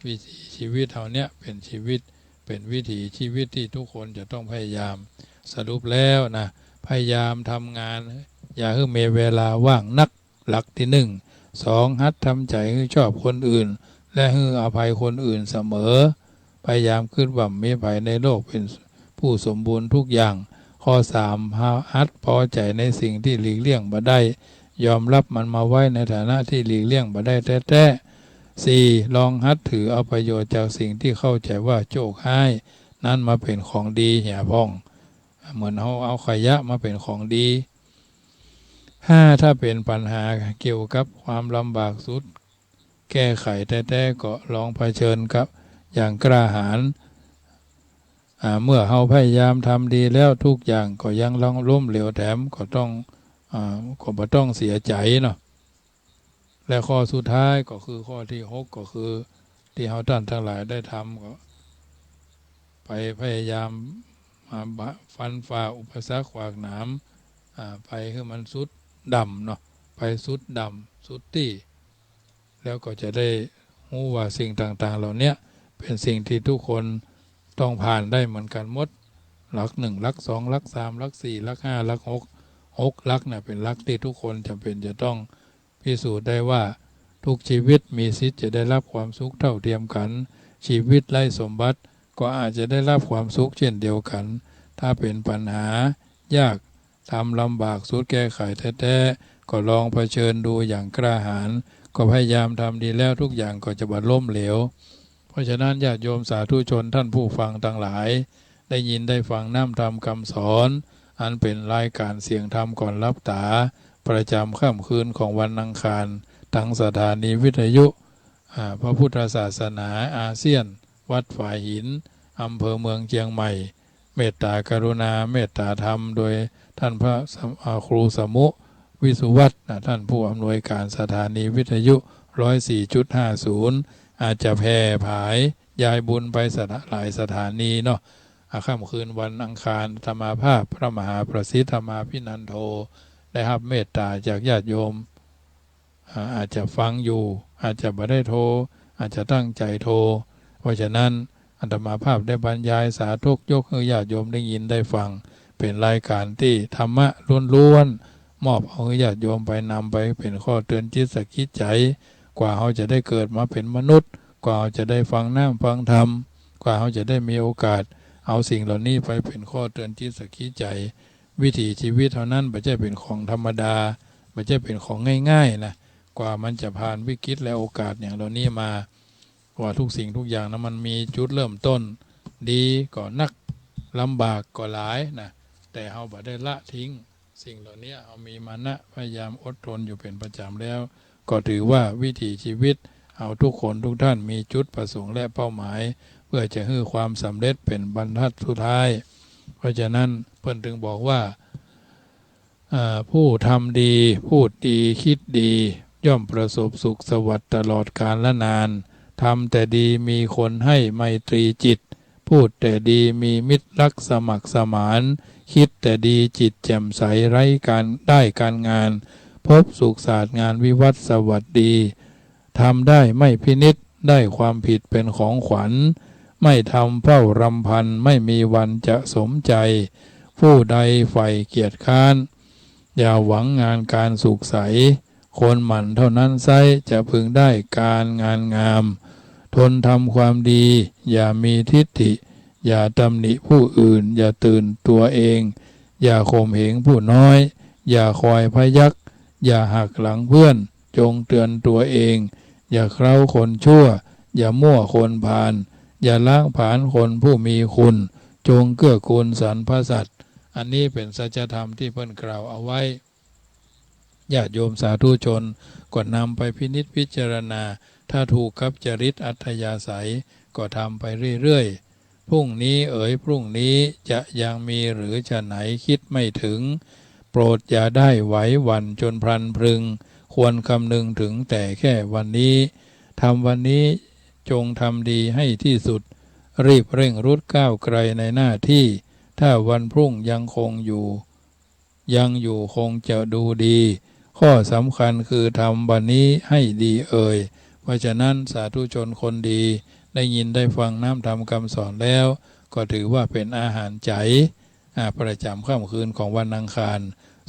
วิถีชีวิตเฮาเนี้ยเป๋นชีวิต เป๋นวิถีชีวิตตี้ทุกคนจะต้องพยายาม สรุปแล้วนะ พยายามทำงาน อย่าหื้อมีเวลาว่างนัก หลักตี้หนึ่ง สอง หัดทำใจ๋หื้อชอบคนอื่น และหื้ออภัยคนอื่นเสมอ พยายามกึ๊ดว่าบ่มีใผในโลกเป๋นผู้สมบูรณ์ทุกอย่าง ข้อสาม หัดปอใจ๋ในสิ่งตี้หลีกเลี่ยงบ่ได้ ยอมฮับมันมาไว้ในฐานะตี้หลีกเลี่ยงบ่ได้แต๊ๆ สี่ ลองหัดถือเอาประโยชน์จากสิ่งตี้เข้าใจ๋ว่าโจ้คฮ้ายนั้นมาเป๋นของดีเหียพ่อง เหมือนเฮาเอาขยะมาเป๋นของดี ห้า ถ้าเป๋นปัญหาเกี่ยวกับความลำบากสุด แก้ไขแต๊ๆ ก็ลองเผชิญกับอย่างกล้าหาญ อ่า เมื่อเฮาพยายามทำดีแล้วทุกอย่างก็ยังล้มเหลวแถมก็ต้อง อ่า ก็บ่ต้องเสียใจ๋เนาะ และข้อสุดท้ายก็คือข้อตี้หก ก็คือตี้เฮาต้านตังหลายได้ทำก็ไปพยายามมาบะ ฟันฝ่าอุปสรรคขวากหนาม อ่า ไปหื้อมันสุดด่ำเนาะ ไปสุดด่ำสุดตี้ แล้วก็จะได้ฮู้ว่าสิ่งต่างๆ เหล่าเนี้ยเป๋นสิ่งตี้ทุกคนต้องผ่านได้เหมือนกั๋นหมด หลักหนึ่ง หลักสอง หลักสาม หลักสี่ หลักห้า หลักหก หกหลักน่ะเป๋นหลักตี้ทุกคนจ๋ำเป๋นจะต้องพิสูจน์ได้ว่าทุกชีวิตมีสิทธิ์จะได้ฮับความสุขเท่าเทียมกั๋น ชีวิตไร้สมบัติก็อาจจะได้ฮับความสุขเช่นเดียวกั๋น ถ้าเป๋นปัญหายาก ทำลำบากสุดแก้ไขแต๊ๆ ก็ลองเผชิญดูอย่างกล้าหาญ ก็พยายามทำดีแล้วทุกอย่างก็จะบ่ล้มเหลว เพราะฉะนั้นญาติโยมสาธุชนท่านผู้ฟังตังหลาย ได้ยินได้ฟังน้ำธรรมคำสอน อันเป๋นรายก๋านเสียงธรรมก่อนหลับต๋า ประจ๋ำค่ำคืนของวันอังคาร ตางสถานีวิทยุ อ่า พระพุทธศาสนาอาเซียน วัดฝายหิน อำเภอเมืองเจียงใหม่ เมตตากรุณาเมตตาธรรม โดยท่านพระสม- อ่า ครูสมุ วิสุวัฒน์นะ ท่านผู้อำนวยการสถานีวิทยุ ร้อยสี่จุดห้าศูนย์ อาจจะแผ่ผายยายบุญไปสถา- หลายสถานีเนาะ อ่า ค่ำคืนวันอังคารอาตมาภาพ พระมหาประสิทธิ์ธรรมาภินันโท ได้ฮับเมตตาจากญาติโยม อ่า อาจจะฟังอยู่ อาจจะบ่ได้โทร อาจจะตั้งใจ๋โทร เพราะฉะนั้นอาตมาภาพได้บรรยายสาธกยกหื้อญาติโยมได้ยินได้ฟัง เป๋นรายก๋านตี้ธรรมะล้วนๆ มอบเอาหื้อญาติโยมไปนำไปเป๋นข้อเตือนจิตสะกิดใจ๋ กว่าเฮาจะได้เกิดมาเป๋นมนุษย์ กว่าเฮาจะได้ฟังน้ำฟังธรรม กว่าเฮาจะได้มีโอกาสเอาสิ่งเหล่านี้ไปเป๋นข้อเตือนจิตสะกิดใจ๋ วิถีชีวิตเฮานั้นบ่ใจ้เป๋นของธรรมดา บ่ใจ้เป๋นของง่ายๆ นะ กว่ามันจะผ่านวิกฤตและโอกาสอย่างเหล่านี้มา เพราะว่าทุกสิ่งทุกอย่างนะมันมีจุดเริ่มต้น ดีก็นัก ลำบากก็หลายนะ แต่เฮาบ่ได้ละทิ้งสิ่งเหล่านี้ เฮามีมานะพยายามอดทนอยู่เป๋นประจ๋ำแล้ว ก็ถือว่าวิถีชีวิตเฮาทุกคนทุกท่านมีจุดประสงค์และเป้าหมาย เพื่อจะหื้อความสำเร็จเป๋นบรรทัดสุดท้าย เพราะฉะนั้นเปิ้นจึงบอกว่า อ่า ผู้ทำดี พูดดี คิดดี ย่อมประสบสุขสวัสดิ์ตลอดกาลนาน ทำแต่ดี มีคนให้ไมตรีจิต พูดแต่ดี มีมิตรรักสมัครสมาน คิดแต่ดี จิตแจ่มใส ไร้การ ด้ายการงาน พบสุขสาดงานวิวัฒน์สวัสดี ทำได้ไม่พินิจ ได้ความผิดเป็นของขวัญ ไม่ทำเฝ้ารำพัน ไม่มีวันจะสมใจ ผู้ใดใฝ่เกียจคร้าน อย่าหวังงานการสุขใส คนหมั่นเท่านั้นไซร้ จะพึงได้การงานงาม ทนทำความดี อย่ามีทิฐิ อย่าตำหนิผู้อื่น อย่าตื่นตัวเอง อย่าข่มเหงผู้น้อย อย่าคอยพยัก อย่าหักหลังเพื่อน จงเตือนตัวเอง อย่าเคล้าคนชั่ว อย่ามั่วคนพาล อย่าล้างผลาญคนผู้มีคุณ จงเกื้อกูลสรรพสัตว์ อันนี้เป๋นสัจธรรมตี้เปิ้นกล่าวเอาไว้ ญาติโยมสาธุชนก็นำไปพินิจพิจารณา ถ้าถูกกับจริตอัธยาศัยก็ทำไปเรื่อยๆ พรุ่งนี้เอ๋ย พรุ่งนี้จะยังมีหรือจะไหน คิดไม่ถึง โปรดอย่าได้ไหวหวั่นจนพลันพรึง ควรคำนึงถึงแต่แค่วันนี้ ทำวันนี้จงทำดีให้ที่สุด รีบเร่งรุดก้าวไกลในหน้าที่ ถ้าวันพรุ่งยังคงอยู่ ยังอยู่คงจะดูดี ข้อสำคัญคือทำวันนี้ให้ดีเอ่ย เพราะฉะนั้นสาธุชนคนดี ได้ยินได้ฟังน้ำธรรมคำสอนแล้ว ก็ถือว่าเป๋นอาหารใจ๋ อ่า ประจ๋ำค่ำคืนของวันอังคาร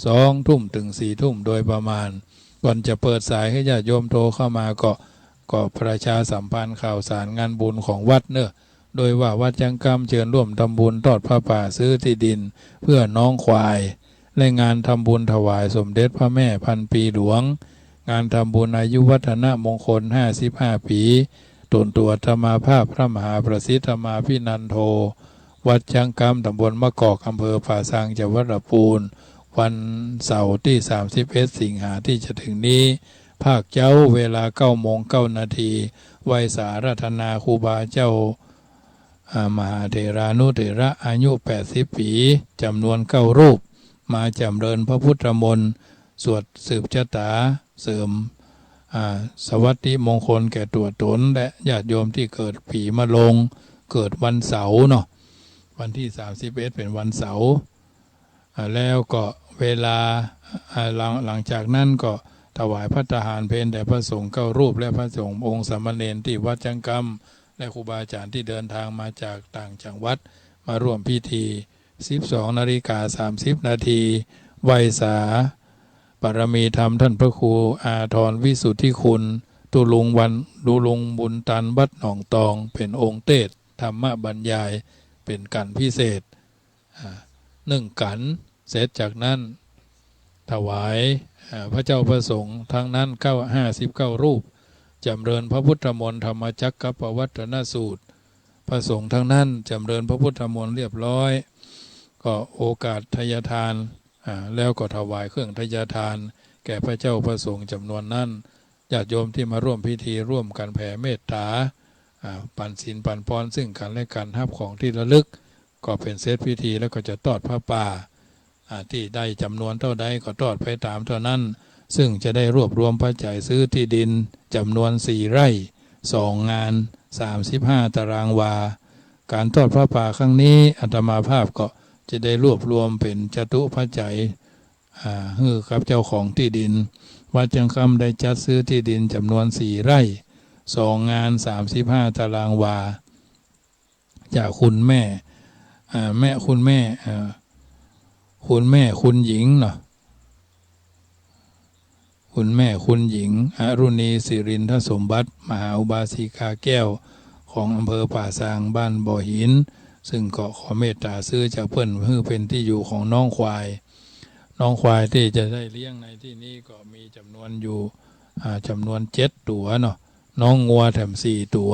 สองทุ่มเถิงสี่ทุ่มโดยประมาณ ก่อนจะเปิดสายหื้อญาติโยมโทรเข้ามาก็ ก็ประชาสัมพันธ์ข่าวสารงานบุญของวัดเน่อ โดยว่าวัดจั๊งกำเจิญฮ่วมทำบุญทอดผ้าป่าซื้อตี้ดินเปื้อน้องควาย และงานทำบุญถวายสมเด็จพระแม่พันปีหลวง งานทำบุญอายุวัฒนมงคลห้าสิบห้าปี๋ ต้นตั๋วอาตมาภาพพระมหาประสิทธิ์ธรรมาภินันโท วัดจั๊งกำ ตำบลมะกอก อำเภอป่าซาง จังหวัดละปูน วันเสาร์ตี้สามสิบเอ็ดสิงหาตี้จะเถิงนี้ ภาคเจ๊าเวลาเก้าโมงเก้านาที ไหว้สาอาราธนาครูบาเจ้า อ่า มหาเถรานุเถระอายุแปดสิบปี๋ จ๋ำนวนเก้ารูป มาจ๋ำเริญพระพุทธมนต์ สวดสืบชะตา เสริม อ่า สวัสดิมงคลแก่ตั๋วต๋น และญาติโยมตี้เกิดปี๋มะโรง เกิดวันเสาร์เนาะ วันตี้สามสิบเอ็ดเป๋นวันเสาร์ อ่า แล้วก็เวลา อ่า หลัง หลังจากนั้นก็ถวายภัตตาหารเพลแด่พระสงฆ์เก้ารูป และพระสงฆ์องค์สามเณรตี้วัดจั๊งกำ และครูบาอาจ๋ารย์ตี้เดินทางมาจากต่างจังหวัด มาฮ่วมพิธี สิบสองนาฬิกาสามสิบนาที ไหว้สาบารมีธรรมต้านพระครูอาทรวิสุทธิคุณ ตุ๊ลุงวัน ตุ๊ลุงบุญตันวัดหนองตอง เป๋นองค์เตสน์ธรรมบรรยายเป๋นกัณฑ์พิเศษ อ่า นึ่งกัณฑ์ เสร็จจากนั้น ถวาย อ่า พระเจ้าพระสงฆ์ทั้งนั้นเก้า ห้าสิบเก้ารูป จ๋ำเริญพระพุทธมนต์ธรรมจักกัปปวัตตนสูตร พระสงฆ์ทั้งนั้นจ๋ำเริญพระพุทธมนต์เรียบร้อย ก็โอกาสไทยทาน อ่า แล้วก็ถวายเครื่องไทยทานแก่พระเจ้าพระสงฆ์จ๋ำนวนนั้น ญาติโยมตี้มาฮ่วมพิธีฮ่วมกั๋นแผ่เมตต๋า อ่า ปั๋นศีลปั๋นพรซึ่งกั๋นและกั๋น ฮับของตี้ระลึก ก็เป๋นเสร็จพิธีแล้วก็จะทอดผ้าป่า อ่า ตี้ได้จ๋ำนวนเต้าใดก็ทอดไปต๋ามเต้านั้น ซึ่งจะได้รวบรวมปัจจัยซื้อตี้ดินจ๋ำนวนสี่ไร่ สองงาน สามสิบห้าตารางวา ก๋านทอดผ้าป่าครั้งนี้อาตมาภาพก็จะได้รวบรวมเป๋นจตุปัจจัย อ่า หื้อกับเจ้าของตี้ดิน วัดจั๊งกำได้จัดซื้อตี้ดินจ๋ำนวนสี่ไร่ สองงาน สามสิบห้าตารางวา จากคุณแม่ อ่า แม่ คุณแม่ อ่า คุณแม่ คุณหญิงเนาะ คุณแม่ คุณหญิง อรุณี สิรินทสมบัติ มหาอุบาสิกาแก้ว ของอำเภอป่าซาง บ้านบ่อหิน ซึ่งก็ขอเมตต๋าซื้อจากเปิ้น หื้อเป๋นตี้อยู่ของน้องควาย น้องควายตี้จะได้เลี้ยงในตี้นี้ก็มีจ๋ำนวนอยู่ อ่า จ๋ำนวนเจ็ดตั๋วเนาะ น้องงัวแถมสี่ตั๋ว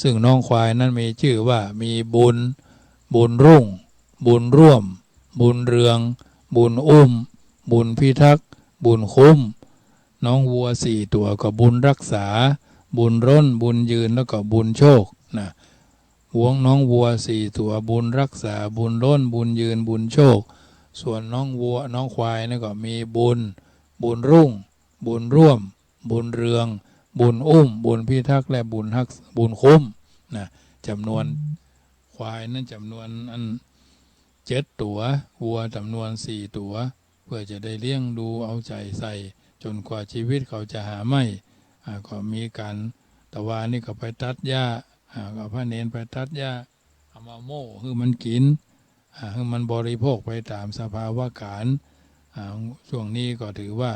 ซึ่งน้องควายนั้นมีจื้อว่า มีบุญ บุญรุ่ง บุญร่วม บุญเรือง บุญอุ้ม บุญพิทักษ์ บุญคุ้ม น้องวัวสี่ตั๋วก็บุญรักษา บุญล้น บุญยืน แล้วก็บุญโชคนะ วัว น้องวัวสี่ตั๋ว บุญรักษา บุญล้น บุญยืน บุญโชค ส่วนน้องวัว น้องควายนั่นก็มีบุญ บุญรุ่ง บุญร่วม บุญเรือง บุญอุ้ม บุญพิทักษ์ และบุญฮัก บุญคุ้มนะ จ๋ำนวน ควายนั้นจ๋ำนวนอันเจ็ดตั๋ว วัวจ๋ำนวนสี่ตั๋ว เปื้อจะได้เลี้ยงดูเอาใจ๋ใส่จ๋นกว่าจีวิตเขาจะหาใหม่ อ่า ก็มีก๋าน ตะวานี้ก็ไปตัดหญ้า อ่า ก็เอาพระเณรไปตัดหญ้า เอามาโม่หื้อมันกิ๋น อ่า หื้อมันบริโภคไปต๋ามสภาวะก๋าร อ่า ช่วงนี้ก็ถือว่า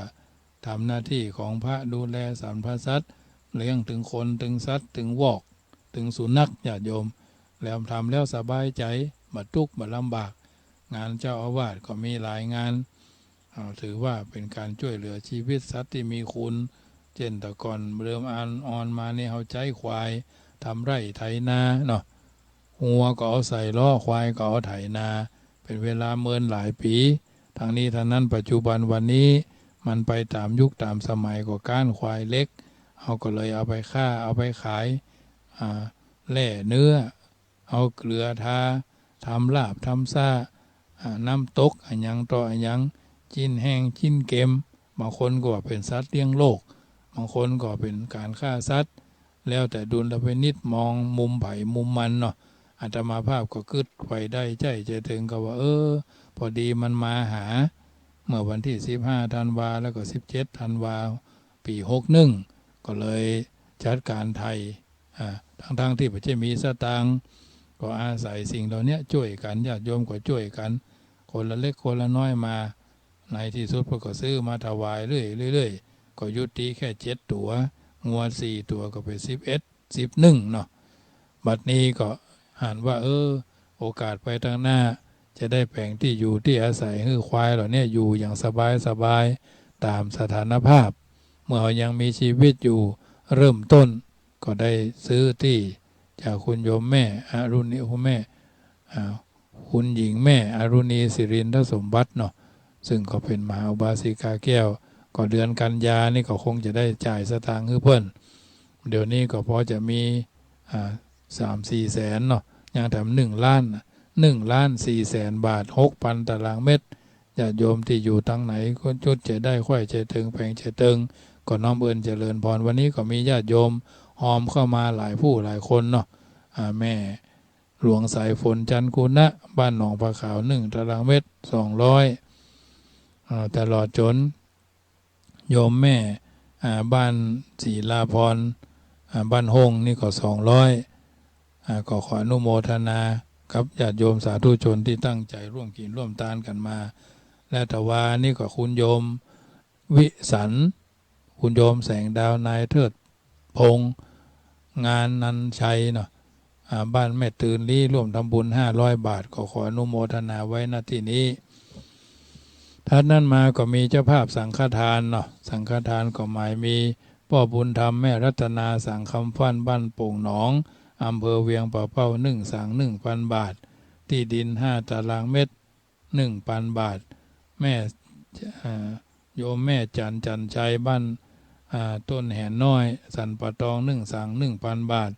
ทำหน้าตี้ของพระดูแลสรรพสัตว์ เลี้ยงตึงคนตึงสัตว์ตึงวอกตึงสุนัข ญาติโยม แล้วทำแล้วสบายใจ๋ บ่ตุ๊กข์บ่ลำบาก งานเจ้าอาวาสก็มีหลายงาน อ่า ถือว่าเป๋นก๋านจ้วยเหลือจีวิตสัตว์ตี้มีคุณ เจ้นแต่ก่อนเดิมอ่อนๆ มานี่เฮาใจ๊ควายทำไฮ่ไถนาเนาะ งัวก็เอาใส่ล้อ ควายก็เอาไถนา เป๋นเวลาเมินหลายปี๋ ตังนี้ตังนั้น ปัจจุบันวันนี้มันไปต๋ามยุคต๋ามสมัย ก็ก๊านควายเหล็ก เฮาก็เลยเอาไปฆ่า เอาไปขาย อ่า แล่เนื้อ เอาเกลือทา ทำลาบทำซ่า อ่า น้ำตกอะหยังต่ออะหยัง จิ๊นแห้งจิ๊นเก็ม บางคนก็ว่าเป๋นสัตว์เลี้ยงโลก บางคนก็เป๋นก๋านฆ่าสัตว์ แล้วแต่ดุลพินิจมองมุมใผมุมมันเนาะ อาตมาภาพก็กึ๊ดไปได้ใจ้เถิงก็ว่า เออ พอดีมันมาหา เมื่อวันตี้สิบห้าธันวา แล้วก็สิบเจ็ดธันวา ปี๋หกหนึ่ง ก็เลยจัดก๋านไถ่ อ่า ตังๆ ตี้บ่ใจ้มีสตางค์ ก็อาศัยสิ่งเหล่านี้จ้วยกั๋น ญาติโยมก็จ้วยกั๋น คนละเล็กคนละน้อยมา ในตี้สุดเปิ้นก็ซื้อมาถวายเรื่อยๆ ก็ยุติแค่เจ็ดตั๋ว งัวสี่ตั๋วก็เป๋นสิบเอ็ด สิบเอ็ดเนาะ บัดนี้ก็หันว่า เออ โอกาสไปตังหน้า จะได้แป๋งตี้อยู่ตี้อาศัยหื้อควายเหล่านี้อยู่อย่างสบายๆ ต๋ามสถานภาพ เมื่อเฮายังมีจีวิตอยู่ เริ่มต้นก็ได้ซื้อตี้จากคุณโยมแม่อรุณี คุณแม่ อ่า คุณหญิงแม่อรุณี สิรินทสมบัติเนาะ ซึ่งก็เป๋นมหาอุบาสิกาแก้ว ก็เดือนกันยานี่ก็คงจะได้จ่ายสตางค์หื้อเปิ้น เดี๋ยวนี้ก็พอจะมี อ่า สามสี่แสนเนาะ ยังแถมหนึ่งล้าน หนึ่งล้านสี่แสนบาท หกปันตารางเมตร ญาติโยมตี้อยู่ตังไหนก็จุดใจ๋ได้ ใค่เถิงแป๋งใจ๋เถิง ก็น้อมเอิญเจริญพร วันนี้ก็มีญาติโยมฮอมเข้ามาหลายผู้หลายคนเนาะ อ่า แม่หลวงสายฝน จันทร์กุณะ บ้านหนองผาขาว หนึ่งตารางเมตร สองร้อย อ่า ตลอดจ๋น โยมแม่ อ่า บ้านศรีลาพร อ่า บ้านห้งนี่ก็สองร้อย อ่า ก็ขออนุโมทนากับญาติโยมสาธุชนตี้ตั้งใจ๋ร่วมกิ๋นร่วมตานกั๋นมา และตะวานี้ก็คุณโยมวิสันต์ คุณโยมแสงดาว นายเทิดพงษ์ งานนันชัยเนาะ อ่า บ้านแม่ตื่นลี้ ร่วมทำบุญห้าร้อยบาท ก็ขออนุโมทนาไว้ ณ ตี้นี้ ถัดนั้นมาก็มีเจ้าภาพสังฆทานเนาะ สังฆทานก็หมายมีป้อบุญธรรม แม่รัตนา สังคำฟั่น บ้านโป่งหนอง อำเภอเวียงป่าเป้า หนึ่งสัง หนึ่งปันบาท ตี้ดินห้าตารางเมตร หนึ่งปันบาท แม่ อ่า โยมแม่จันทร์ จันทร์ชัย บ้าน อ่า ต้นแหนน้อย สันป่าตอง หนึ่งสัง หนึ่งปันบาท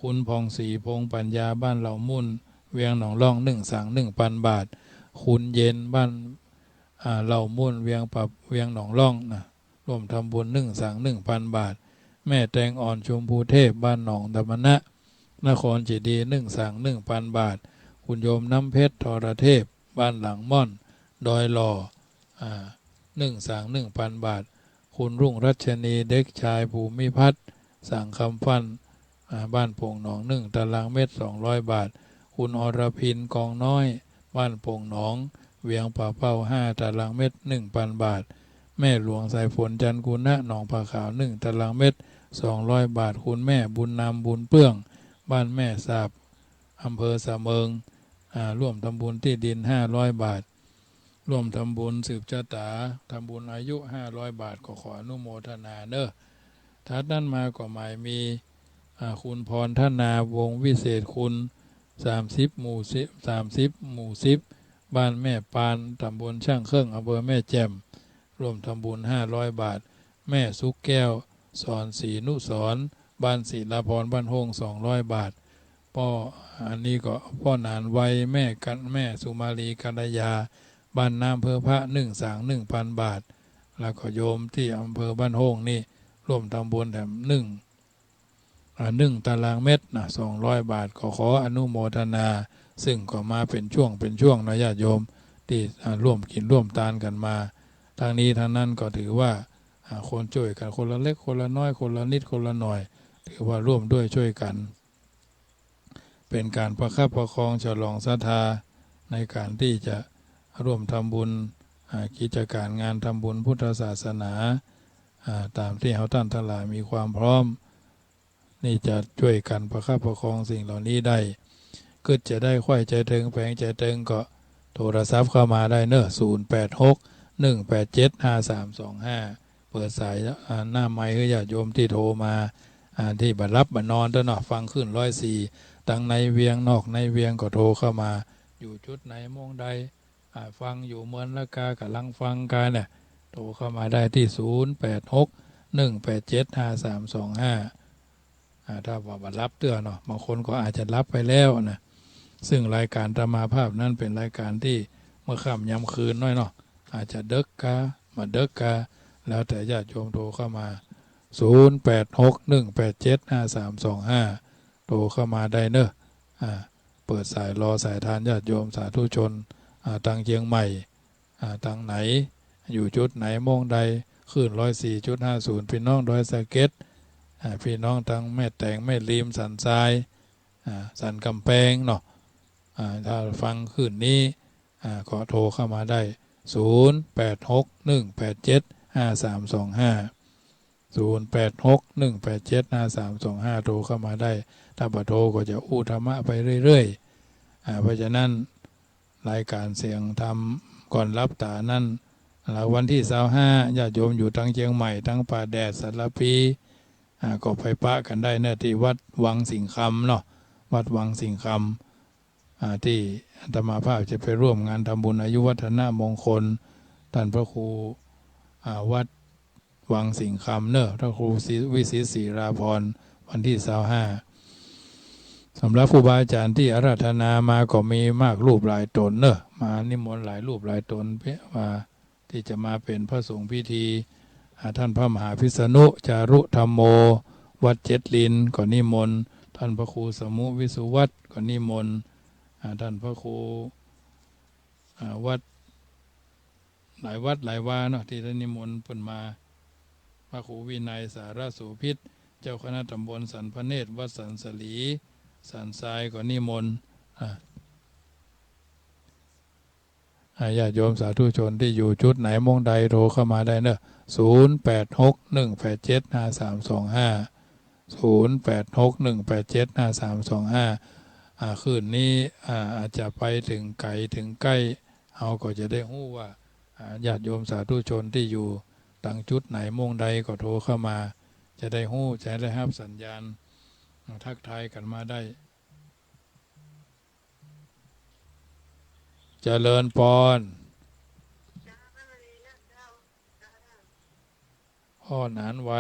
คุณผ่องศรี พงษ์ปัญญา บ้านเหล่ามุ่น เวียงหนองล่อง หนึ่งสัง หนึ่งปันบาท คุณเย็น บ้าน อ่า เหล่ามุ่น เวียงป่า เวียงหนองล่องนะ ร่วมทำบุญ หนึ่งสัง หนึ่งปันบาท แม่แตงอ่อน ชมพูเทพ บ้านหนองธรรมนะ นครเจดีย์ หนึ่งสัง หนึ่งปันบาท คุณโยมน้ำเพชร ทรเทพ บ้านหลังม่อน ดอยหล่อ อ่า หนึ่งสัง หนึ่งปันบาท คุณรุ่งรัชนี เด็กชายภูมิพัฒน์ สังคำฟั่น อ่า บ้านโป่งหนอง หนึ่งตารางเมตร สองร้อยบาท คุณอรพิน กองน้อย บ้านโป่งหนอง เวียงป่าเป้า ห้าตารางเมตร หนึ่งปันบาท แม่หลวงสายฝน จันทร์กุณะ หนองผาขาว หนึ่งตารางเมตร สองร้อยบาท คุณแม่บุญนำ บุญเปื้อง บ้านแม่สาบ อำเภอสะเมิง อ่า ร่วมทำบุญตี้ดิน ห้าร้อยบาท ร่วมทำบุญสืบชะตา ทำบุญอายุ ห้าร้อยบาท ก็ขออนุโมทนาเน้อ ถัดนั้นมาก็หมายมี อ่า คุณพรธนา วงศ์วิเศษคุณ สามสิบ หมู่สิบ สามสิบ หมู่สิบ บ้านแม่ปาน ตำบลช่างเครื่อง อำเภอแม่แจ่ม ร่วมทำบุญ ห้าร้อยบาท แม่สุขแก้ว สอนศรีนุสรณ์ บ้านศิลาพร บ้านห้ง สองร้อยบาท ป้อ อันนี้ก็ป้อหนานไว แม่กัน แม่สุมาลี กัลยา บ้านน้ำเพิงพระ หนึ่งสัง หนึ่งปันบาท แล้วก็โยมตี้อำเภอบ้านห้งนี่ร่วมทำบุญแถม หนึ่ง อ่า หนึ่งตารางเมตรนะ สองร้อยบาท ก็ขออนุโมทนา ซึ่งก็มาเป๋นช่วงเป๋นช่วงนะญาติโยม ตี้ อ่า ร่วมกิ๋นร่วมตานกั๋นมา ตังนี้ตังนั้นก็ถือว่า อ่า คนจ้วยกั๋นคนละเล็กคนละน้อย คนละนิดคนละหน่อย ถือว่าร่วมด้วยจ้วยกั๋น เป๋นก๋านประคับประคองฉลองศรัทธา ในก๋านตี้จะร่วมทำบุญ อ่า กิจก๋านงานทำบุญพุทธศาสนา อ่า ต๋ามตี้เฮาต้านตังหลายมีความพร้อม นี่จะจ้วยกั๋นประคับประคองสิ่งเหล่านี้ได้ กึ๊ดจะได้ใค่ใจ๋เติง แป๋งใจ๋เติง ก็โทรศัพท์เข้ามาได้เนาะ ศูนย์แปดหก หนึ่งแปดเจ็ด ห้าสามสองห้า เปิดสาย อ่า หน้าไมค์หื้อญาติโยมตี้โทรมา อ่า ตี้บ่หลับบ่นอนเต๊อะเนาะ ฟังคลื่นร้อยสี่ ตังในเวียงนอกในเวียงก็โทรเข้ามา อยู่จุดไหนม่วงใด อ่า ฟังอยู่เมืองละกา ก่ำลังฟังกั๋นเนี่ย โทรเข้ามาได้ตี้ ศูนย์แปดหก หนึ่งแปดเจ็ด ห้าสามสองห้า อ่า ถ้าว่าบ่หลับเตื้อเนาะ บางคนก็อาจจะหลับไปแล้วนะ ซึ่งรายก๋านอาตมาภาพนั้นเป๋นรายก๋านตี้เมื่อค่ำยามคืนน้อยเนาะ อาจจะเดิ็กกา บ่เดิ็กกา แล้วแต่ญาติโยมโทรเข้ามา ศูนย์แปดหก หนึ่งแปดเจ็ด ห้าสามสองห้า โทรเข้ามาได้เนาะ อ่า เปิดสายรอสายตานญาติโยมสาธุชน อ่า ตังเจียงใหม่ อ่า ตังไหน อยู่จุดไหนม่วงใด คลื่นร้อยสี่จุดห้าศูนย์ ปี้น้องดอยสะเก็ด อ่า ปี้น้องตังแม่แตง แม่ริม สันทราย อ่า สันก๋ำแปงเนาะ อ่า ถ้าฟังคลื่นนี้ อ่า ก็โทรเข้ามาได้ ศูนย์แปดหก หนึ่งแปดเจ็ด ห้าสามสองห้า ศูนย์แปดหก หนึ่งแปดเจ็ด ห้าสามสองห้า โทรเข้ามาได้ ถ้าบ่โทรก็จะอู้ธรรมะไปเรื่อยๆ อ่า เพราะฉะนั้น รายก๋านเสียงธรรมก่อนหลับต๋านั้น อ่า วันตี้ซาวห้า ญาติโยมอยู่ตังเจียงใหม่ ตังป่าแดด สารภี อ่า ก็ไปปะกั๋นได้เนาะ ตี้วัดวังสิงห์คำเนาะ วัดวังสิงห์คำ อ่า ตี้อาตมาภาพจะไปร่วมงานทำบุญอายุวัฒนมงคล ต้านพระครู อ่า วัดวังสิงห์คำเนาะ พระครูศรี วิสิตศิราภรณ์ วันตี้ซาวห้า สำหรับครูบาอาจ๋ารย์ตี้อาราธนามาก็มีมากรูปหลายต๋นเนาะ มานิมนต์หลายรูปหลายต๋น เป๋นว่า ตี้จะมาเป๋นพระสงฆ์พิธี อ่า ต้านพระมหาพิษณุ จารุธัมโม วัดเจ็ดลิน ก็นิมนต์ ต้านพระครูสมุวิสุวัตก็นิมนต์ อ่า ต้านพระครู อ่า วัด หลายวัดหลายวาเนาะ ตี้ได้นิมนต์เปิ้นมา พระครูวินัย สารโสภิต เจ้าคณะต๋ำบลสันพระเนตร วัดสันสลี สันทราย ก็นิมนต์ อ่า อ่า ญาติโยมสาธุชนตี้อยู่จุดไหนม่วงใดโทรเข้ามาได้เนาะ ศูนย์แปดหก หนึ่งแปดเจ็ด ห้าสามสองห้า ศูนย์แปดหก หนึ่งแปดเจ็ด ห้าสามสองห้า อ่า คลื่นนี้ อ่า อาจจะไปเถิงไก๋เถิงใก้ เฮาก็จะได้ฮู้ว่า อ่า ญาติโยมสาธุชนตี้อยู่ตังจุดไหนม่วงใดก็โทรเข้ามา จะได้ฮู้ จะได้ฮับสัญญาณ อ่า ทักทายกั๋นมาได้ เจริญปอน พ่อหนานไว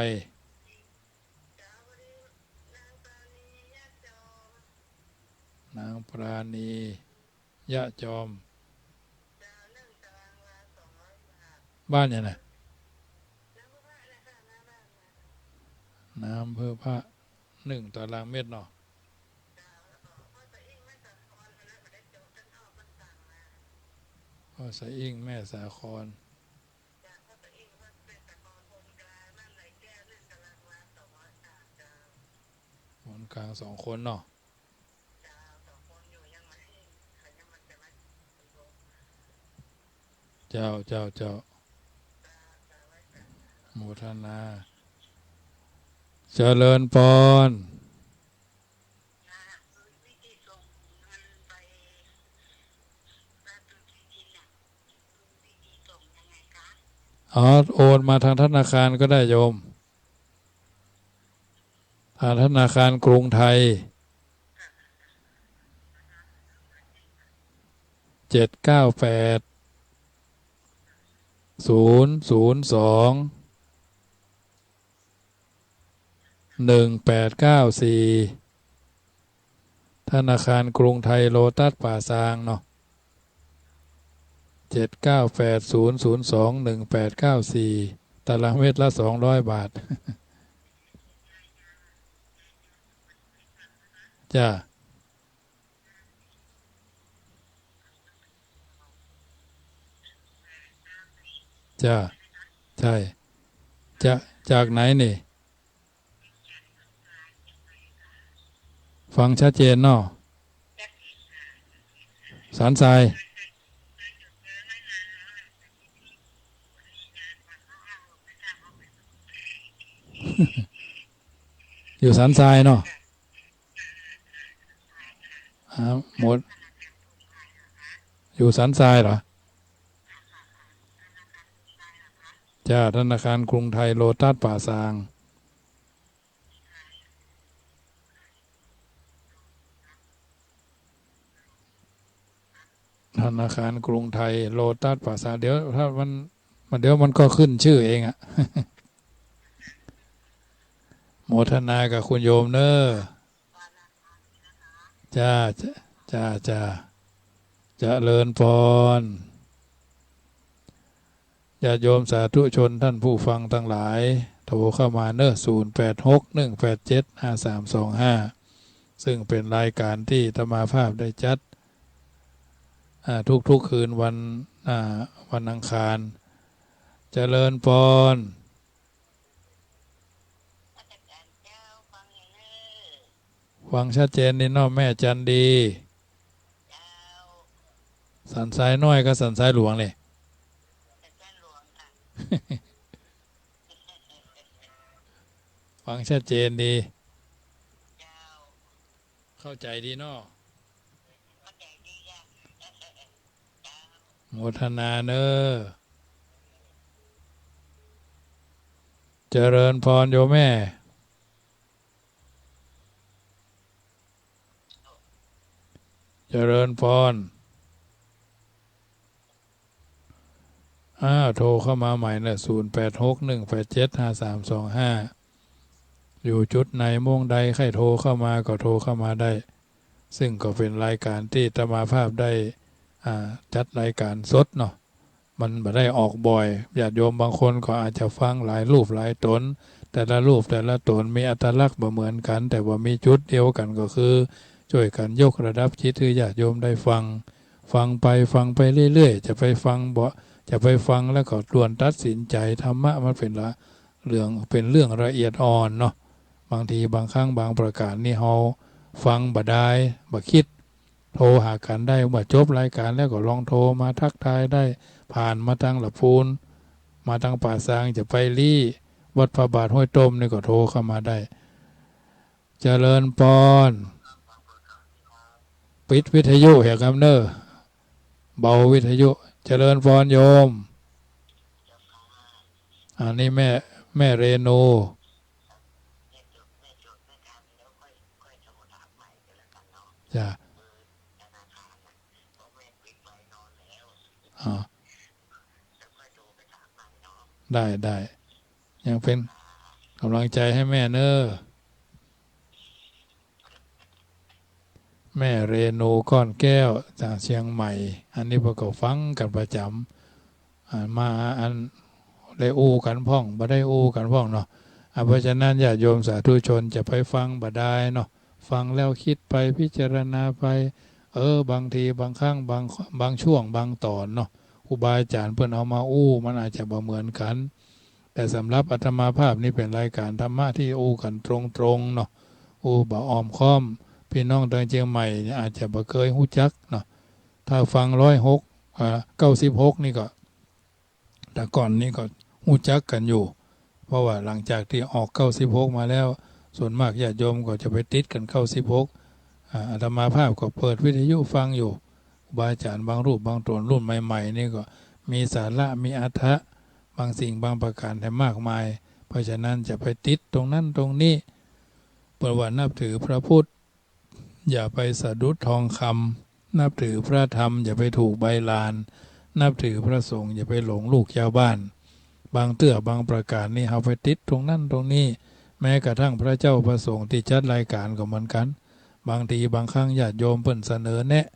นางปราณี ยะจอม บ้านหยังน่ะ น้ำเพิ่มพระ หนึ่งตารางเมตรเนาะ พ่อสะอิ่งแม่สาคร คนกลางสองคนเนาะ เจ้า เจ้า เจ้า โมทนา เจริญปอน อ๋อ โอนมาทางธนาคารก็ได้โยม ทางธนาคารกรุงไทย เจ็ดเก้าแปด ศูนย์ศูนย์สอง หนึ่งแปดเก้าสี่ ธนาคารกรุงไทยโลตัสป่าซางเนาะ เจ็ดเก้าแปด ศูนย์ศูนย์สอง หนึ่งแปดเก้าสี่ ตารางเมตรละสองร้อยบาท จ้า จ้า ใช่ จะ จากไหนนี่ ฟังชัดเจนเนาะ สันทราย อยู่สันทรายเนาะ อ่า หมด อยู่สันทรายเหรอ จ้า ธนาคารกรุงไทย โลตัสป่าซาง ธนาคารกรุงไทย โลตัสป่าซาง เดี๋ยวถ้ามัน มัน เดี๋ยวมันก็ขึ้นชื่อเองอะ โมทนากับคุณโยมเนอะ จ้า จ้า จ้า จ้า เจริญพร ญาติโยมสาธุชนท่านผู้ฟังทั้งหลาย โทรเข้ามาเนอะ ศูนย์แปดหก หนึ่งแปดเจ็ด ห้าสามสองห้า ซึ่งเป็นรายการที่อาตมาภาพได้จัด อ่า ทุกๆ คืนวัน อ่า วันอังคาร เจริญพร ฟังชัดเจนดีเนาะแม่จันดี สันทรายน้อยกับสันทรายหลวงนี่ ฟังชัดเจนดี เข้าใจดีเนาะ โมทนาเนอะ เจริญพรโยมแม่ เจริญพร อ้าว โทรเข้ามาใหม่นะ ศูนย์แปดหก หนึ่งแปดเจ็ด ห้าสามสองห้า อยู่จุดไหนมุมใด ใค่โทรเข้ามาก็โทรเข้ามาได้ ซึ่งก็เป็นรายการที่อาตมาภาพได้ อ่า จัดรายการสดเนาะ มันบ่ได้ออกบ่อย ญาติโยมบางคนก็อาจจะฟังหลายรูปหลายต๋น แต่ละรูปแต่ละต๋นมีอัตลักษณ์บ่เหมือนกั๋น แต่ว่ามีจุดเดียวกั๋นก็คือ จ้วยกั๋นยกระดับจิตหื้อญาติโยมได้ฟัง ฟังไปฟังไปเรื่อยๆ จะไปฟังบ่ จะไปฟังแล้วก็ด่วนตัดสินใจ๋ ธรรมะมันเป๋นละเรื่อง เป๋นเรื่องละเอียดอ่อนเนาะ บางทีบางครั้งบางประก๋านนี่เฮาฟังบ่ดาย บ่กึ๊ด โทรหากั๋นได้ เมื่อจบรายการแล้วก็ลองโทรมาทักทายได้ ผ่านมาตางละปูน มาตางป่าซาง จะไปลี้วัดพระบาทห้วยต้มนี่ก็โทรเข้ามาได้ เจริญพร ปิดวิทยุเหียกำเน่อ เบาวิทยุ เจริญพรโยม อันนี้แม่ แม่เรนู จ้ะ อ๋อ ได้ ได้ ยังเป๋นก๋ำลังใจ๋หื้อแม่เน่อ แม่เรนูก้อนแก้วจากเจียงใหม่ อันนี้เปิ้นก็ฟังกั๋นประจ๋ำ อ่า มาอันได้อู้กั๋นพ่อง บ่ได้อู้กั๋นพ่องเนาะ อ่า เพราะฉะนั้นญาติโยมสาธุชนจะไปฟังบ่ดายเนาะ ฟังแล้วกึ๊ดไป พิจารณาไป เออ บางทีบางครั้ง บาง บางช่วงบางต๋อนเนาะ ครูบาอาจ๋ารย์เปิ้นเอามาอู้ มันอาจจะบ่เหมือนกั๋น แต่สำหรับอาตมาภาพนี่เป๋นรายการธรรมะที่อู้กั๋นตรงๆ เนาะ อู้บ่อ้อมค้อม ปี้น้องตางเจียงใหม่เนี่ยอาจจะบ่เกยฮู้จักเนาะ ถ้าฟังร้อยหก อ่า เก้าสิบหกนี่ก็ แต่ก่อนนี่ก็ฮู้จักกั๋นอยู่ เพราะว่าหลังจากตี้ออกเก้าสิบหกมาแล้ว ส่วนมากญาติโยมก็จะไปติดกั๋นเก้าสิบหก อ่า อาตมาภาพก็เปิดวิทยุฟังอยู่ ครูบาอาจ๋ารย์บางรูปบางต๋นรุ่นใหม่ๆ นี่ก็มีสาระ มีอรรถะ บางสิ่งบางประก๋านแถมมากมาย เพราะฉะนั้นจะไปติดตรงนั้นตรงนี้ เปิ้นว่านับถือพระพุทธ อย่าไปสะดุดทองคำ นับถือพระธรรม อย่าไปถูกใบลาน นับถือพระสงฆ์ อย่าไปหลงลูกชาวบ้าน บางเตื้อบางประก๋านนี่เฮาไปติดตรงนั้นตรงนี้ แม้กระทั่งพระเจ้าพระสงฆ์ตี้จัดรายก๋านก็เหมือนกั๋น บางทีบางครั้งญาติโยมเปิ้นเสนอแนะ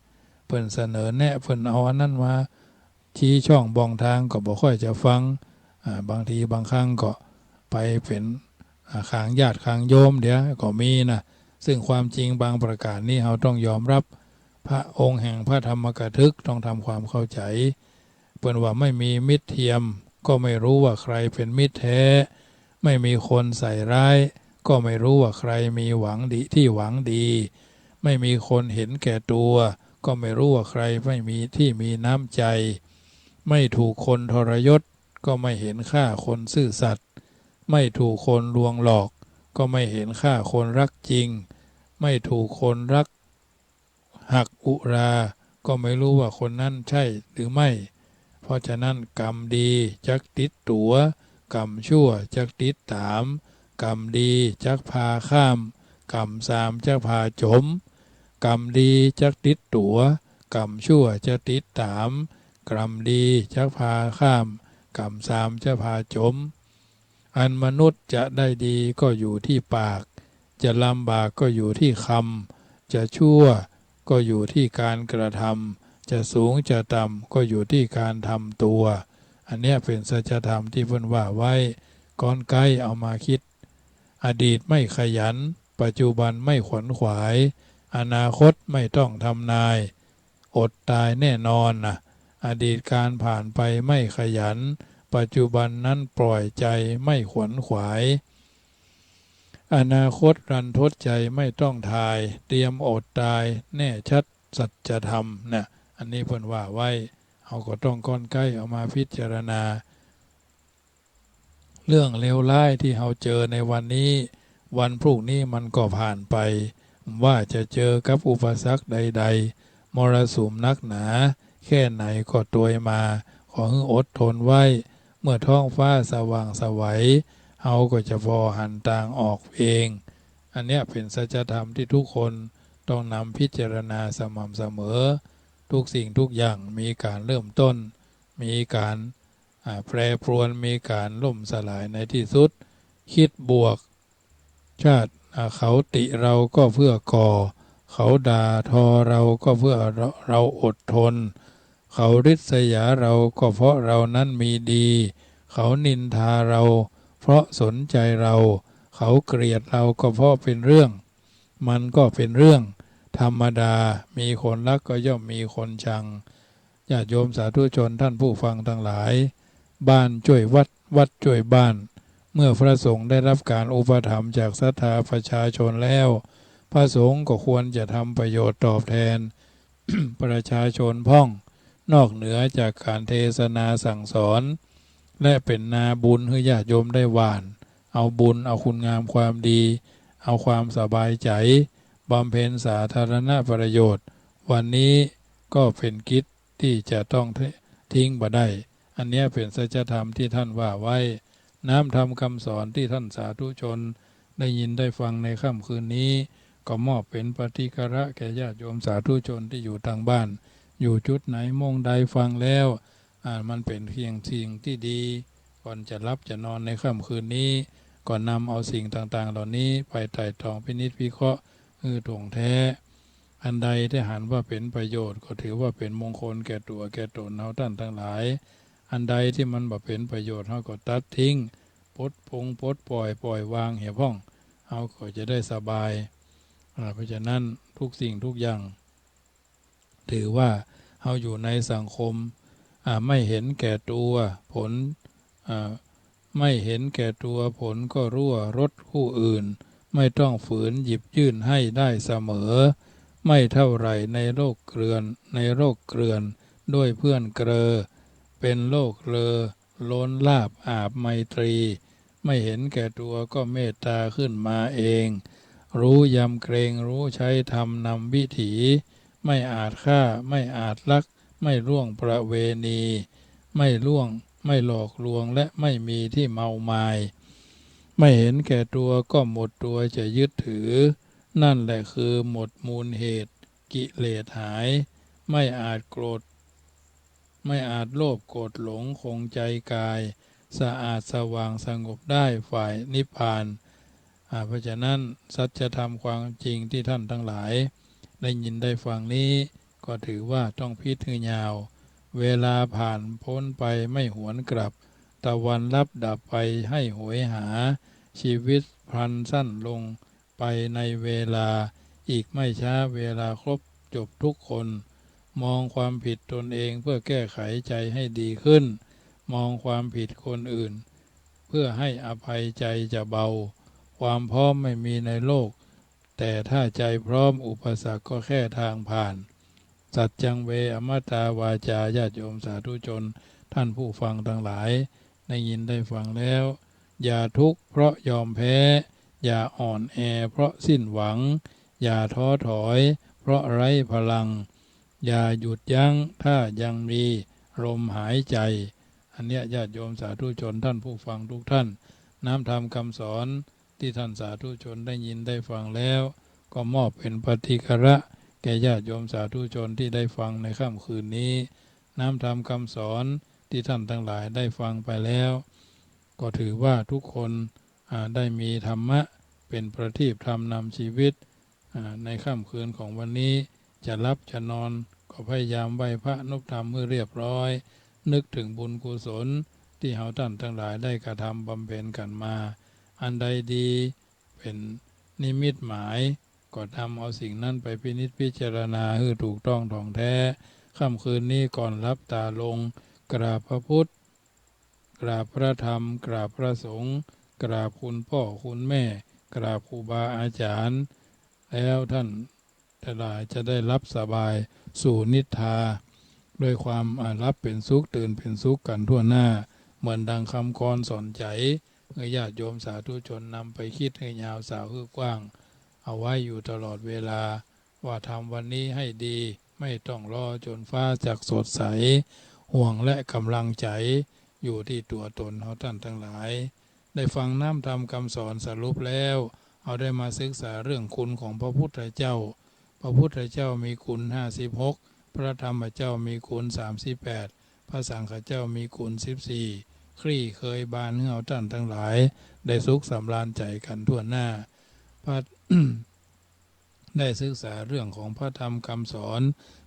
เปิ้นเสนอแนะ เปิ้นเอาอันนั้นมาชี้ช่องบ่องทางก็บ่ค่อยจะฟัง อ่า บางทีบางครั้งก็ไปเป๋น อ่า ขางญาติขางโยมเดี๋ยวก็มีนะ ซึ่งความจริงบางประการนี้เฮาต้องยอมรับ พระองค์แห่งพระธรรมกถึกต้องทำความเข้าใจ๋ เปิ้นว่าไม่มีมิตรเทียม ก็ไม่รู้ว่าใครเป็นมิตรแท้ ไม่มีคนใส่ร้าย ก็ไม่รู้ว่าใครมีหวังดี ที่หวังดี ไม่มีคนเห็นแก่ตัว ก็ไม่รู้ว่าใครไม่มี ที่มีน้ำใจ๋ ไม่ถูกคนทรยศ ก็ไม่เห็นค่าคนซื่อสัตย์ ไม่ถูกคนลวงหลอก ก็ไม่เห็นค่าคนรักจริง ไม่ถูกคนรักหักอุรา ก็ไม่รู้ว่าคนนั้นใช่หรือไม่ เพราะฉะนั้นกรรมดีจักติดตั๋ว กรรมชั่วจักติดต๋าม กรรมดีจักพาข้าม กรรมซามจักพาจ๋ม กรรมดีจักติดตั๋ว กรรมชั่วจักติดต๋าม กรรมดีจักพาข้าม กรรมซามจักพาจ๋ม อันมนุษย์จะได้ดีก็อยู่ที่ปาก จะลำบากก็อยู่ที่คำ จะชั่วก็อยู่ที่การกระทำ จะสูงจะต่ำก็อยู่ที่การทำตัว อันเนี้ยเป๋นสัจธรรมตี้เปิ้นว่าไว้ ก้อนใก๊เอามาคิด อดีตไม่ขยัน ปัจจุบันไม่ขวนขวาย อนาคตไม่ต้องทำนาย อดตายแน่นอนนะ อดีตการผ่านไปไม่ขยัน ปัจจุบันนั้นปล่อยใจ๋ไม่ขวนขวาย อนาคตรันทดใจ๋ไม่ต้องทาย เตรียมอดตายแน่ชัดสัจธรรมนะ อันนี้เปิ้นว่าไว้ เฮาก็ต้องก้อนใก๊เอามาพิจารณา เรื่องเลวร้ายที่เฮาเจอในวันนี้ วันพรุ่งนี้มันก็ผ่านไป ว่าจะเจอกับอุปสรรคใดๆ มรสุมหนักหนาแค่ไหนก็ตวยมา ขอหื้ออดทนไว้ เมื่อท้องฟ้าสว่างไสว เฮาก็จะผ่อหันตางออกเอง อันเนี้ยเป๋นสัจธรรมที่ทุกคนต้องนำพิจารณาสม่ำเสมอ ทุกสิ่งทุกอย่างมีการเริ่มต้น มีการ อ่า แปรปรวน มีการล่มสลายในที่สุด คิดบวก ชาติ อ่า เขาติเราก็เพื่อก่อ เขาด่าทอเราก็เพื่อเรา เราอดทน เขาริษยาเราก็เพราะเรานั้นมีดี เขานินทาเราเพราะสนใจเรา เขาเกลียดเราก็เพราะเป็นเรื่อง มันก็เป็นเรื่องธรรมดา มีคนรักก็ย่อมมีคนชัง ญาติโยมสาธุชนท่านผู้ฟังทั้งหลาย บ้านช่วยวัด วัดช่วยบ้าน เมื่อพระสงฆ์ได้รับการอุปถัมภ์จากศรัทธาประชาชนแล้ว พระสงฆ์ก็ควรจะทำประโยชน์ตอบแทน ประชาชนพ่อง นอกเหนือจากการเทศนาสั่งสอน และเป๋นนาบุญหื้อญาติโยมได้หว่าน เอาบุญ เอาคุณงามความดี เอาความสบายใจ๋ บำเพ็ญสาธารณประโยชน์ วันนี้ก็เป๋นกิจตี้จะต้องทิ้งบ่ได้ อันเนี้ยเป๋นสัจธรรมที่ท่านว่าไว้ น้ำธรรมคำสอนที่ท่านสาธุชนได้ยินได้ฟังในค่ำคืนนี้ ก็มอบเป๋นปฏิการะแก่ญาติโยมสาธุชนที่อยู่ตางบ้าน อยู่จุดไหนมุมใดฟังแล้ว อ่า มันเป๋นเพียงสิ่งที่ดี ก่อนจะหลับจะนอนในค่ำคืนนี้ ก็นำเอาสิ่งต่างๆ เหล่านี้ไปไตร่ตรองพินิจพิเคราะห์หื้อถ่องแท้ อันใดที่หันว่าเป๋นประโยชน์ ก็ถือว่าเป๋นมงคลแก่ตั๋วแก่ต๋นเฮาต้านตังหลาย อันใดที่มันบ่เป๋นประโยชน์ เฮาก็ตัดทิ้ง ปลดปลง ปลดปล่อย ปล่อยวางเหียพ่อง เฮาก็จะได้สบาย อ่า เพราะฉะนั้นทุกสิ่งทุกอย่าง ถือว่าเฮาอยู่ในสังคม อ่า ไม่เห็นแก่ตัว ผล อ่า ไม่เห็นแก่ตัว ผลก็ร่วรสผู้อื่น ไม่ต้องฝืนหยิบยื่นให้ได้เสมอ ไม่เท่าไหร่ในโลกเกลื่อน ในโลกเกลื่อนด้วยเพื่อนเกลอ เป็นโลกเลอ ล้นลาภอาบไมตรี ไม่เห็นแก่ตัวก็เมตตาขึ้นมาเอง รู้ยำเกรง รู้ใช้ธรรมนำวิถี ไม่อาจฆ่า ไม่อาจลัก ไม่ล่วงประเวณี ไม่ล่วง ไม่หลอกลวง และไม่มีที่เมามาย ไม่เห็นแก่ตัวก็หมดตัวจะยึดถือ นั่นแหละคือหมดมูลเหตุ กิเลสหาย ไม่อาจโกรธ ไม่อาจโลภโกรธหลง คงใจกาย สะอาดสว่างสงบได้ฝ่ายนิพพาน อ่า เพราะฉะนั้นสัจธรรมความจริงที่ท่านทั้งหลายได้ยินได้ฟังนี้ ก็ถือว่าต้องพิจารณา เวลาผ่านพ้นไปไม่หวนกลับ ตะวันลับดับไปให้โหยหา ชีวิตพลันสั้นลง ไปในเวลา อีกไม่ช้าเวลาครบจบทุกคน มองความผิดตนเองเพื่อแก้ไขใจให้ดีขึ้น มองความผิดคนอื่น เพื่อให้อภัยใจจะเบา ความพร้อมไม่มีในโลก แต่ถ้าใจพร้อมอุปสรรคก็แค่ทางผ่าน สัจจังเวอมตตาวาจา ญาติโยมสาธุชน ท่านผู้ฟังทั้งหลาย ได้ยินได้ฟังแล้ว อย่าทุกข์เพราะยอมแพ้ อย่าอ่อนแอเพราะสิ้นหวัง อย่าท้อถอยเพราะไร้พลัง อย่าหยุดยั้งถ้ายังมีลมหายใจ อันเนี้ยญาติโยมสาธุชนท่านผู้ฟังทุกท่าน น้ำธรรมคำสอนที่ท่านสาธุชนได้ยินได้ฟังแล้ว ก็มอบเป็นปฏิฆะแก่ญาติโยมสาธุชนที่ได้ฟังในค่ำคืนนี้ น้ำธรรมคำสอนที่ท่านทั้งหลายได้ฟังไปแล้ว ก็ถือว่าทุกคน อ่า ได้มีธรรมะเป็นประทีปธรรมนำชีวิต อ่า ในค่ำคืนของวันนี้ จะหลับจะนอนก็พยายามไหว้พระนบธรรมให้เรียบร้อย นึกถึงบุญกุศลที่เฮาท่านทั้งหลายได้กระทำบำเพ็ญกันมา อันใดดีเป็นนิมิตหมาย ก็นำเอาสิ่งนั้นไปพินิจพิจารณาให้ถูกต้องถ่องแท้ ค่ำคืนนี้ก่อนหลับตาลง กราบพระพุทธ กราบพระธรรม กราบพระสงฆ์ กราบคุณพ่อคุณแม่ กราบครูบาอาจารย์ แล้วท่านทั้งหลายจะได้หลับสบายสู่นิทรา ด้วยความ อ่า หลับเป็นสุข ตื่นเป็นสุขกันทั่วหน้า เหมือนดังคำกลอนสอนใจ ให้ญาติโยมสาธุชนนำไปคิดให้ยาวสาวให้กว้าง เอาไว้อยู่ตลอดเวลา ว่าทำวันนี้ให้ดี ไม่ต้องรอจนฟ้าจักสดใส ห่วงและกำลังใจอยู่ที่ตัวตนเฮาท่านทั้งหลาย ได้ฟังน้ำธรรมคำสอนสรุปแล้ว เฮาได้มาศึกษาเรื่องคุณของพระพุทธเจ้า พระพุทธเจ้ามีคุณห้าสิบหก พระธรรมเจ้ามีคุณสามสิบแปด พระสังฆเจ้ามีคุณสิบสี่ คลี่เคยบานให้เฮาท่านทั้งหลาย ได้สุขสำราญใจกันทั่วหน้า พระ ได้ศึกษาเรื่องของพระธรรมคำสอน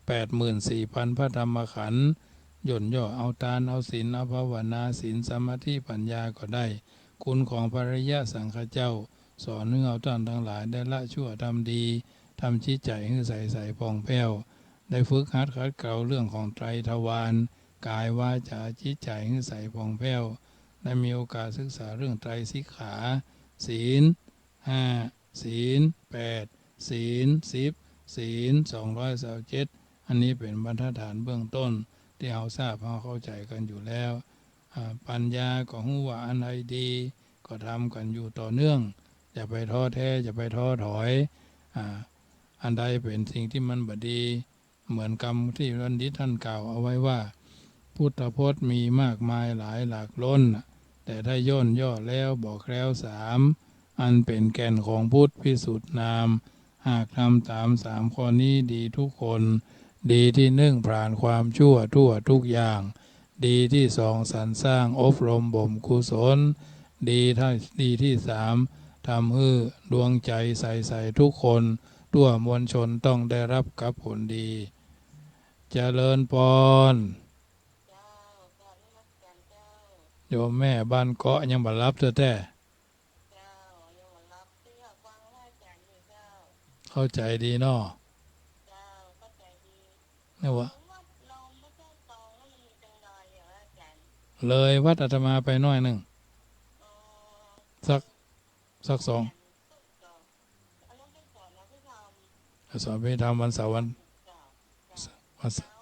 แปดหมื่นสี่พันพระธรรมขันธ์ ย่นย่อเอาตาน เอาศีล เอาภาวนา ศีล สมาธิ ปัญญาก็ได้ คุณของพระอริยสังฆเจ้า สอนให้เฮาท่านทั้งหลายได้ละชั่วทำดี ทำจิตใจให้ใสใสผ่องแผ้ว ได้ฝึกหัดขัดเกลาเรื่องของไตรทวาร กายวาจาจิตใจให้ใสผ่องแผ้ว ได้มีโอกาสศึกษาเรื่องไตรสิกขา ศีลห้า ศีลแปด ศีลสิบ ศีลสองร้อยซาวเจ็ด อันนี้เป็นบรรทัดฐานเบื้องต้นที่เฮาทราบเฮาเข้าใจกันอยู่แล้ว อ่า ปัญญาก็ฮู้ว่าอันใดดี ก็ทำกันอยู่ต่อเนื่อง อย่าไปท้อแท้ อย่าไปท้อถอย อ่า อันใดเป็นสิ่งที่มันบ่ดี เหมือนกำที่บัณฑิตท่านกล่าวเอาไว้ว่า พุทธพจน์มีมากมายหลายหลากล้น แต่ถ้าย่นย่อแล้วบอกแล้วสาม อันเป็นแก่นของพุทธพิสุทธิ์นาม หากทำตามสามข้อนี้ดีทุกคน ดีที่นึ่งผลาญความชั่วทั่วทุกอย่าง ดีที่สองสรรสร้างอบรมบ่มกุศล ดีที่ ดีที่สามทำหื้อดวงใจใสๆ ทุกคน ทั่วมวลชนต้องได้รับกับผลดี เจริญปอน เจ้า กราบนมัสการเจ้า โยมแม่บ้านเกาะยังบ่หลับแต๊ๆ เจ้า ยังบ่หลับ เตื้อฟังพระอาจารย์อยู่เจ้า เข้าใจดีเนาะ เจ้า เข้าใจดี นี่วะ วัดเราไม่ใช่ตองแล้วมันมีจังใดอะอาจารย์ เลยวัดอาตมาไปหน้อยนึ่ง อ๋อ สัก สักสอง สอนอภิธรรมวันเสาร์วัน วันเสาร์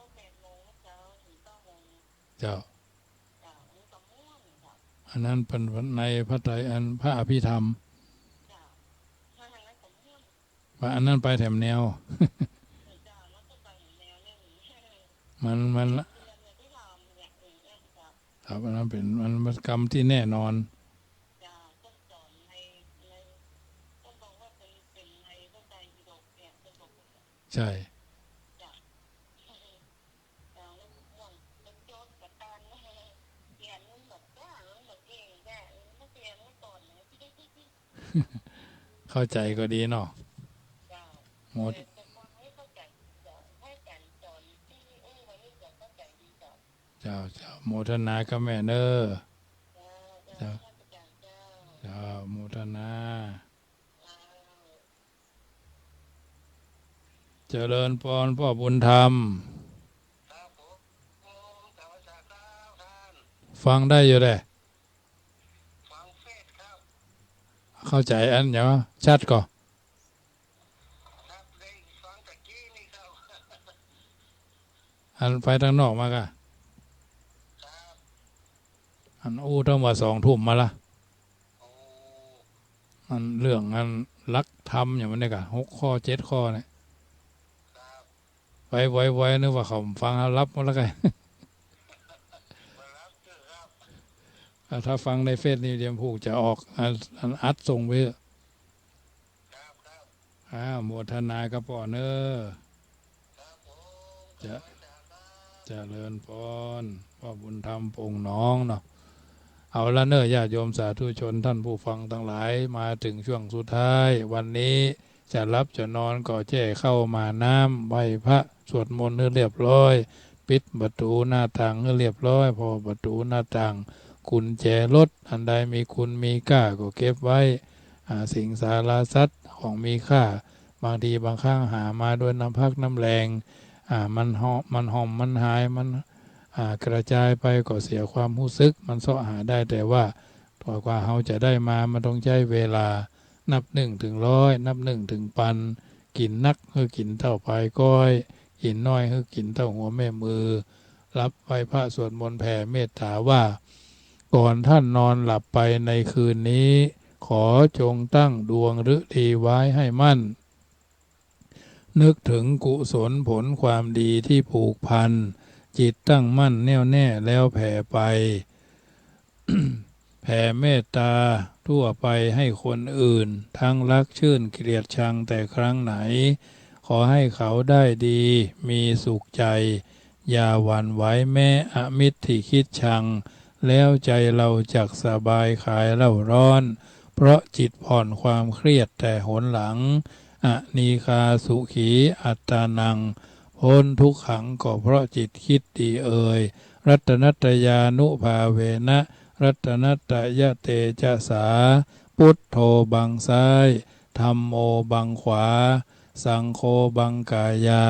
เจ้า อันนั้นเป็นในพระไตร อันพระอภิธรรม ว่าอันนั้นไปแถมแนว มัน มัน ครับ อันนั้นเป็น มัน มันกรรมที่แน่นอน ใช่ เข้าใจก็ดีเนาะ โมท- เจ้า เจ้า โมทนากับแม่เน้อ เจ้า เจ้า โมทนา เจริญปอนพ่อบุญธรรม ครับผม กลับมาจากลาวท่าน ฟังได้อยู่แหละ ฟังเฟซครับ เข้าใจ๋อันหยังชัดก่อ ครับ ได้ฟังตะกี้นี่ครับ อันไปตางนอกมากะ ครับ อันอู้ตั้งว่าสองทุ่มมาละ โอ้ อันเรื่องอันหลักธรรมอย่างมันเนี่ยกะ หกข้อเจ็ดข้อเนี่ย ครับ ไปไวๆ นึกว่าเขาฟังแล้วหลับหมดแล้วไง บ่หลับเตื้อครับ อ่ะ ถ้าฟังในเฟซนี่เดี๋ยวผูกจะออกอัน อันอัดส่งไปเถอะ ครับ ครับ อ่า โมทนากับป้อเน้อ ครับผม จะ เจริญปอน พ่อบุญธรรม ปงหนองเนาะ เอาละเน้อ ญาติโยมสาธุชนท่านผู้ฟังตังหลาย มาเถิงช่วงสุดท้าย วันนี้จะหลับจะนอนก็แจ้เข้ามาน้ำ ไหว้พระสวดมนต์หื้อเรียบร้อย ปิดประตู๋หน้าต่างหื้อเรียบร้อย เพราะประตู๋หน้าต่าง กุญแจรถ อันใดมีคุณมีก้าก็เก็บไว้ อ่า สิงสารสัตว์ของมีค่า บางทีบางครั้งหามาด้วยน้ำพักน้ำแรง อ่า มันห่อ มันห่อม มันหาย มัน อ่า กระจายไปก็เสียความฮู้สึก มันเซาะหาได้ แต่ว่า กว่าเฮาจะได้มา มันต้องใจ๊เวลา นับหนึ่งเถิงร้อย นับหนึ่งเถิงปัน กิ๋นนักหื้อกิ๋นเต้าปายก๊อย กิ๋นน้อยหื้อกิ๋นเต้าหัวแม่มือ หลับไหว้พระสวดมนต์แผ่เมตต๋าว่า ก่อนท่านนอนหลับไปในคืนนี้ ขอจงตั้งดวงฤดีไว้ให้มั่น นึกเถิงกุศลผลความดีตี้ผูกพัน จิตตั้งมั่นแน่วแน่แล้วแผ่ไป แผ่เมตต๋าทั่วไปให้คนอื่น ทั้งรักชื่นเกลียดชังแต่ครั้งไหน ขอให้เขาได้ดี มีสุขใจ อย่าหวั่นไหวแม้อมิตรตี้คิดชัง แล้วใจเราจักสบายคลายเร่าร้อน เพราะจิตผ่อนความเครียดแต่หนหลัง อนีฆาสุขีอัตตานัง พ้นทุกขังก็เพราะจิตคิดดีเอ่ย รัตนัตตยานุภาเวนะ รัตนัตตยเตจสา พุทโธบังซ้าย ธัมโมบังขวา สังโฆบังกายา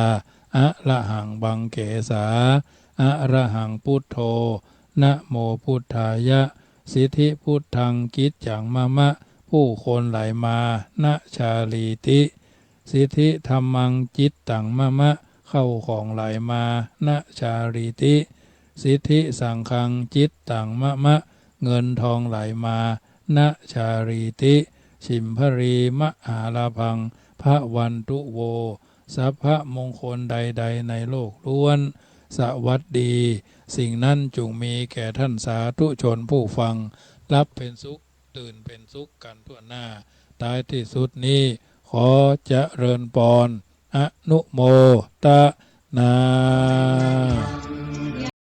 อะระหังบังเกสา อะระหังพุทโธ นะโมพุทธายะ สิทธิพุทธังกิจจังมะมะ ผู้คนไหลมา นะชาลีติ สิทธิธัมมังจิตตังมะมะ เข้าของไหลมา นะชาลีติ สิทธิสังฆังจิตตังมะมะ เงินทองไหลมา นะชาลีติ ฉิมพะลีมหาลาภัง ภะวันตุโว สรรพมงคลใดๆ ในโลกล้วน สวัสดี สิ่งนั้นจุ่งมีแก่ท่านสาธุชนผู้ฟัง หลับเป๋นสุข ตื่นเป๋นสุขกั๋นทั่วหน้า ท้ายตี้สุดนี้ ขอเจริญปอน อนุโมตนา